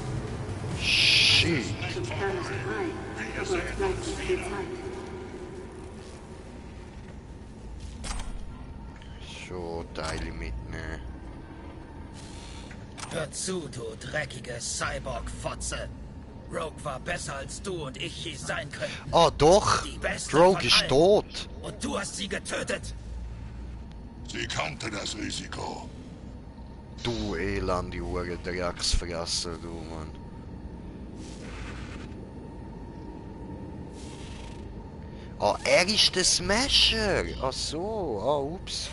Shit. Der Kerl ist frei, aber es bleibt nicht viel Zeit. So, Teile mitnehmen. Hör zu, du dreckige Cyborg-Fotze. Rogue war besser als du und ich je sein können. Ah, doch! Die beste Rogue von ist allen. tot! Und du hast sie getötet. Sie kannte das Risiko. Du elende Hure Drecksfresser, du Mann. Ah, er ist der Smasher! Ach so, ah, ups.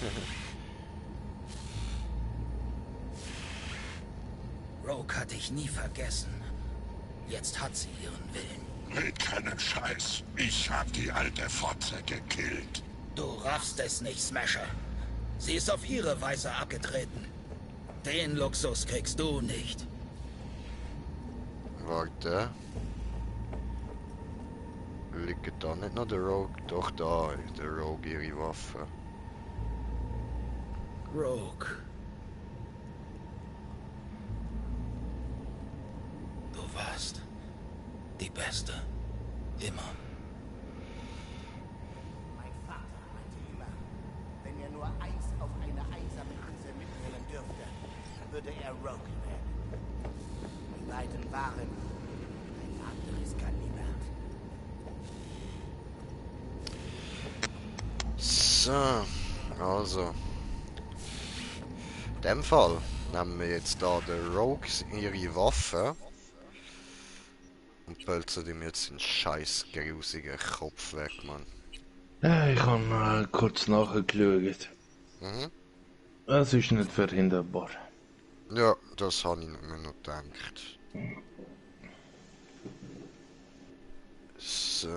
Rogue hat dich nie vergessen. Jetzt hat sie ihren Willen. Red keinen Scheiß. Ich hab die alte Fotze gekillt. Du raffst es nicht, Smasher. Sie ist auf ihre Weise abgetreten. Den Luxus kriegst du nicht. Warte. Liegt da nicht noch der Rogue? Doch, da ist der Rogue ihre Waffe. Rogue. Du warst die Beste. Immer. Mein Vater meinte immer, wenn er nur eins auf eine einsame Insel mitnehmen dürfte, würde er Rogue werden. Die beiden waren ein anderes Kaliber. So, also. In dem Fall nehmen wir jetzt da der Rogue ihre Waffe und pölzen ihm jetzt den scheiß grusigen Kopf weg, Mann. Ja, ich habe kurz nachgeschaut. Mhm. Es ist nicht verhinderbar. Ja, das habe ich mir noch gedacht. So.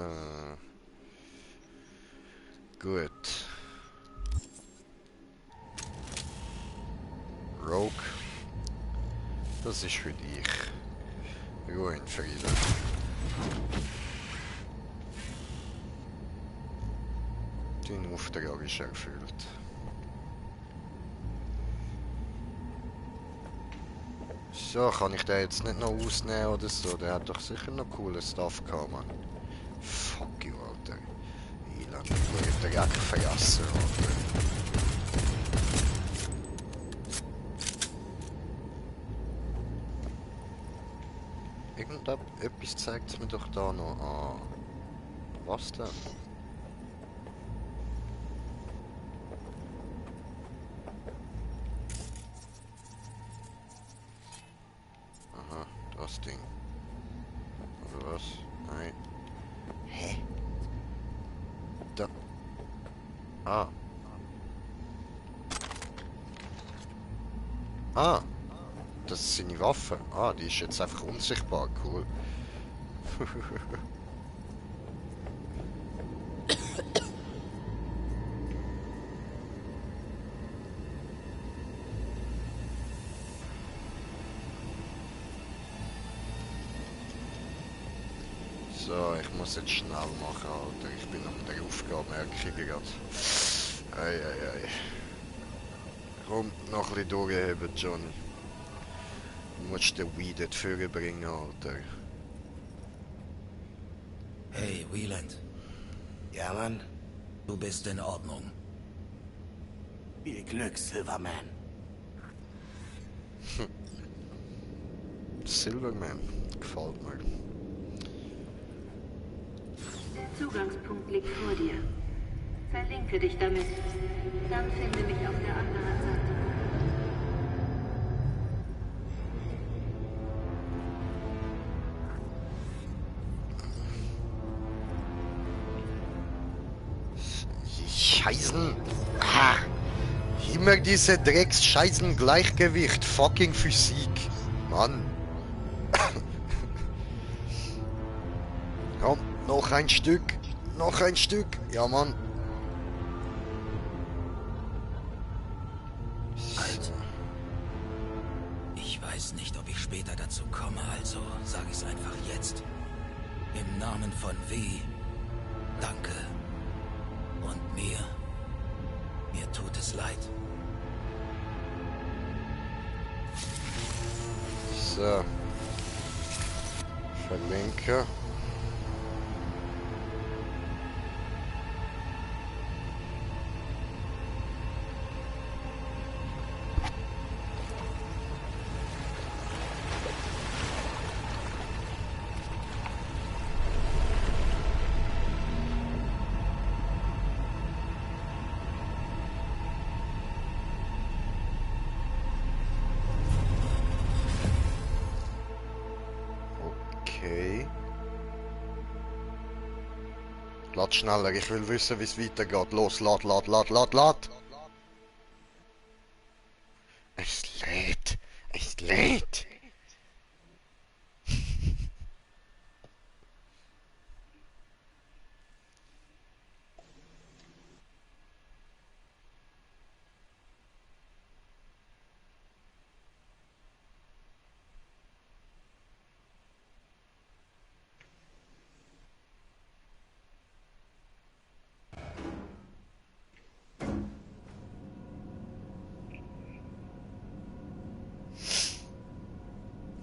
Gut. Rogue. Das ist für dich. Ruhe in Frieden. Dein Auftrag ist erfüllt. So, kann ich den jetzt nicht noch ausnehmen oder so? Der hat doch sicher noch cooles Stuff gehabt, Mann. Fuck you, Alter. Elend, ich will Dreck vergessen, Alter. Irgendetwas zeigt es mir doch da noch an. Was denn? Aha, das Ding. Oder was? Nein. Hä? Da. Ah. Ah. Das ist seine Waffe. Ah, die ist jetzt einfach unsichtbar. Cool. So, ich muss jetzt schnell machen, Alter. Ich bin an der Aufgabe, merke ich gerade. Ei. Komm, noch ein bisschen durchheben, Johnny. Du musst den Weed dort vorbringen, Alter. Hey, Wieland. Ja, Mann? Du bist in Ordnung. Viel Glück, Silverman. Silverman, gefällt mir. Der Zugangspunkt liegt vor dir. Verlinke dich damit. Dann finde mich auf der anderen Seite. Scheißen! Ah! Immer diese Drecks-Scheißen Gleichgewicht. Fucking Physik. Mann. Komm, noch ein Stück. Noch ein Stück. Ja, Mann. Alter. Ich weiß nicht, ob ich später dazu komme, also sage ich's einfach jetzt. Im Namen von W. Danke. Und mir tut es leid. So. Verlinke. Lad schneller, ich will wissen, wie es weitergeht. Los, lad. Es lädt.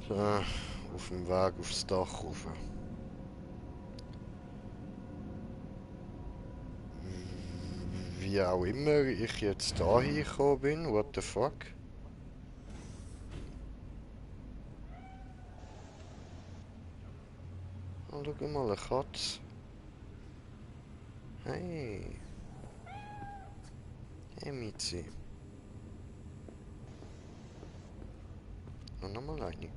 So, auf dem Weg aufs Dach rauf. Wie auch immer ich jetzt da hingekommen bin, what the fuck? Oh, schau mal, eine Katze. Hey. Hey, Mizi. Und nochmal eine.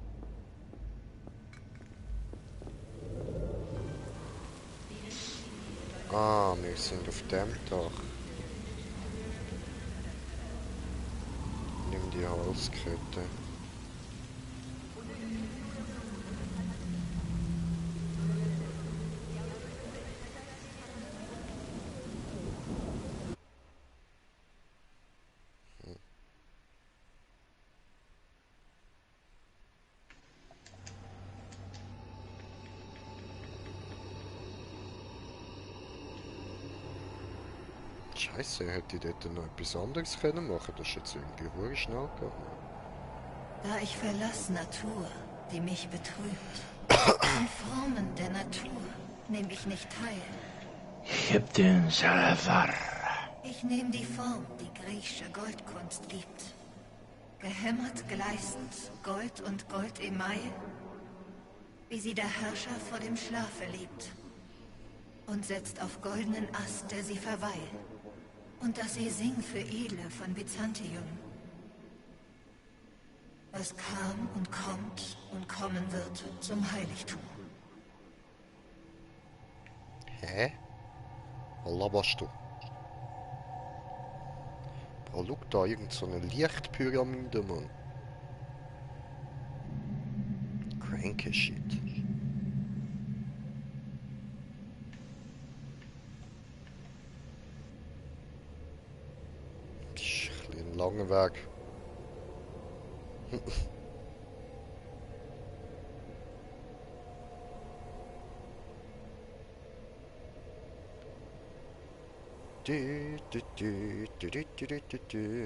Ah, wir sind auf dem Dach. Nimm die Halskette. Scheiße, hätte ich dort noch etwas anderes können machen. Das ist jetzt irgendwie ruhig schnell gegangen. Da ich verlass Natur, die mich betrübt, an Formen der Natur nehme ich nicht teil. Ich hab den Salazar. Ich nehme die Form, die griechische Goldkunst gibt. Gehämmert gleißend, Gold und Goldemail, wie sie der Herrscher vor dem Schlafe liebt. Und setzt auf goldenen Ast, der sie verweilt. Und dass sie singt für Edle von Byzantium. Was kam und kommt und kommen wird zum Heiligtum. Hä? Was laberst du? Oh, schau da, irgend so eine Lichtpyramide, Mann. Cranky Shit. Das ist ein bisschen ein langer Weg.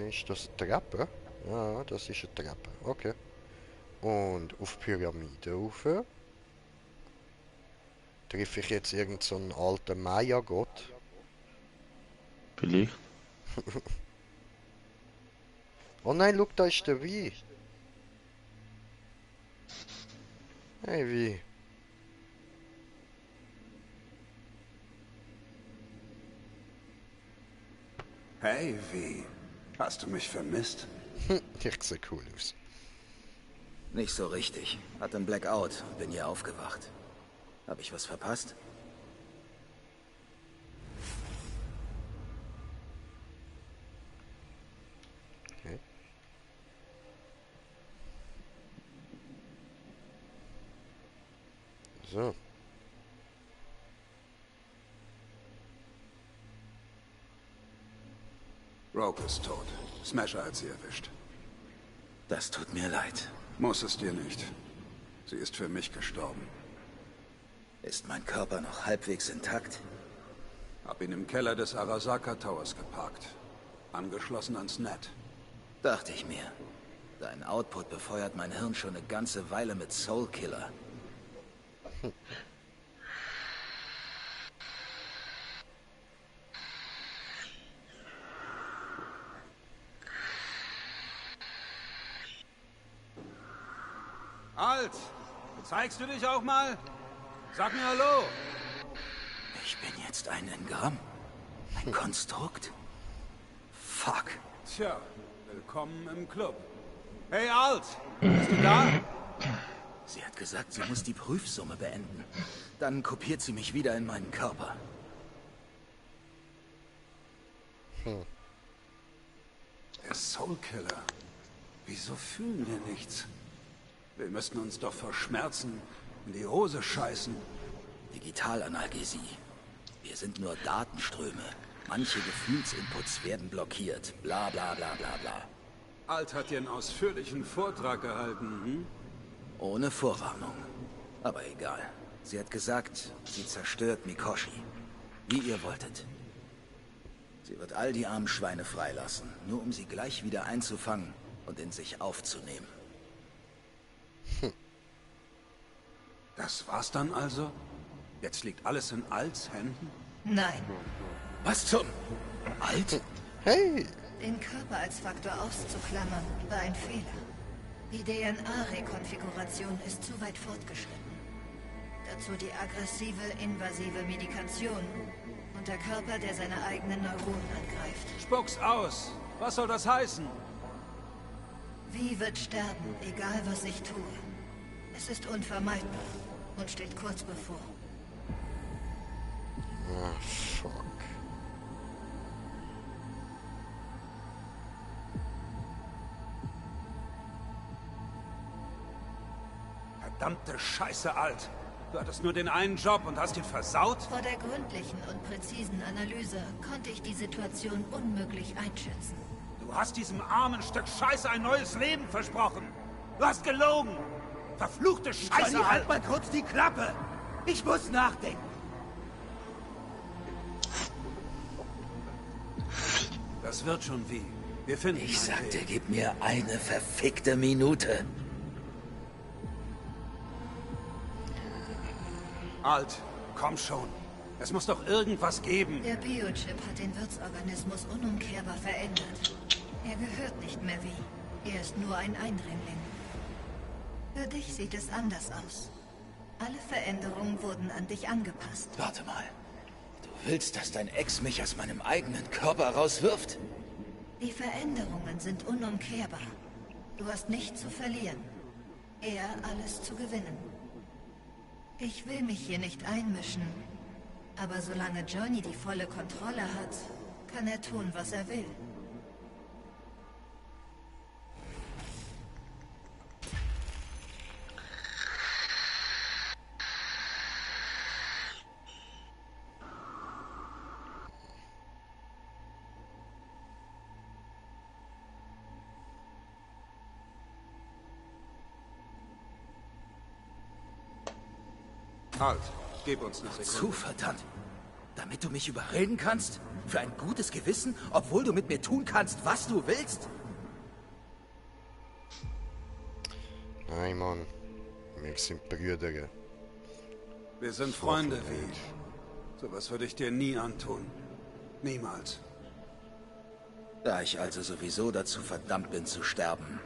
Ist das eine Treppe? Ja, das ist eine Treppe. Okay. Und auf Pyramide rauf. Treffe ich jetzt irgend so einen alten Maya-Gott? Vielleicht. Oh nein, schau, da ist der Wein. Hey, wie? Hey, wie? Hast du mich vermisst? Ich sehe cool aus. Nicht so richtig. Hatte einen Blackout. Bin hier aufgewacht. Hab ich was verpasst? Okay. So. Rogue ist tot. Smasher hat sie erwischt. Das tut mir leid. Muss es dir nicht. Sie ist für mich gestorben. Ist mein Körper noch halbwegs intakt? Hab ihn im Keller des Arasaka Towers geparkt. Angeschlossen ans Net. Dachte ich mir. Dein Output befeuert mein Hirn schon eine ganze Weile mit Soulkiller. Alt, zeigst du dich auch mal? Sag mir Hallo. Ich bin jetzt ein Engramm. Ein Konstrukt. Fuck. Tja, willkommen im Club. Hey Alt, bist du da? Sie hat gesagt, sie muss die Prüfsumme beenden. Dann kopiert sie mich wieder in meinen Körper. Der Soulkiller. Wieso fühlen wir nichts? Wir müssten uns doch vor Schmerzen in die Hose scheißen. Digitalanalgesie. Wir sind nur Datenströme. Manche Gefühlsinputs werden blockiert. Bla bla bla bla bla. Alt hat dir einen ausführlichen Vortrag gehalten, hm? Ohne Vorwarnung. Aber egal. Sie hat gesagt, sie zerstört Mikoshi. Wie ihr wolltet. Sie wird all die armen Schweine freilassen, nur um sie gleich wieder einzufangen und in sich aufzunehmen. Das war's dann also? Jetzt liegt alles in Alts Händen? Nein. Was zum? Alt? Hey! Den Körper als Faktor auszuklammern, war ein Fehler. Die DNA-Rekonfiguration ist zu weit fortgeschritten. Dazu die aggressive, invasive Medikation und der Körper, der seine eigenen Neuronen angreift. Spuck's aus! Was soll das heißen? Wie wird sterben, egal was ich tue. Es ist unvermeidbar und steht kurz bevor. Ah, fuck. Verdammte Scheiße, Alt! Du hattest nur den einen Job und hast ihn versaut? Vor der gründlichen und präzisen Analyse konnte ich die Situation unmöglich einschätzen. Du hast diesem armen Stück Scheiße ein neues Leben versprochen! Du hast gelogen! Verfluchte Scheiße, Johnny, halt Alt! mal kurz die Klappe! Ich muss nachdenken! Das wird schon wie. Wir finden Ich einen sagte, Weg. gib mir eine verfickte Minute. Alt, komm schon. Es muss doch irgendwas geben. Der Biochip hat den Wirtsorganismus unumkehrbar verändert. Er gehört nicht mehr wie. Er ist nur ein Eindringling. Für dich sieht es anders aus. Alle Veränderungen wurden an dich angepasst. Warte mal. Du willst, dass dein Ex mich aus meinem eigenen Körper rauswirft? Die Veränderungen sind unumkehrbar. Du hast nichts zu verlieren. Er alles zu gewinnen. Ich will mich hier nicht einmischen. Aber solange Johnny die volle Kontrolle hat, kann er tun, was er will. Alt, gib uns eine Sekunde. Zu verdammt. Damit du mich überreden kannst? Für ein gutes Gewissen? Obwohl du mit mir tun kannst, was du willst? Nein, Mann. Wir sind Brüder. Wir sind Freunde, wie. Sowas würde ich dir nie antun. Niemals. Da ich also sowieso dazu verdammt bin zu sterben,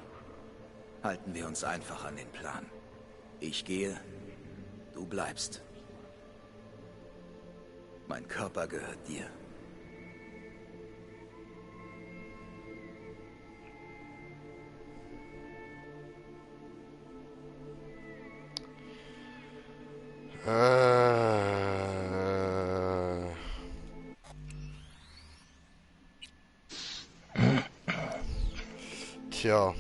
halten wir uns einfach an den Plan. Ich gehe, du bleibst. Mein Körper gehört dir. Tja.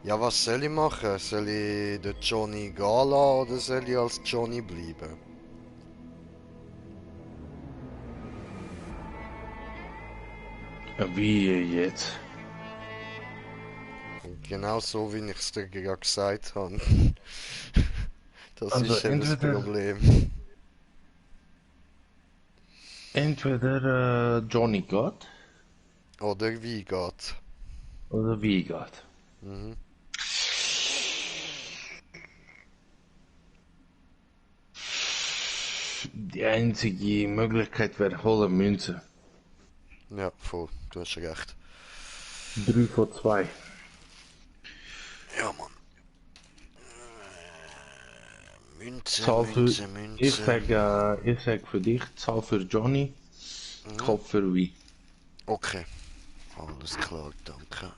Ja, was soll ich machen? Soll ich den Johnny gehen lassen oder soll ich als Johnny bleiben? Wie jetzt? Genau so, wie ich es dir gerade gesagt habe. Das Also ist eben das entweder- Problem. Entweder Johnny geht Oder wie geht? oder wie geht. Mhm. Die einzige Möglichkeit wäre volle Münze. Ja, voll, du hast recht. 3 von 2. Ja, Mann. Münze, Zahl für, Münze, ich Münze. sag für dich, Zahl für Johnny, Kopf für wie. Okay. Alles klar, danke.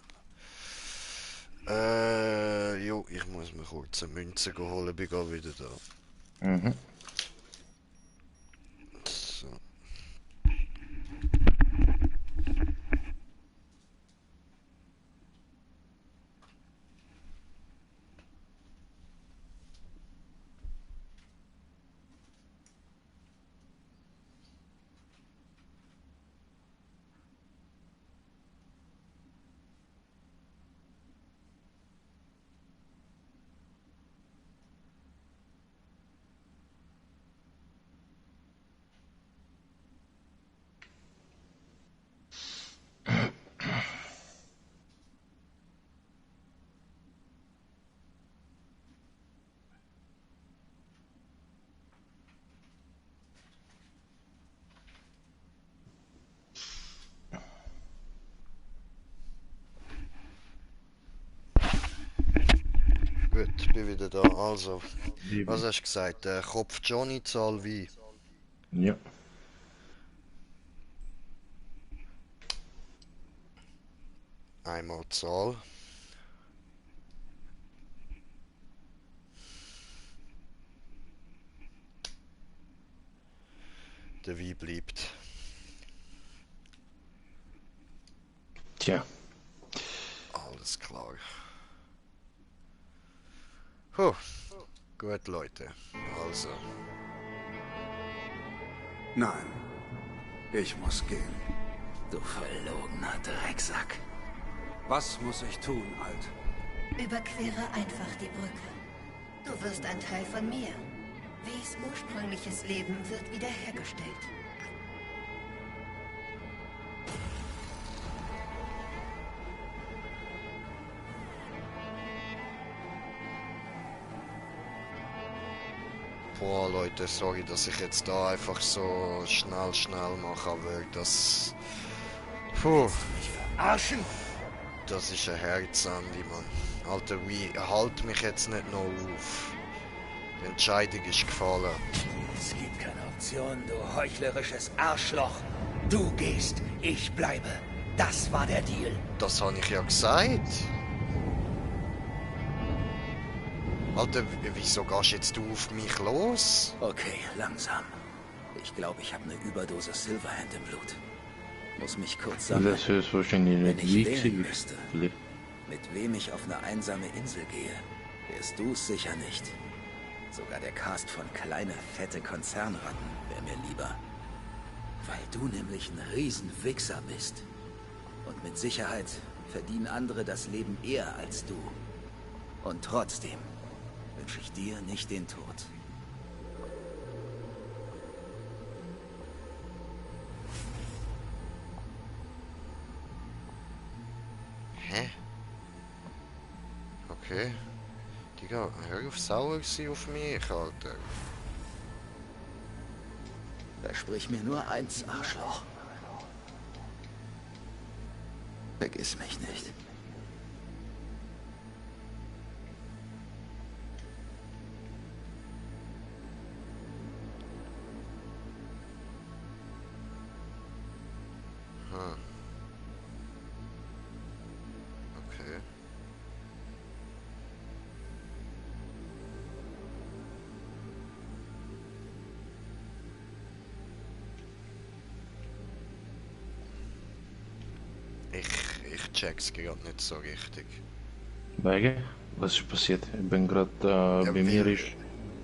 Jo, ich muss mir kurz eine Münze holen, bin gerade wieder da. Mhm. Gut, bin wieder da. Also, was hast du gesagt? Kopf Johnny, Zahl wie? Ja. Einmal Zahl. Der Wie bleibt. Tja. Alles klar. Puh. Gut, Leute. Also. Nein. Ich muss gehen. Du verlogener Drecksack. Was muss ich tun, Alt? Überquere einfach die Brücke. Du wirst ein Teil von mir. Wies ursprüngliches Leben wird wiederhergestellt. Boah, Leute, sorry, dass ich jetzt da einfach so schnell mache, aber das... Puh. Arschen! Das ist ein Herzandi, Mann. Alter, wie halt mich jetzt nicht noch auf. Die Entscheidung ist gefallen. Es gibt keine Option, du heuchlerisches Arschloch. Du gehst, ich bleibe. Das war der Deal. Das habe ich ja gesagt. Alter, wieso gehst jetzt du auf mich los? Okay, langsam. Ich glaube, ich habe eine Überdosis Silverhand im Blut. Muss mich kurz sammeln. Das ist wahrscheinlich Wenn nicht ich wählen wichtig. müsste, mit wem ich auf eine einsame Insel gehe, wärst du es sicher nicht. Sogar der Cast von kleine, fette Konzernratten wäre mir lieber. Weil du nämlich ein Riesenwichser bist. Und mit Sicherheit verdienen andere das Leben eher als du. Und trotzdem wünsche ich dir nicht den Tod. Hä? Okay. Digga, hör auf sauer sein auf mich, Alter. Versprich mir nur eins, Arschloch. Vergiss mich nicht. Okay. Ich check's gerade nicht so richtig. Wegen? Was ist passiert? Ich bin gerade bei mir ist.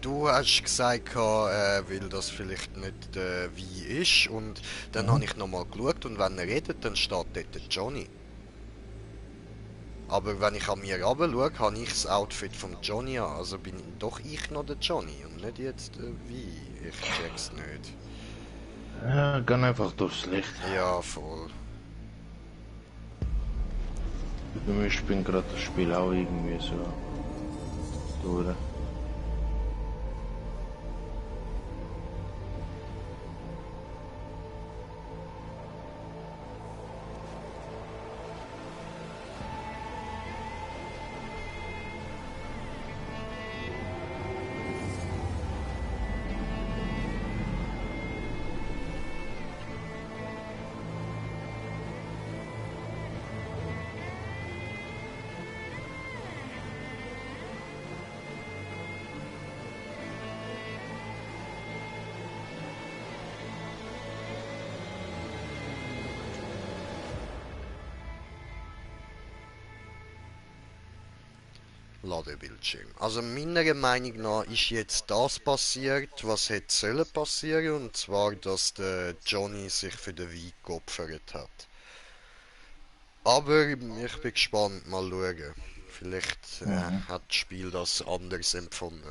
Du hast gesagt, weil das vielleicht nicht wie ist, und dann habe ich nochmal geschaut, und wenn er redet, dann steht dort Johnny. Aber wenn ich an mir runter schaue, habe ich das Outfit von Johnny an, also bin doch ich noch der Johnny und nicht jetzt wie. Ich check's nicht. Ja, geh einfach durchs Licht. Ja, voll. Bei mir bin gerade das Spiel auch irgendwie so durch. Ladebildschirm. Also meiner Meinung nach ist jetzt das passiert, was hätte sollen passieren, und zwar, dass der Johnny sich für den Wein geopfert hat. Aber ich bin gespannt, mal schauen. Vielleicht hat das Spiel das anders empfunden.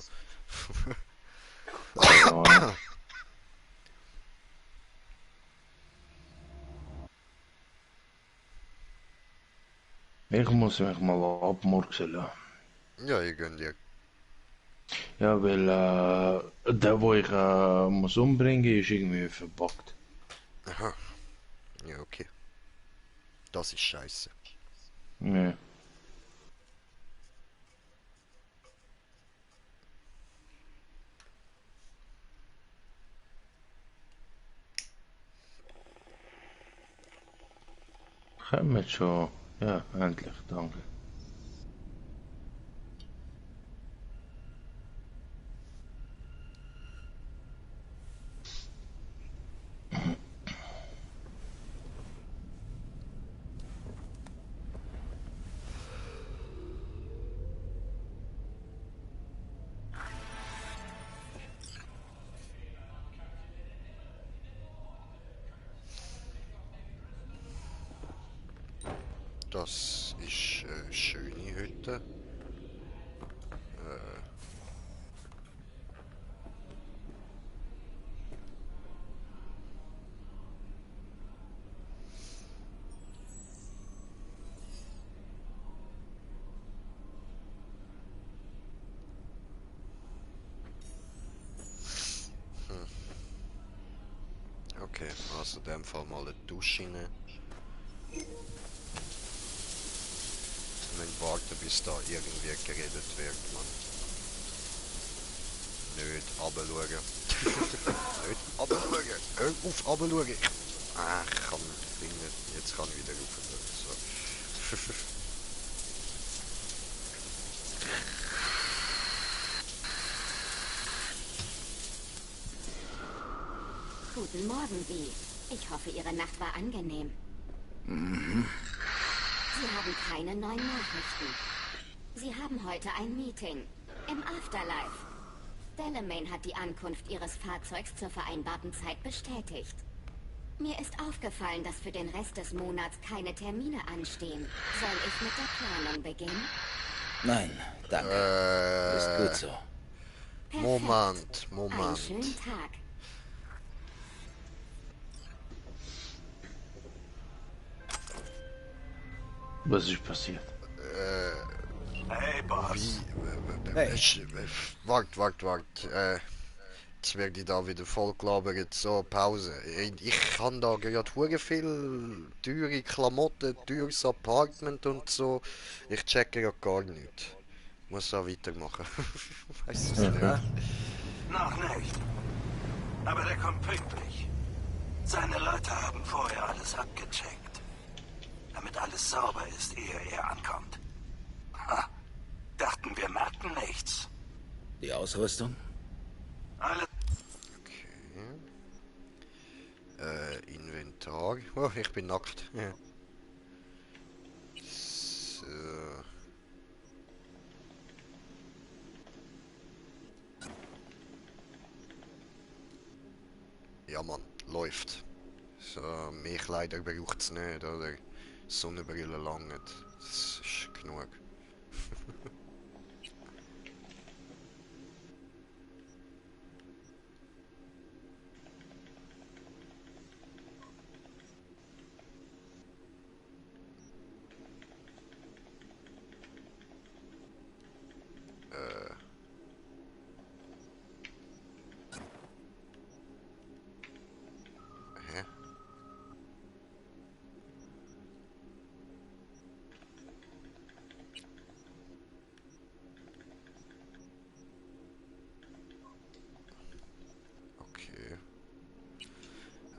Ich muss mich mal abmurksen lassen. Ja, ich gönn dir. Ja, weil der, wo ich muss umbringen, ist irgendwie verbuggt. Aha. Ja, okay. Das ist scheiße. Ja. Kommt schon. Ja, endlich, danke. Das ist eine schöne Hütte. Okay, also in dem Fall mal eine Dusche rein. Und warten, bis da irgendwie geredet wird, man. Nicht runterschauen. Nicht runterschauen. Hör auf, runterschauen. Ah, ich kann nicht. Jetzt kann ich wieder rauf. So. Guten Morgen, Vi. Ich hoffe, Ihre Nacht war angenehm. Mhm. Sie haben keine neuen Nachrichten. Sie haben heute ein Meeting im Afterlife. Delamain hat die Ankunft Ihres Fahrzeugs zur vereinbarten Zeit bestätigt. Mir ist aufgefallen, dass für den Rest des Monats keine Termine anstehen. Soll ich mit der Planung beginnen? Nein, danke. Ist gut so. Moment. Einen schönen Tag. Was ist passiert? Hey, Boss. Wart. Jetzt werde ich da wieder voll gelabert. So, Pause. Ich kann da gerade hure viel teure Klamotten, teures Apartment und so. Ich checke ja gar nicht. Muss auch weitermachen. Weiß es nicht. Noch nicht. Aber der kommt pünktlich. Seine Leute haben vorher alles abgecheckt. Damit alles sauber ist, ehe er ankommt. Ha, dachten wir merkten nichts. Die Ausrüstung? Alles. Okay. Inventar. Oh, ich bin nackt. Ja. So. Ja, Mann, läuft. So, mehr Kleider braucht es nicht, oder? Sonnenbrille lange. Das ist genug.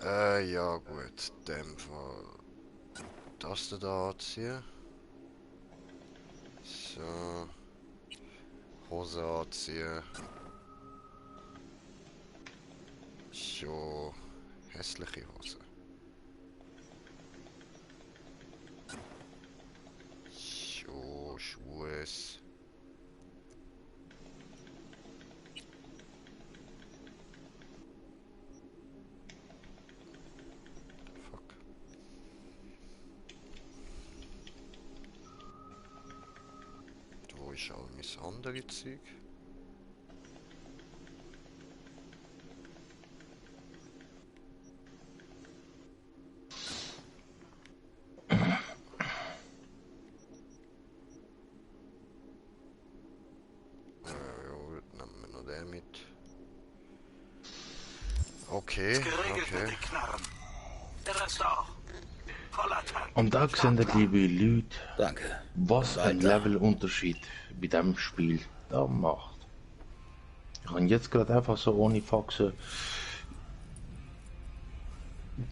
Hä? Ja gut, in dem Fall das da anziehen. So. Hose anziehen. So. Hässliche Hose. So, Schuhe. Ist all mein andere Zeug. Nehmen wir noch den mit. Okay, okay. Der Rest auch. Und da sehen die liebe Leute, danke, was ein Levelunterschied bei diesem Spiel da macht. Ich habe jetzt gerade einfach so ohne Faxen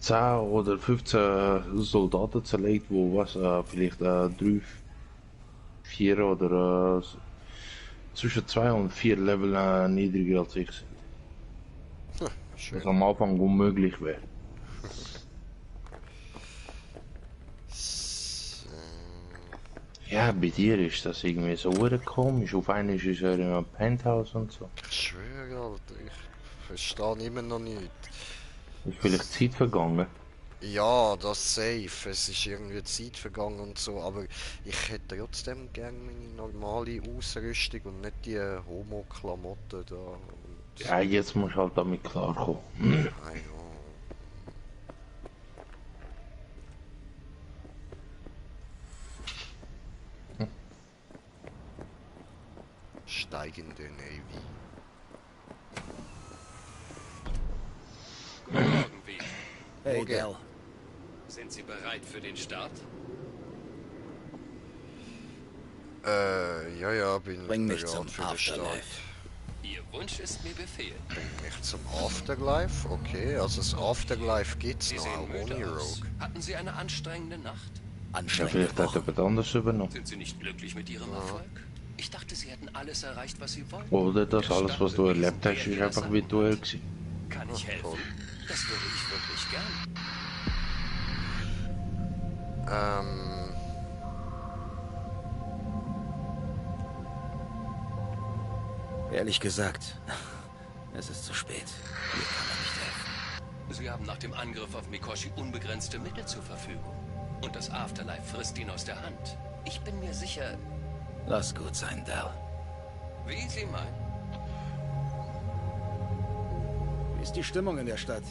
10 oder 15 Soldaten zerlegt, wo was vielleicht 3, 4 oder zwischen 2 und 4 Level niedriger als ich sind. Was am Anfang unmöglich wäre. Ja, bei dir ist das irgendwie so komisch. Auf einmal ist er in einem Penthouse und so. Ich schwöre, Alter, ich verstehe immer noch nicht. Ist vielleicht Zeit vergangen? Ja, das safe. Es ist irgendwie Zeit vergangen und so, aber ich hätte trotzdem gerne meine normale Ausrüstung und nicht die Homo-Klamotten da. Und ja, jetzt musst du halt damit klarkommen. Ah, ja. Steigende Navy. Guten Morgen, V. Hey, Del. Sind Sie bereit für den Start? Ja, bin Bring mich bereit zum für den Start. Afterlife. Ihr Wunsch ist mir Befehl. Bring mich zum Afterlife? Okay, also das Afterlife gibt's Sie noch, sehen auch müde ohne aus. Rogue. Hatten Sie eine anstrengende Nacht? Ja, vielleicht hat jemand anders übernommen. Sind Sie nicht glücklich mit Ihrem Erfolg? Ich dachte, Sie hätten alles erreicht, was Sie wollten. Oder das alles, was du erlebt hast, ist einfach virtuell gewesen. Kann ich helfen? Das würde ich wirklich gern. Ehrlich gesagt, es ist zu spät. Mir kann man nicht helfen. Sie haben nach dem Angriff auf Mikoshi unbegrenzte Mittel zur Verfügung. Und das Afterlife frisst ihn aus der Hand. Ich bin mir sicher... Lass gut sein, Del. Wie Sie meinen. Wie ist die Stimmung in der Stadt?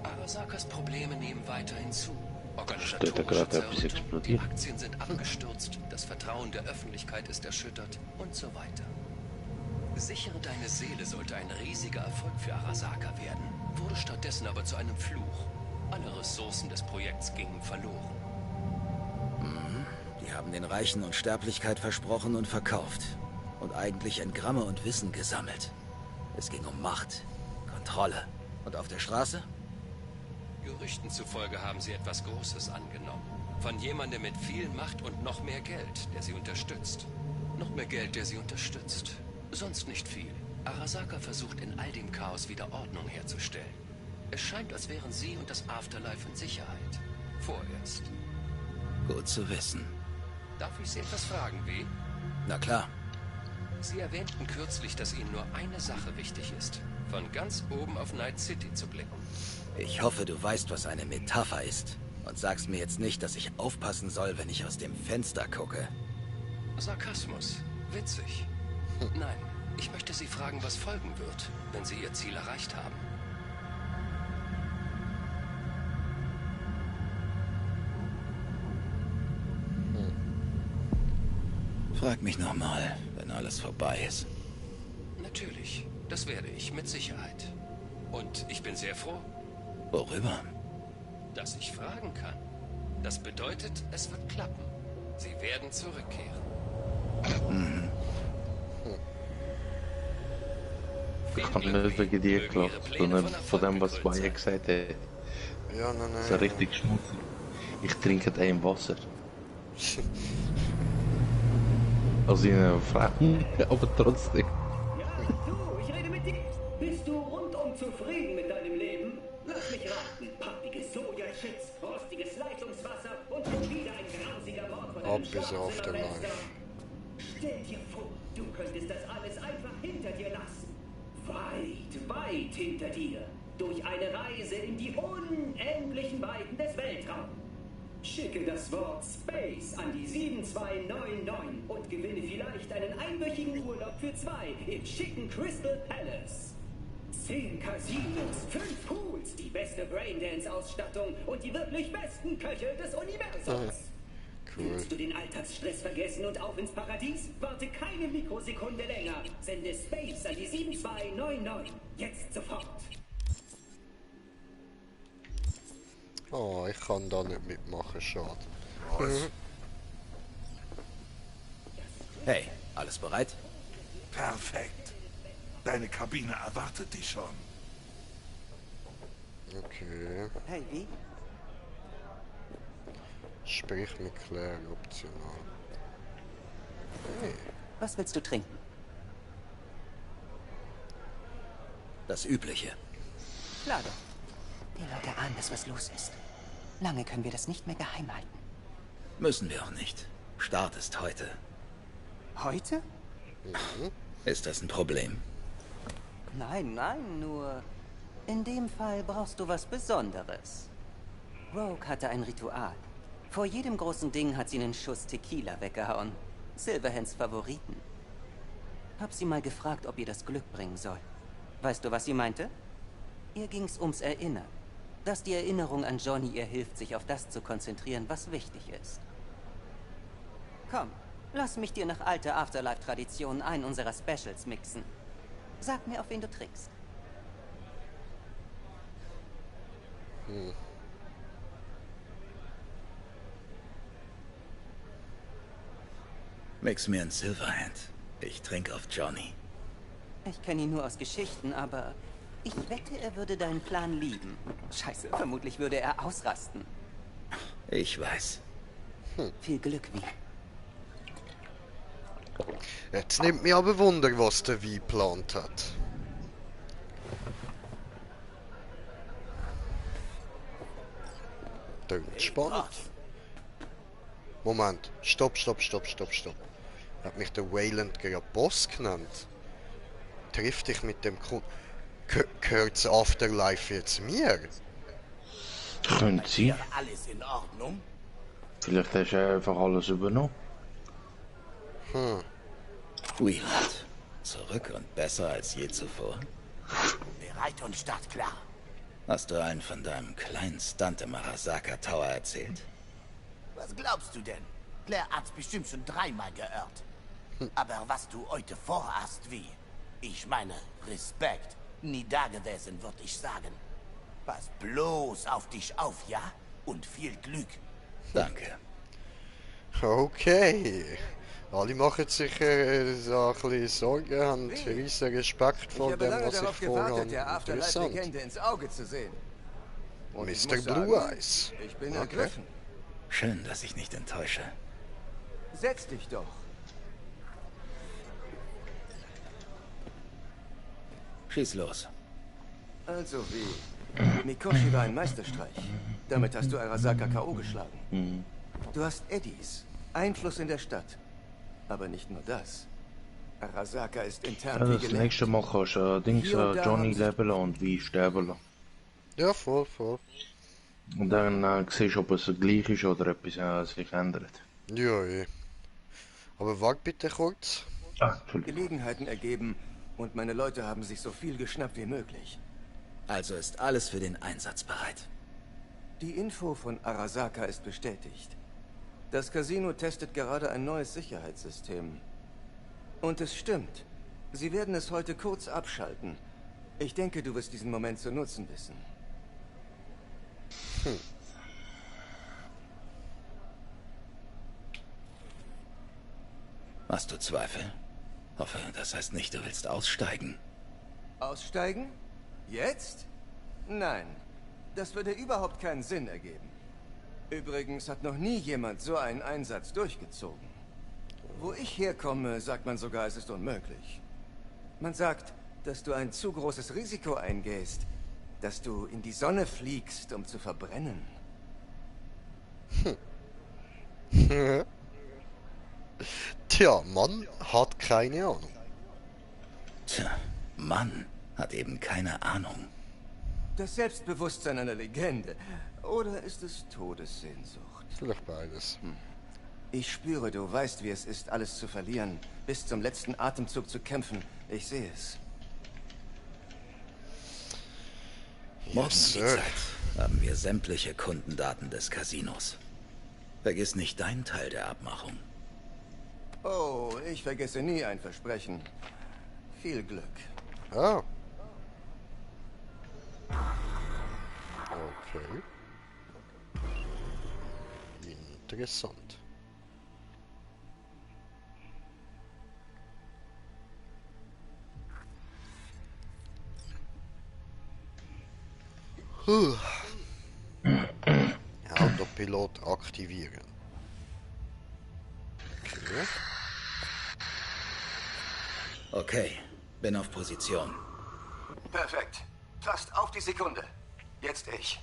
Arasakas Probleme nehmen weiterhin zu. Steht da gerade etwas Die explodiert? Aktien sind abgestürzt, das Vertrauen der Öffentlichkeit ist erschüttert und so weiter. Sichere deine Seele sollte ein riesiger Erfolg für Arasaka werden, wurde stattdessen aber zu einem Fluch. Alle Ressourcen des Projekts gingen verloren. Die haben den Reichen Unsterblichkeit versprochen und verkauft. Und eigentlich Engramme und Wissen gesammelt. Es ging um Macht, Kontrolle. Und auf der Straße? Gerüchten zufolge haben sie etwas Großes angenommen. Von jemandem mit viel Macht und noch mehr Geld, der sie unterstützt. Noch mehr Geld, der sie unterstützt. Sonst nicht viel. Arasaka versucht in all dem Chaos wieder Ordnung herzustellen. Es scheint, als wären sie und das Afterlife in Sicherheit. Vorerst. Gut zu wissen. Darf ich Sie etwas fragen, W? Na klar. Sie erwähnten kürzlich, dass Ihnen nur eine Sache wichtig ist. Von ganz oben auf Night City zu blicken. Ich hoffe, du weißt, was eine Metapher ist. Und sagst mir jetzt nicht, dass ich aufpassen soll, wenn ich aus dem Fenster gucke. Sarkasmus. Witzig. Nein, ich möchte Sie fragen, was folgen wird, wenn Sie Ihr Ziel erreicht haben. Frag mich nochmal, wenn alles vorbei ist. Natürlich, das werde ich, mit Sicherheit. Und ich bin sehr froh. Worüber? Dass ich fragen kann. Das bedeutet, es wird klappen. Sie werden zurückkehren. Ich kann nicht wegen dir gelacht, sondern von dem, was Bayer gesagt hat. Ja, nein. Das ist richtig schmutzig. Ich trinke ein Wasser. Also in einer Frau, aber trotzdem. Du, ich rede mit dir. Bist du rundum zufrieden mit deinem Leben? Lass mich raten. Pappige Sojachips, rostiges Leitungswasser und schon wieder ein grausiger Wort von einem Bis auf der Life. Stell dir vor, du könntest das alles einfach hinter dir lassen. Weit hinter dir. Durch eine Reise in die unendlichen Weiten des Weltraums. Schicke das Wort Space an die 7299 und gewinne vielleicht einen einwöchigen Urlaub für 2 im schicken Crystal Palace. 10 Casinos, 5 Pools, die beste Braindance-Ausstattung und die wirklich besten Köche des Universums. Cool. Willst du den Alltagsstress vergessen und auf ins Paradies? Warte keine Mikrosekunde länger. Sende Space an die 7299. Jetzt sofort. Oh, ich kann da nicht mitmachen, schade. Hey, alles bereit? Perfekt. Deine Kabine erwartet dich schon. Okay. Hey, wie? Sprich mit Claire optional. Hey. Was willst du trinken? Das Übliche. Klar doch. Die Leute ahnen, dass was los ist. Lange können wir das nicht mehr geheim halten. Müssen wir auch nicht. Start ist heute. Heute? Ist das ein Problem? Nein, nein, nur... In dem Fall brauchst du was Besonderes. Rogue hatte ein Ritual. Vor jedem großen Ding hat sie einen Schuss Tequila weggehauen. Silverhands Favoriten. Hab sie mal gefragt, ob ihr das Glück bringen soll. Weißt du, was sie meinte? Ihr ging's ums Erinnern. Dass die Erinnerung an Johnny ihr hilft, sich auf das zu konzentrieren, was wichtig ist. Komm, lass mich dir nach alter Afterlife-Tradition einen unserer Specials mixen. Sag mir, auf wen du trinkst. Mix mir ein Silverhand. Ich trinke auf Johnny. Ich kenne ihn nur aus Geschichten, aber ich wette, er würde deinen Plan lieben. Scheiße, vermutlich würde er ausrasten. Ich weiß. Viel Glück, Wie. Jetzt nimmt mich aber Wunder, was der Wie geplant hat. Klingt spannend. Moment. Stopp. Hat mich der Wayland gerade Boss genannt? Triff dich mit dem Gehört das Afterlife jetzt mir? Könnte sein. Alles in Ordnung? Vielleicht hast du einfach alles übernommen. Wayland. Zurück und besser als je zuvor. Bereit und startklar. Hast du einen von deinem kleinen Stunt im Arasaka Tower erzählt? Was glaubst du denn? Claire hat's bestimmt schon dreimal geirrt. Aber was du heute vorhast, Wie? Ich meine, Respekt. Nie dagewesen, würde ich sagen. Pass bloß auf dich auf, ja? Und viel Glück. Danke. Okay. Alle machen sich so ein bisschen Sorgen, haben riesen Respekt vor dem, was ich vorhabe. Der Afterlife-Legende ins Auge zu sehen. Und ich muss Mr. sagen, Blue Eyes. Ich bin ergriffen. Schön, dass ich nicht enttäusche. Setz dich doch. Schieß los. Also wie? Mikoshi war ein Meisterstreich. Damit hast du Arasaka K.O. geschlagen. Du hast Eddies, Einfluss in der Stadt. Aber nicht nur das. Arasaka ist intern Ja, wie das gelähmt. nächste Mal kannst du Johnny leben lassen und Wie sterben lassen. Ja, voll. Und dann siehst du, ob es gleich ist oder etwas sich ändert. Ja, aber warte bitte kurz. Gelegenheiten ergeben und meine Leute haben sich so viel geschnappt wie möglich. Also ist alles für den Einsatz bereit. Die Info von Arasaka ist bestätigt. Das Casino testet gerade ein neues Sicherheitssystem. Und es stimmt. Sie werden es heute kurz abschalten. Ich denke, du wirst diesen Moment zu nutzen wissen. Hast du Zweifel? Hoffe, das heißt nicht, du willst aussteigen. Aussteigen? Jetzt? Nein. Das würde überhaupt keinen Sinn ergeben. Übrigens hat noch nie jemand so einen Einsatz durchgezogen. Wo ich herkomme, sagt man sogar, es ist unmöglich. Man sagt, dass du ein zu großes Risiko eingehst, dass du in die Sonne fliegst, um zu verbrennen. Tja, Mann hat keine Ahnung. Tja, Mann hat eben keine Ahnung. Das Selbstbewusstsein einer Legende. Oder ist es Todessehnsucht? Vielleicht beides. Ich spüre, du weißt, wie es ist, alles zu verlieren. Bis zum letzten Atemzug zu kämpfen. Ich sehe es. Morgen um die Zeit haben wir sämtliche Kundendaten des Casinos. Vergiss nicht deinen Teil der Abmachung. Oh, ich vergesse nie ein Versprechen. Viel Glück. Ah. Okay. Interessant. Autopilot aktivieren. Okay. Okay, bin auf Position. Perfekt. Fast auf die Sekunde. Jetzt ich.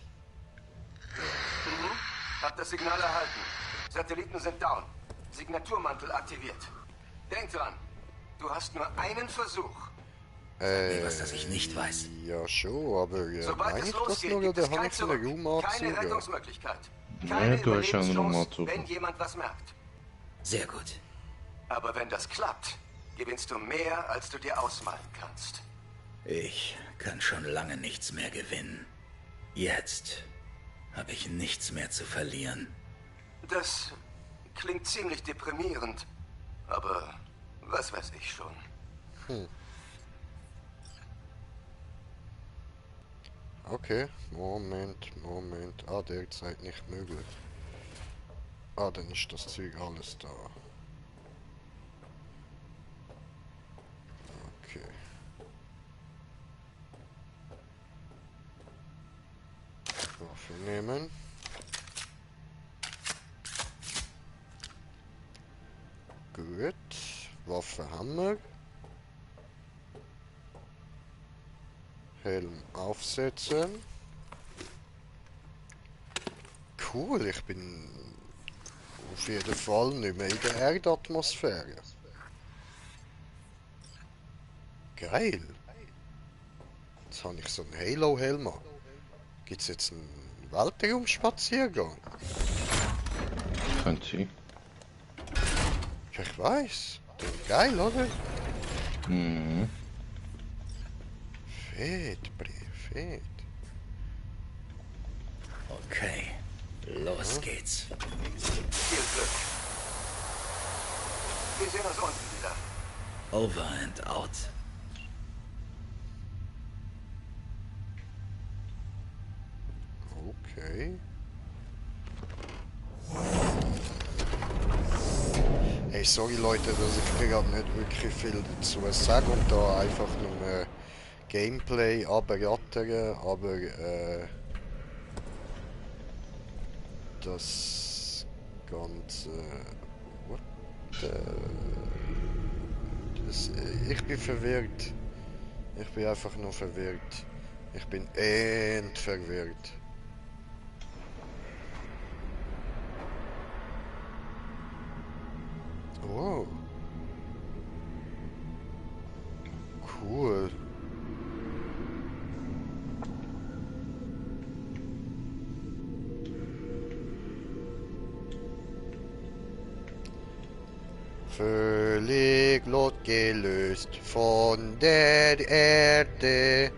Hab das Signal erhalten. Satelliten sind down. Signaturmantel aktiviert. Denk dran, du hast nur einen Versuch. Was, das ich nicht weiß. Ja schon, aber Sobald meine es ich das losgeht, noch gibt oder es habe kein ich so eine Zurück. Raumanzug? Keine Rettungsmöglichkeit. Ja, Keine du hast ja einen Überlebenschance, Raumanzug. wenn jemand was merkt. Sehr gut. Aber wenn das klappt, gewinnst du mehr, als du dir ausmalen kannst. Ich kann schon lange nichts mehr gewinnen. Jetzt habe ich nichts mehr zu verlieren. Das klingt ziemlich deprimierend, aber was weiß ich schon. Okay, Moment. Ah, derzeit nicht möglich. Ah, dann ist das Zeug alles da. Okay. Waffe nehmen. Gut. Waffe haben wir. Helm aufsetzen. Cool, ich bin auf jeden Fall nicht mehr in der Erdatmosphäre. Geil. Jetzt habe ich so einen Halo-Helm an. Gibt es jetzt einen Weltraumspaziergang? Könnte sein. Ja, ich weiß. Geil, oder? Mhm. Fett, Bre, fett. Okay, los geht's. Viel Glück. Wir sehen uns unten wieder. Over and out. Okay. Hey, sorry Leute, dass ich gerade nicht wirklich viel dazu sage und da einfach nur Gameplay abrattern, aber das Ganze... What ich bin verwirrt. Ich bin einfach nur verwirrt. Ich bin verwirrt. Oh. Cool. Völlig losgelöst von der Erde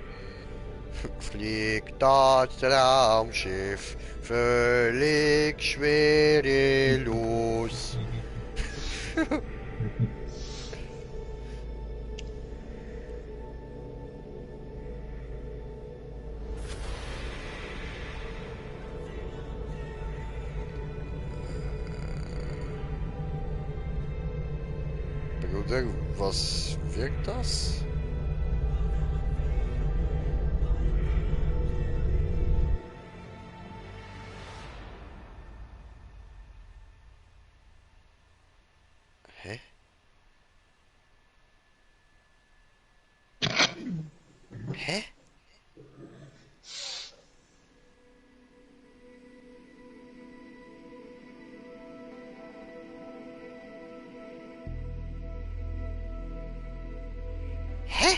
fliegt das Raumschiff völlig schwerelos. Bruder, was wirkt das? Hä? Hä? Hä?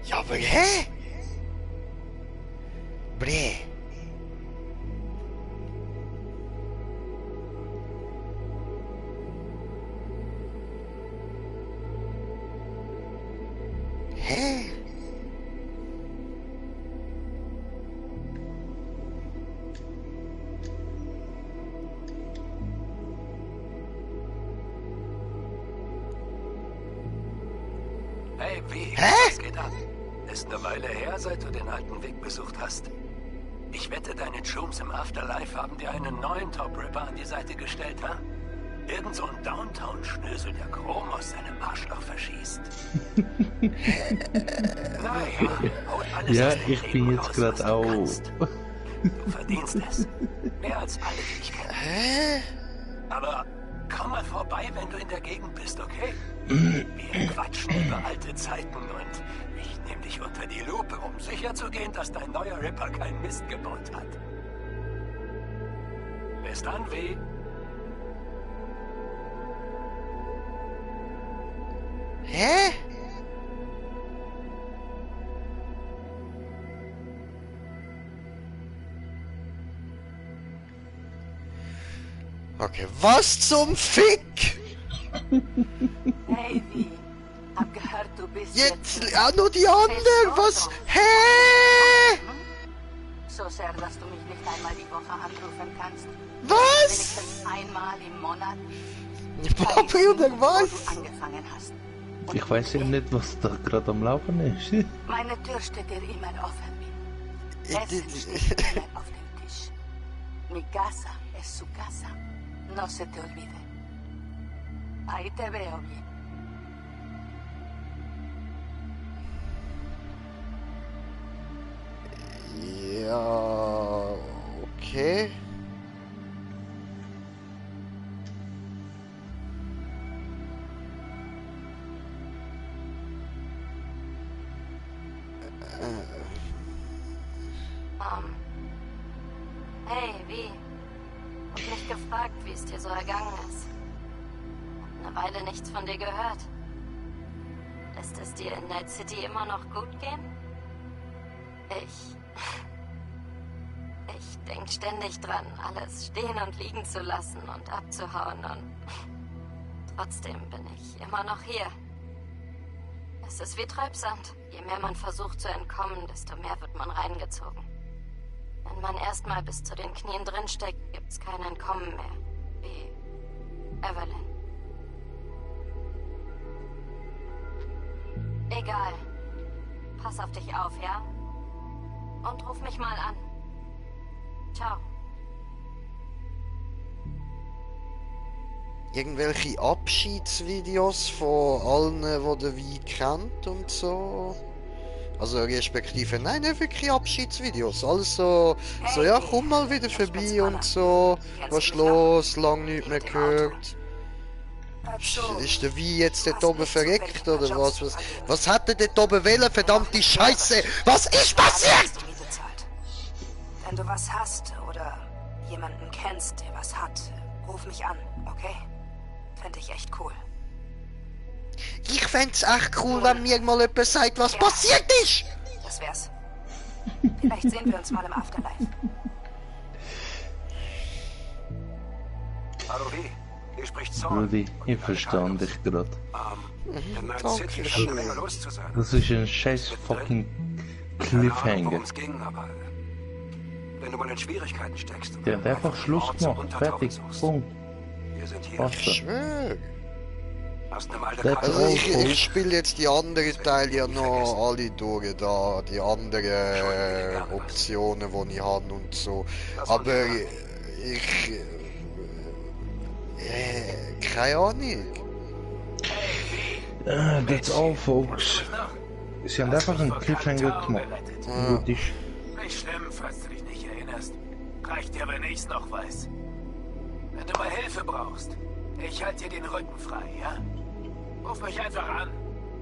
Ja, aber hä? Bre. Hä? Hey, wie? Hä? Was geht ab? Ist eine Weile her, seit du den alten Weg besucht hast. Ich wette, deine Chums im Afterlife haben dir einen neuen Top Ripper an die Seite gestellt, ha? Irgend so ein Downtown-Schnösel, der Chrom aus seinem Arschloch verschießt. Naja, haut alles Ja, aus dem ich bin Leben jetzt raus, gerade was du auch. kannst. Du verdienst es. Mehr als alle, die ich kenne. Hä? Aber komm mal vorbei, wenn du in der Gegend bist, okay? Wir quatschen über alte Zeiten und ich nehme dich unter die Lupe, um sicherzugehen, dass dein neuer Ripper keinen Mist gebaut hat. Bis dann, W. Hä? Okay, was zum Fick? Hey, wie? Hab gehört, du bist Jetzt auch nur die anderen, was? Hä? so sehr, dass du mich nicht einmal die Woche anrufen kannst. Was? Wenigstens einmal im Monat. Papi oder was? Wo du angefangen hast. Ich weiß ja nicht, was da gerade am Laufen ist. Meine Tür steht dir immer offen. Essen steht immer auf dem Tisch. Mi casa es su casa. No se te olvide. Ahí te veo bien. Ja, okay. Hey, wie? Hab mich gefragt, wie es dir so ergangen ist. Hab eine Weile nichts von dir gehört. Lässt es dir in Night City immer noch gut gehen? Ich denk ständig dran, alles stehen und liegen zu lassen und abzuhauen und trotzdem bin ich immer noch hier. Es ist wie Treibsand. Je mehr man versucht zu entkommen, desto mehr wird man reingezogen. Wenn man erstmal bis zu den Knien drinsteckt, gibt's kein Entkommen mehr. Wie Evelyn. Egal. Pass auf dich auf, ja? Und ruf mich mal an. Ciao. Irgendwelche Abschiedsvideos von allen, die der Wein kennt und so. Also respektive, nein, nicht wirklich Abschiedsvideos. Alles so, ja, komm mal wieder vorbei und so. Was ist los? Lang nichts mehr gehört. Ist der Wein jetzt dort oben verreckt oder was? Was hat er dort oben wollen? Verdammte Scheiße! Was ist passiert? Wenn du was hast oder jemanden kennst, der was hat, ruf mich an, okay? Fände ich echt cool. Ich fänd's echt cool, wenn mir mal jemand sagt, was passiert ist! Das wär's. Vielleicht sehen wir uns mal im Afterlife. Hallo, wie? Hier spricht Zorn. Rudy, ich verstehe dich gerade. In Night City scheint eine Menge los zu sein. Das ist ein scheiß fucking Cliffhanger. Worum es ging, aber wenn du mal in Schwierigkeiten steckst. Der hat einfach Schluss gemacht. Fertig. Punkt. Wir sind hier. Basta. Also ich spiele jetzt die anderen Teile ja noch alle durch, da, die anderen Optionen, die ich habe und so. Aber ich... keine Ahnung. That's all, folks. Sie haben einfach einen Cliffhanger gemacht. Gut ist. Nicht schlimm, falls du dich nicht erinnerst. Reicht dir, wenn ich's noch weiß. Wenn du mal Hilfe brauchst, ich halte dir den Rücken frei, ja? Ruf mich einfach an.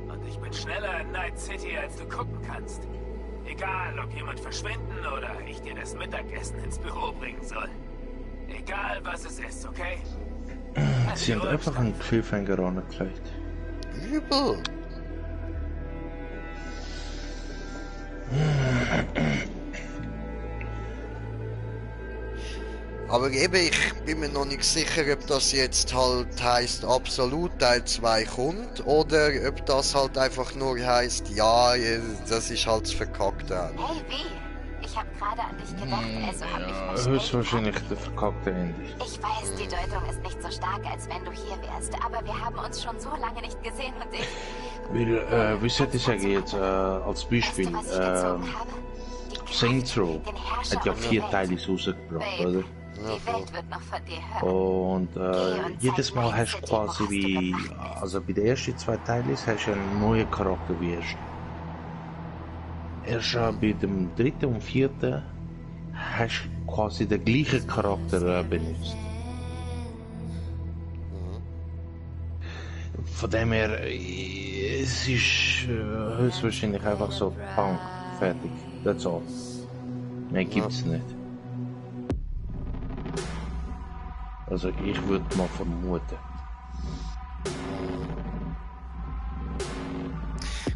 Und ich bin schneller in Night City, als du gucken kannst. Egal, ob jemand verschwinden oder ich dir das Mittagessen ins Büro bringen soll. Egal, was es ist, okay? Sie haben einfach einen Cliffhanger angelegt. Übel. Aber eben, ich bin mir noch nicht sicher, ob das jetzt halt heisst, absolut Teil 2 kommt, oder ob das halt einfach nur heisst, ja, das ist halt das Verkackte. Hey, wie? Ich hab gerade an dich gedacht, also hab ich verstanden. Höchstwahrscheinlich der verkackte Ende. Ich weiß, die Deutung ist nicht so stark, als wenn du hier wärst, aber wir haben uns schon so lange nicht gesehen und ich... Weil, wie sollte ich sagen jetzt, als Beispiel, Saints Row hat ja 4 Teile rausgebracht, oder? Die Welt wird noch von dir hören. Und jedes Mal hast du quasi wie, also bei den ersten 2 Teilen hast du einen neuen Charakter wie erst. Erst bei dem 3. und 4. hast du quasi den gleichen Charakter benutzt. Von dem her, es ist höchstwahrscheinlich einfach so Punk, fertig, that's all. Mehr gibt's nicht. Also ich würde mal vermuten.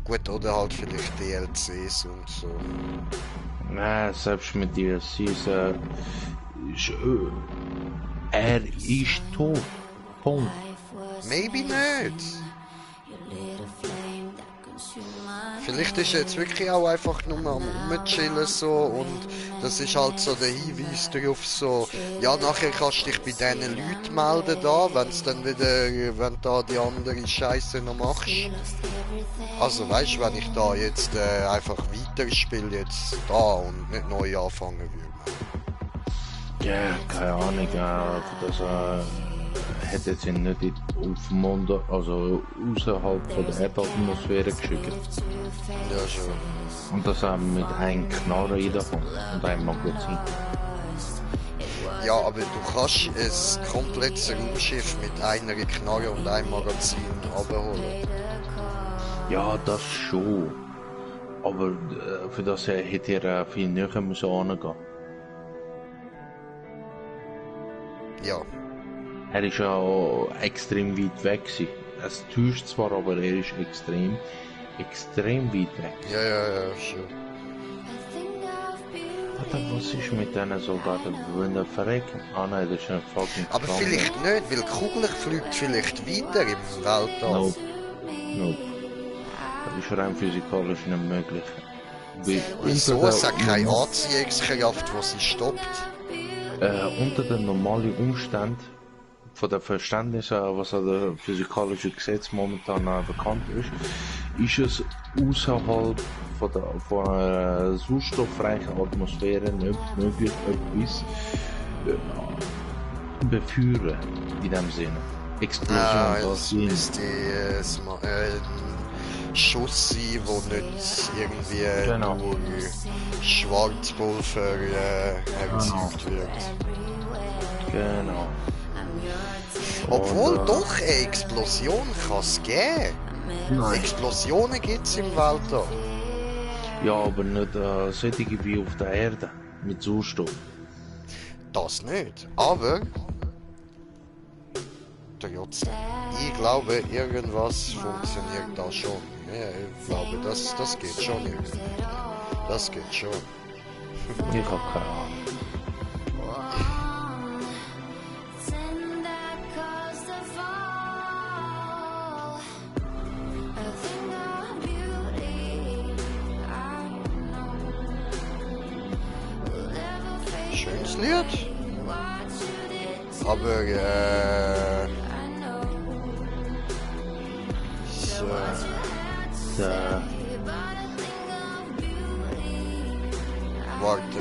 Gut, oder halt vielleicht DLCs und so. Nein, selbst mit DLCs, er ist tot. Punkt. Maybe nicht. Vielleicht ist er jetzt wirklich auch einfach nur am Rumchillen so und das ist halt so der Hinweis darauf so, ja nachher kannst du dich bei diesen Leuten melden da, wenn's dann wieder, wenn du da die andere Scheiße noch machst. Also weißt du, wenn ich da jetzt einfach weiterspiele jetzt da und nicht neu anfangen würde. Ja, keine Ahnung, das hat jetzt ihn nicht auf dem Mond, also außerhalb von der Erdatmosphäre geschickt. Ja, schon. Und das auch mit einem Knarre reinkommt und einem Magazin. Ja, aber du kannst ein komplettes Raumschiff mit einer Knarre und einem Magazin abholen. Ja, das schon. Aber für das hätte er viel näher müssen angehen. Ja. Er ist ja extrem weit weg gewesen. Es täuscht zwar, aber er ist extrem weit weg. Ja, schon. Alter, was ist mit diesen Soldaten? Wenn der verrecken? Ah nein, das ist ein fucking Aber vielleicht nicht, weil die Kugel fliegt vielleicht weiter im Weltall. Nope. Das ist rein physikalisch nicht möglich. Wieso? Es hat keine Anziehungskraft, die sie stoppt. Unter den normalen Umständen von der Verständnis, was an der physikalischen Gesetz momentan bekannt ist es außerhalb von einer sauerstofffreien Atmosphäre nicht möglich, etwas beführen in dem Sinne. Explosion, das müsste ein Schuss sein, der nicht irgendwie durch Schwarzpulver erzeugt wird. Genau. Obwohl doch eine Explosion kann es geben. Nein. Explosionen gibt es im Weltall. Ja, aber nicht solche wie auf der Erde mit Sauerstoff. Das nicht. Aber trotzdem. Ich glaube, irgendwas funktioniert da schon. Ja, ich glaube, das geht schon irgendwie. Das geht schon. Ich habe keine Ahnung. Schönes Lied. Aber so. Warte.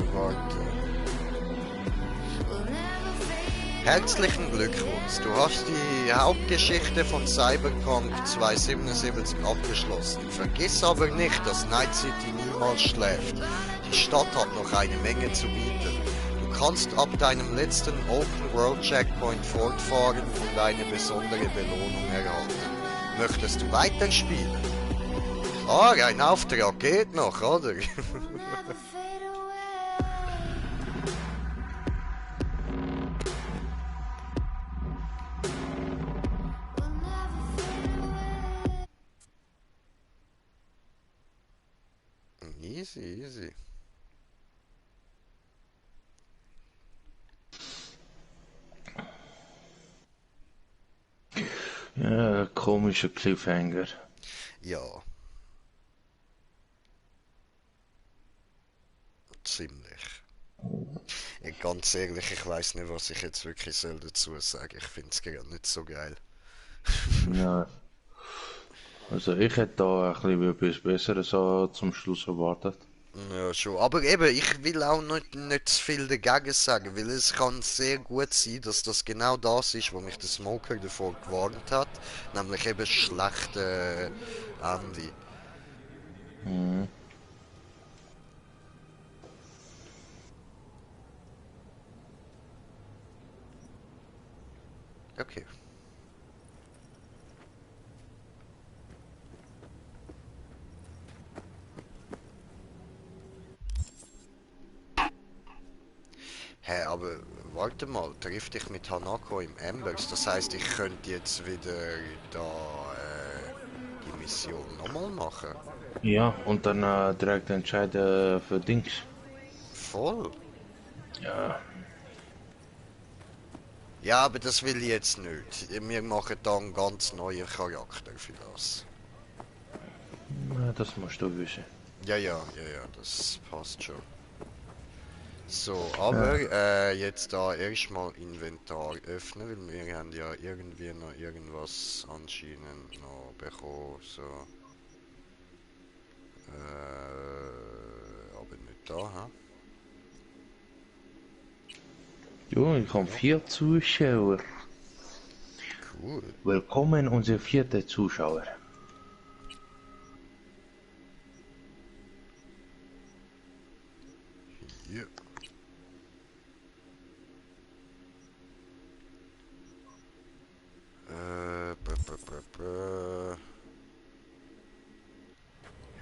Herzlichen Glückwunsch, du hast die Hauptgeschichte von Cyberpunk 2077 abgeschlossen. Vergiss aber nicht, dass Night City niemals schläft. Die Stadt hat noch eine Menge zu bieten. Du kannst ab deinem letzten Open World Checkpoint fortfahren und eine besondere Belohnung erhalten. Möchtest du weiterspielen? Ah, ein Auftrag geht noch, oder? Easy. Ja, komischer Cliffhanger. Ja. Ziemlich. Ganz ehrlich, ich weiß nicht, was ich jetzt wirklich dazu sagen. Ich finde es gerade nicht so geil. Ja. Also ich hätte da ein bisschen etwas Besseres zum Schluss erwartet. Ja, schon. Aber eben, ich will auch nicht zu viel dagegen sagen, weil es kann sehr gut sein, dass das genau das ist, wo mich der Smoker davor gewarnt hat. Nämlich eben schlechte Ende. Mhm. Okay. Hä, aber warte mal, triff dich mit Hanako im Embers. Das heißt, ich könnte jetzt wieder da die Mission nochmal machen. Ja, und dann direkt entscheiden für Dings. Voll. Ja. Ja, aber das will ich jetzt nicht. Wir machen da einen ganz neuen Charakter für das. Na, das musst du wissen. Ja, das passt schon. So, aber jetzt da erstmal Inventar öffnen, weil wir haben ja irgendwie noch irgendwas anscheinend noch bekommen, so. Aber nicht da, ha? Jo, ich habe 4 Zuschauer. Cool. Willkommen, unser 4. Zuschauer. Hier.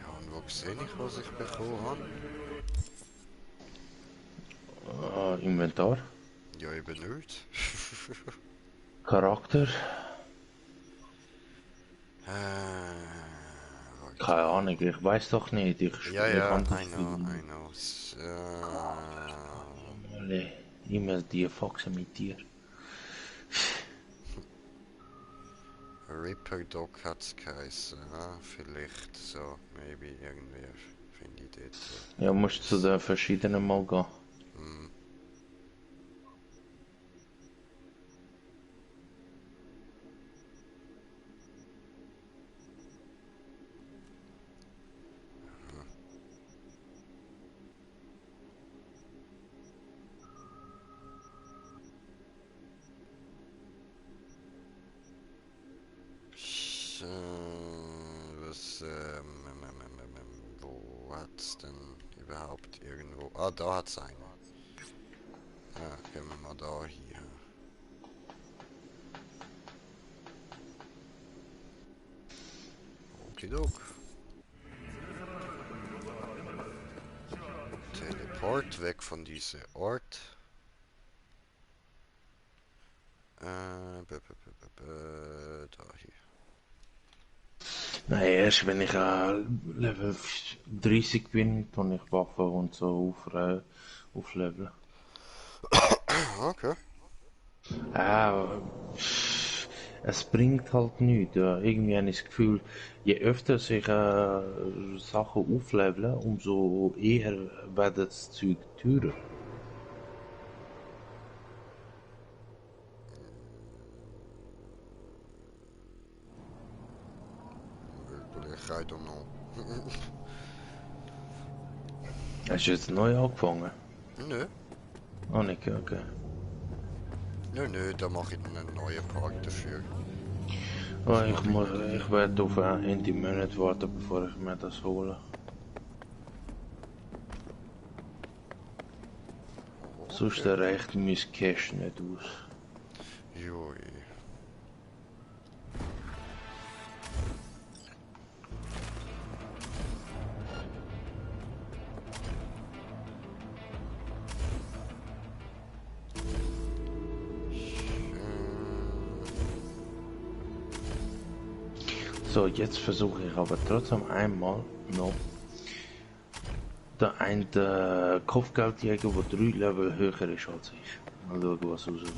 Ja, und wo sehe ich, was ich bekommen habe? Inventar. Ja, eben nicht. Charakter. Keine Ahnung, ich weiß doch nicht. Ich I know. Immer die Foxen mit dir. Ripper Dog hat's geheißen, vielleicht so, maybe irgendwer finde ich dort. Ja, musst zu den verschiedenen mal gehen. Wo hat's denn überhaupt irgendwo? Ah, da hat's einen. Ja, gehen wir mal da hier. Okidok. Teleport weg von diesem Ort. Da hier. Nein, erst wenn ich Level 30 bin, tue ich Waffen und so aufleveln. Okay. Es bringt halt nichts. Irgendwie habe ich das Gefühl, je öfter ich Sachen aufleveln, umso eher wird das Zeug teurer. I don't know. Hast du jetzt neu angefangen? Nö. Oh, nicht, okay. Nö, da mache ich einen neuen Park dafür. Oh, ich werde auf Ende Monat warten, bevor ich mir das hole. Sonst reicht mein Cash nicht aus. Joi. So, jetzt versuche ich aber trotzdem einmal noch der Kopfgeldjäger, der 3 Level höher ist als ich. Mal schauen, was rauskommt.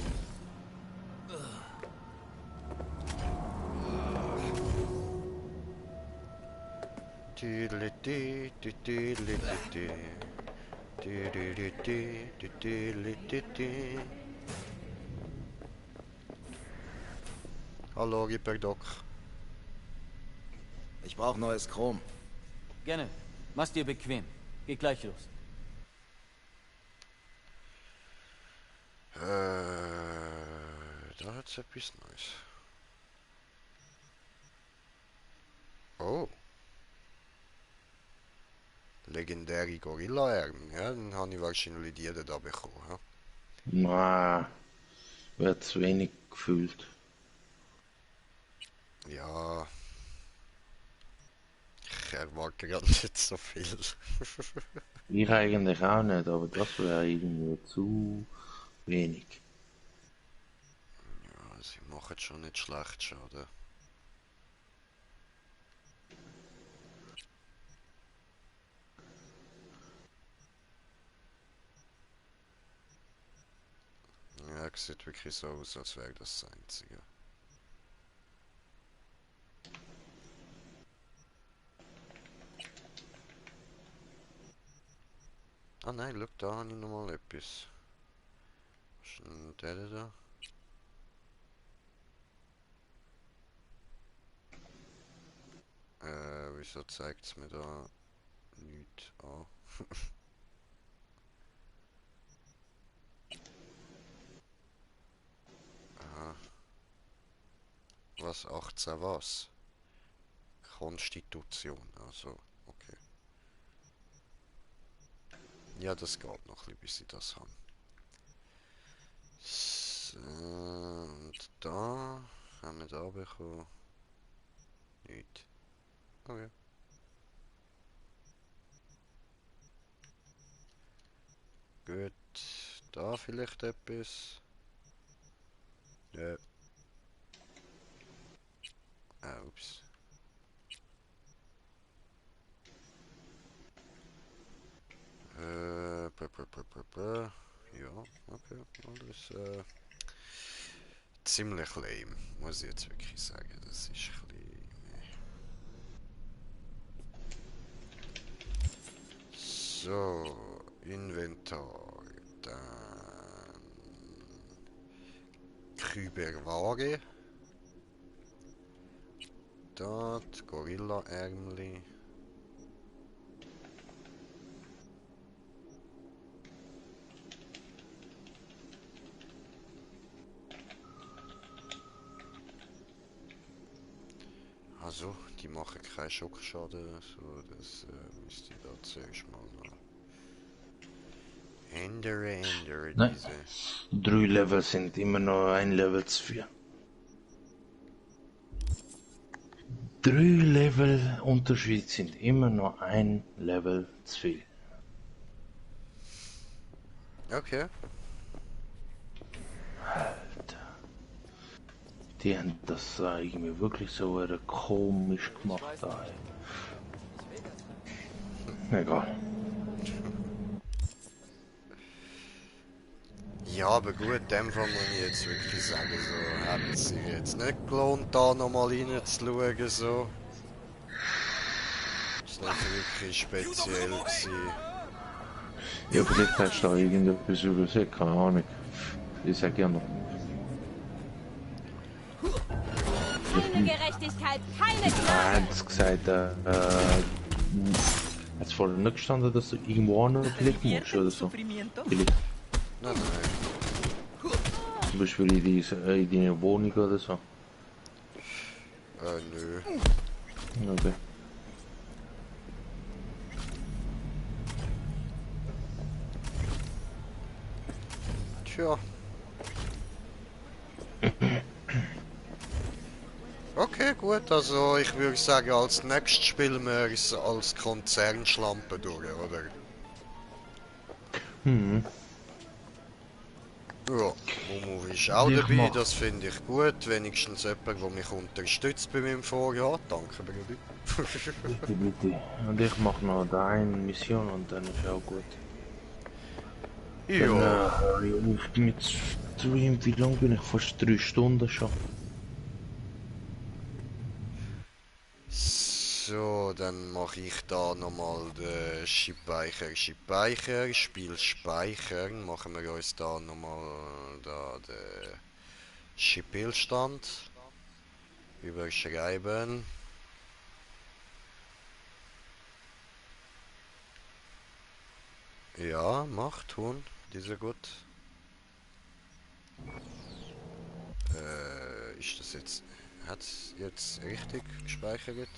Hallo, Ripperdoc. Ich brauche neues Chrom. Gerne. Mach's dir bequem. Geht gleich los. Da hat's etwas Neues. Oh. Legendäre Gorilla-Arm. Ja, dann habe ich wahrscheinlich die da bekommen. Ja? Na, wird zu wenig gefühlt. Ja. Ich erwarte gerade nicht so viel. Ich eigentlich auch nicht, aber das wäre irgendwie zu wenig. Ja, sie machen schon nicht schlecht, schade. Ja, es sieht wirklich so aus, als wäre das das Einzige. Ah nein, schau, da habe ich nochmal etwas. Was ist denn der da? Wieso zeigt es mir da nichts an? Aha. Was? 18 was? Konstitution, also, okay. Ja, das geht noch ein bisschen, bis ich das habe. So, und da haben wir da bekommen. Nicht. Okay. Gut, da vielleicht etwas. Ja. Ups. Ja, okay, alles ziemlich lame, muss ich jetzt wirklich sagen. Das ist ein bisschen... So, Inventar, dann... Kyberware. Dort, Gorilla-Ärmli. Also, die machen keinen Schockschaden, so das müsste ich da zuerst mal noch ändern, Nein. diese. 3 Level sind immer noch ein Level zu viel. 3 Level Unterschied sind immer noch ein Level zu viel. Okay. Alter. Die haben das irgendwie wirklich so komisch gemacht. Egal. Ja, aber gut, in dem Fall muss ich jetzt wirklich sagen, so hat es sich jetzt nicht gelohnt, da nochmal reinzuschauen, so. Ist nicht wirklich speziell gewesen. Ja, vielleicht hast du da irgendetwas übersehen, keine Ahnung. Ich sag ja noch. Keine Gerechtigkeit, keine Er Gnade! hat gesagt, hat es vorher nicht gestanden, dass du irgendwo klicken musst oder so? Vielleicht. Nein, nein. Zum Beispiel in deiner Wohnung oder so? Nö. Okay. Tja. Okay, gut, also ich würde sagen, als nächstes spielen wir es als Konzernschlampe durch, oder? Mhm. Ja, Momo ist auch dabei, das finde ich gut. Wenigstens jemand, der mich unterstützt bei meinem Vorrat. Danke, Brudi. Bitte, bitte. Und ich mache noch da eine Mission und dann ist auch gut. Ja. Dann, ich bin jetzt Stream, wie lange bin ich? Fast 3 Stunden schon. So, dann mache ich da nochmal den Speicher, Spiel speichern. Machen wir uns da nochmal da den Spielstand überschreiben. Ja, mach, tun. Dieser gut. Ist das jetzt... Hat's jetzt richtig gespeichert?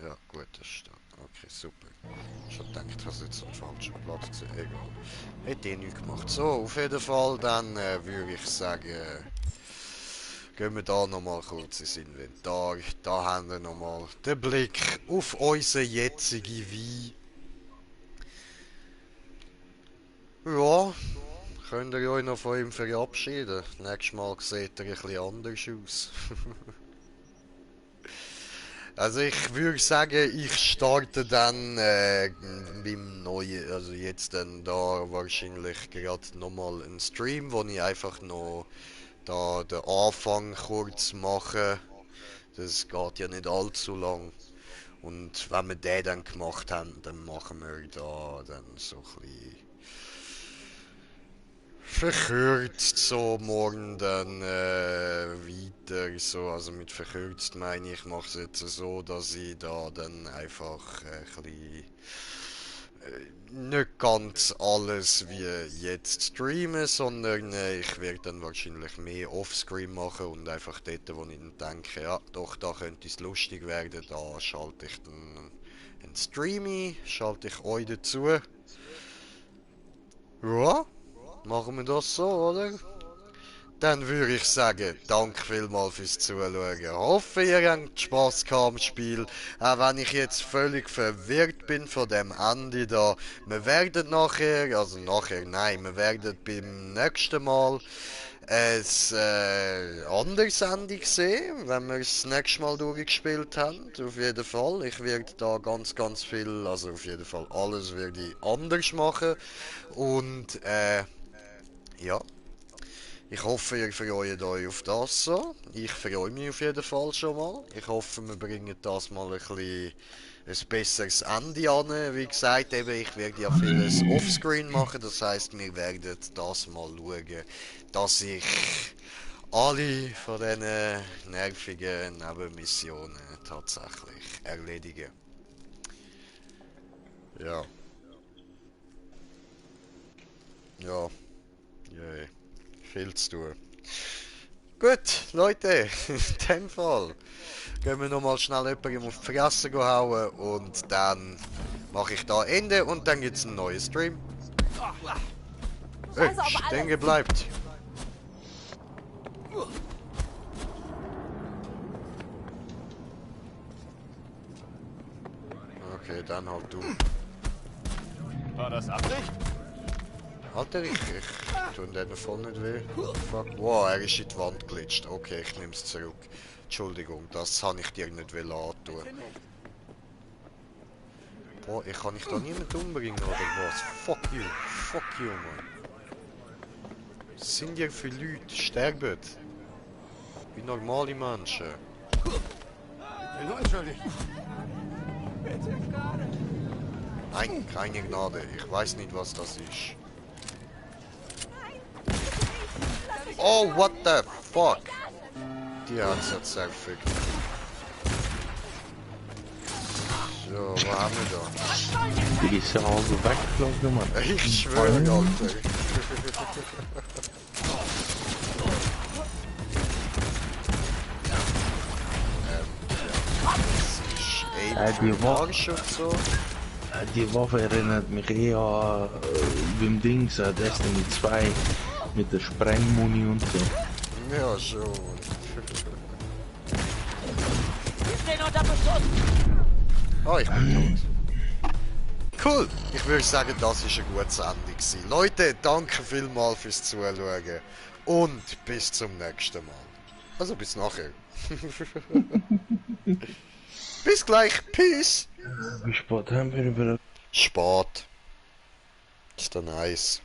Ja, gut, das ist da. Okay, super. Schon gedacht, ich habe jetzt am falschen Platz gesehen. Egal. Hätte eh nichts gemacht. So, auf jeden Fall, dann würde ich sagen... gehen wir da nochmal kurz ins Inventar. Da haben wir nochmal den Blick auf unsere jetzige Wein. Ja, könnt ihr euch noch von ihm verabschieden. Nächstes Mal sieht er ein bisschen anders aus. Also ich würde sagen, ich starte dann beim neuen, also jetzt dann da wahrscheinlich gerade nochmal einen Stream, wo ich einfach noch da den Anfang kurz mache. Das geht ja nicht allzu lang. Und wenn wir den dann gemacht haben, dann machen wir da dann so ein bisschen verkürzt so morgen dann weiter. So, also mit verkürzt meine ich, mache es jetzt so, dass ich da dann einfach ein bisschen nicht ganz alles wie jetzt streamen, sondern ich werde dann wahrscheinlich mehr Offscreen machen und einfach dort, wo ich dann denke, ja doch, da könnte es lustig werden, da schalte ich dann einen Stream ein, schalte ich euch dazu. Ja, machen wir das so, oder? Dann würde ich sagen, danke vielmals fürs Zuschauen. Hoffe, ihr habt Spass gehabt am Spiel. Auch wenn ich jetzt völlig verwirrt bin von dem Ende da. Wir werden nachher, wir werden beim nächsten Mal ein anderes Ende sehen, wenn wir es das nächste Mal durchgespielt haben. Auf jeden Fall. Ich werde da ganz viel, also auf jeden Fall alles werde ich anders machen. Und ja. Ich hoffe, ihr freut euch auf das so. Ich freue mich auf jeden Fall schon mal. Ich hoffe, wir bringen das mal ein besseres Ende an. Wie gesagt, eben, ich werde ja vieles offscreen machen. Das heisst, wir werden das mal schauen, dass ich alle von diesen nervigen Nebenmissionen tatsächlich erledige. Ja. Ja. Yeah. Viel zu tun. Gut, Leute, in dem Fall gehen wir nochmal schnell jemandem auf die Fresse hauen und dann mache ich da Ende und dann gibt es einen neuen Stream. Stehen bleibt. Okay, dann halt du. War das Absicht? Alter, ich tue den voll nicht weh. Fuck. Wow, er ist in die Wand glitscht. Okay, ich nehme es zurück. Entschuldigung, das habe ich dir nicht antun. Boah, ich kann nicht da niemanden umbringen oder was? Fuck you, Mann. Sind ja viele Leute, sterben. Wie normale Menschen. Ich bin nur entschuldigt. Bitte Gnade. Nein, keine Gnade. Ich weiß nicht, was das ist. Oh, what the fuck? Die hat's jetzt zerfickt. So, was haben wir da? Die ist ja auch so weggeflogen, Mann. Ich schwöre, Alter. Die Waffe erinnert mich eher an beim Dings, Destiny 2 mit der Sprengmuni und so. Ja, schon. Oh, ich bin tot. Cool! Ich würde sagen, das war ein gutes Ende gewesen. Leute, danke vielmals fürs Zuschauen. Und bis zum nächsten Mal. Also bis nachher. Bis gleich. Peace! Wie spät haben wir über... Spät. Ist doch nice.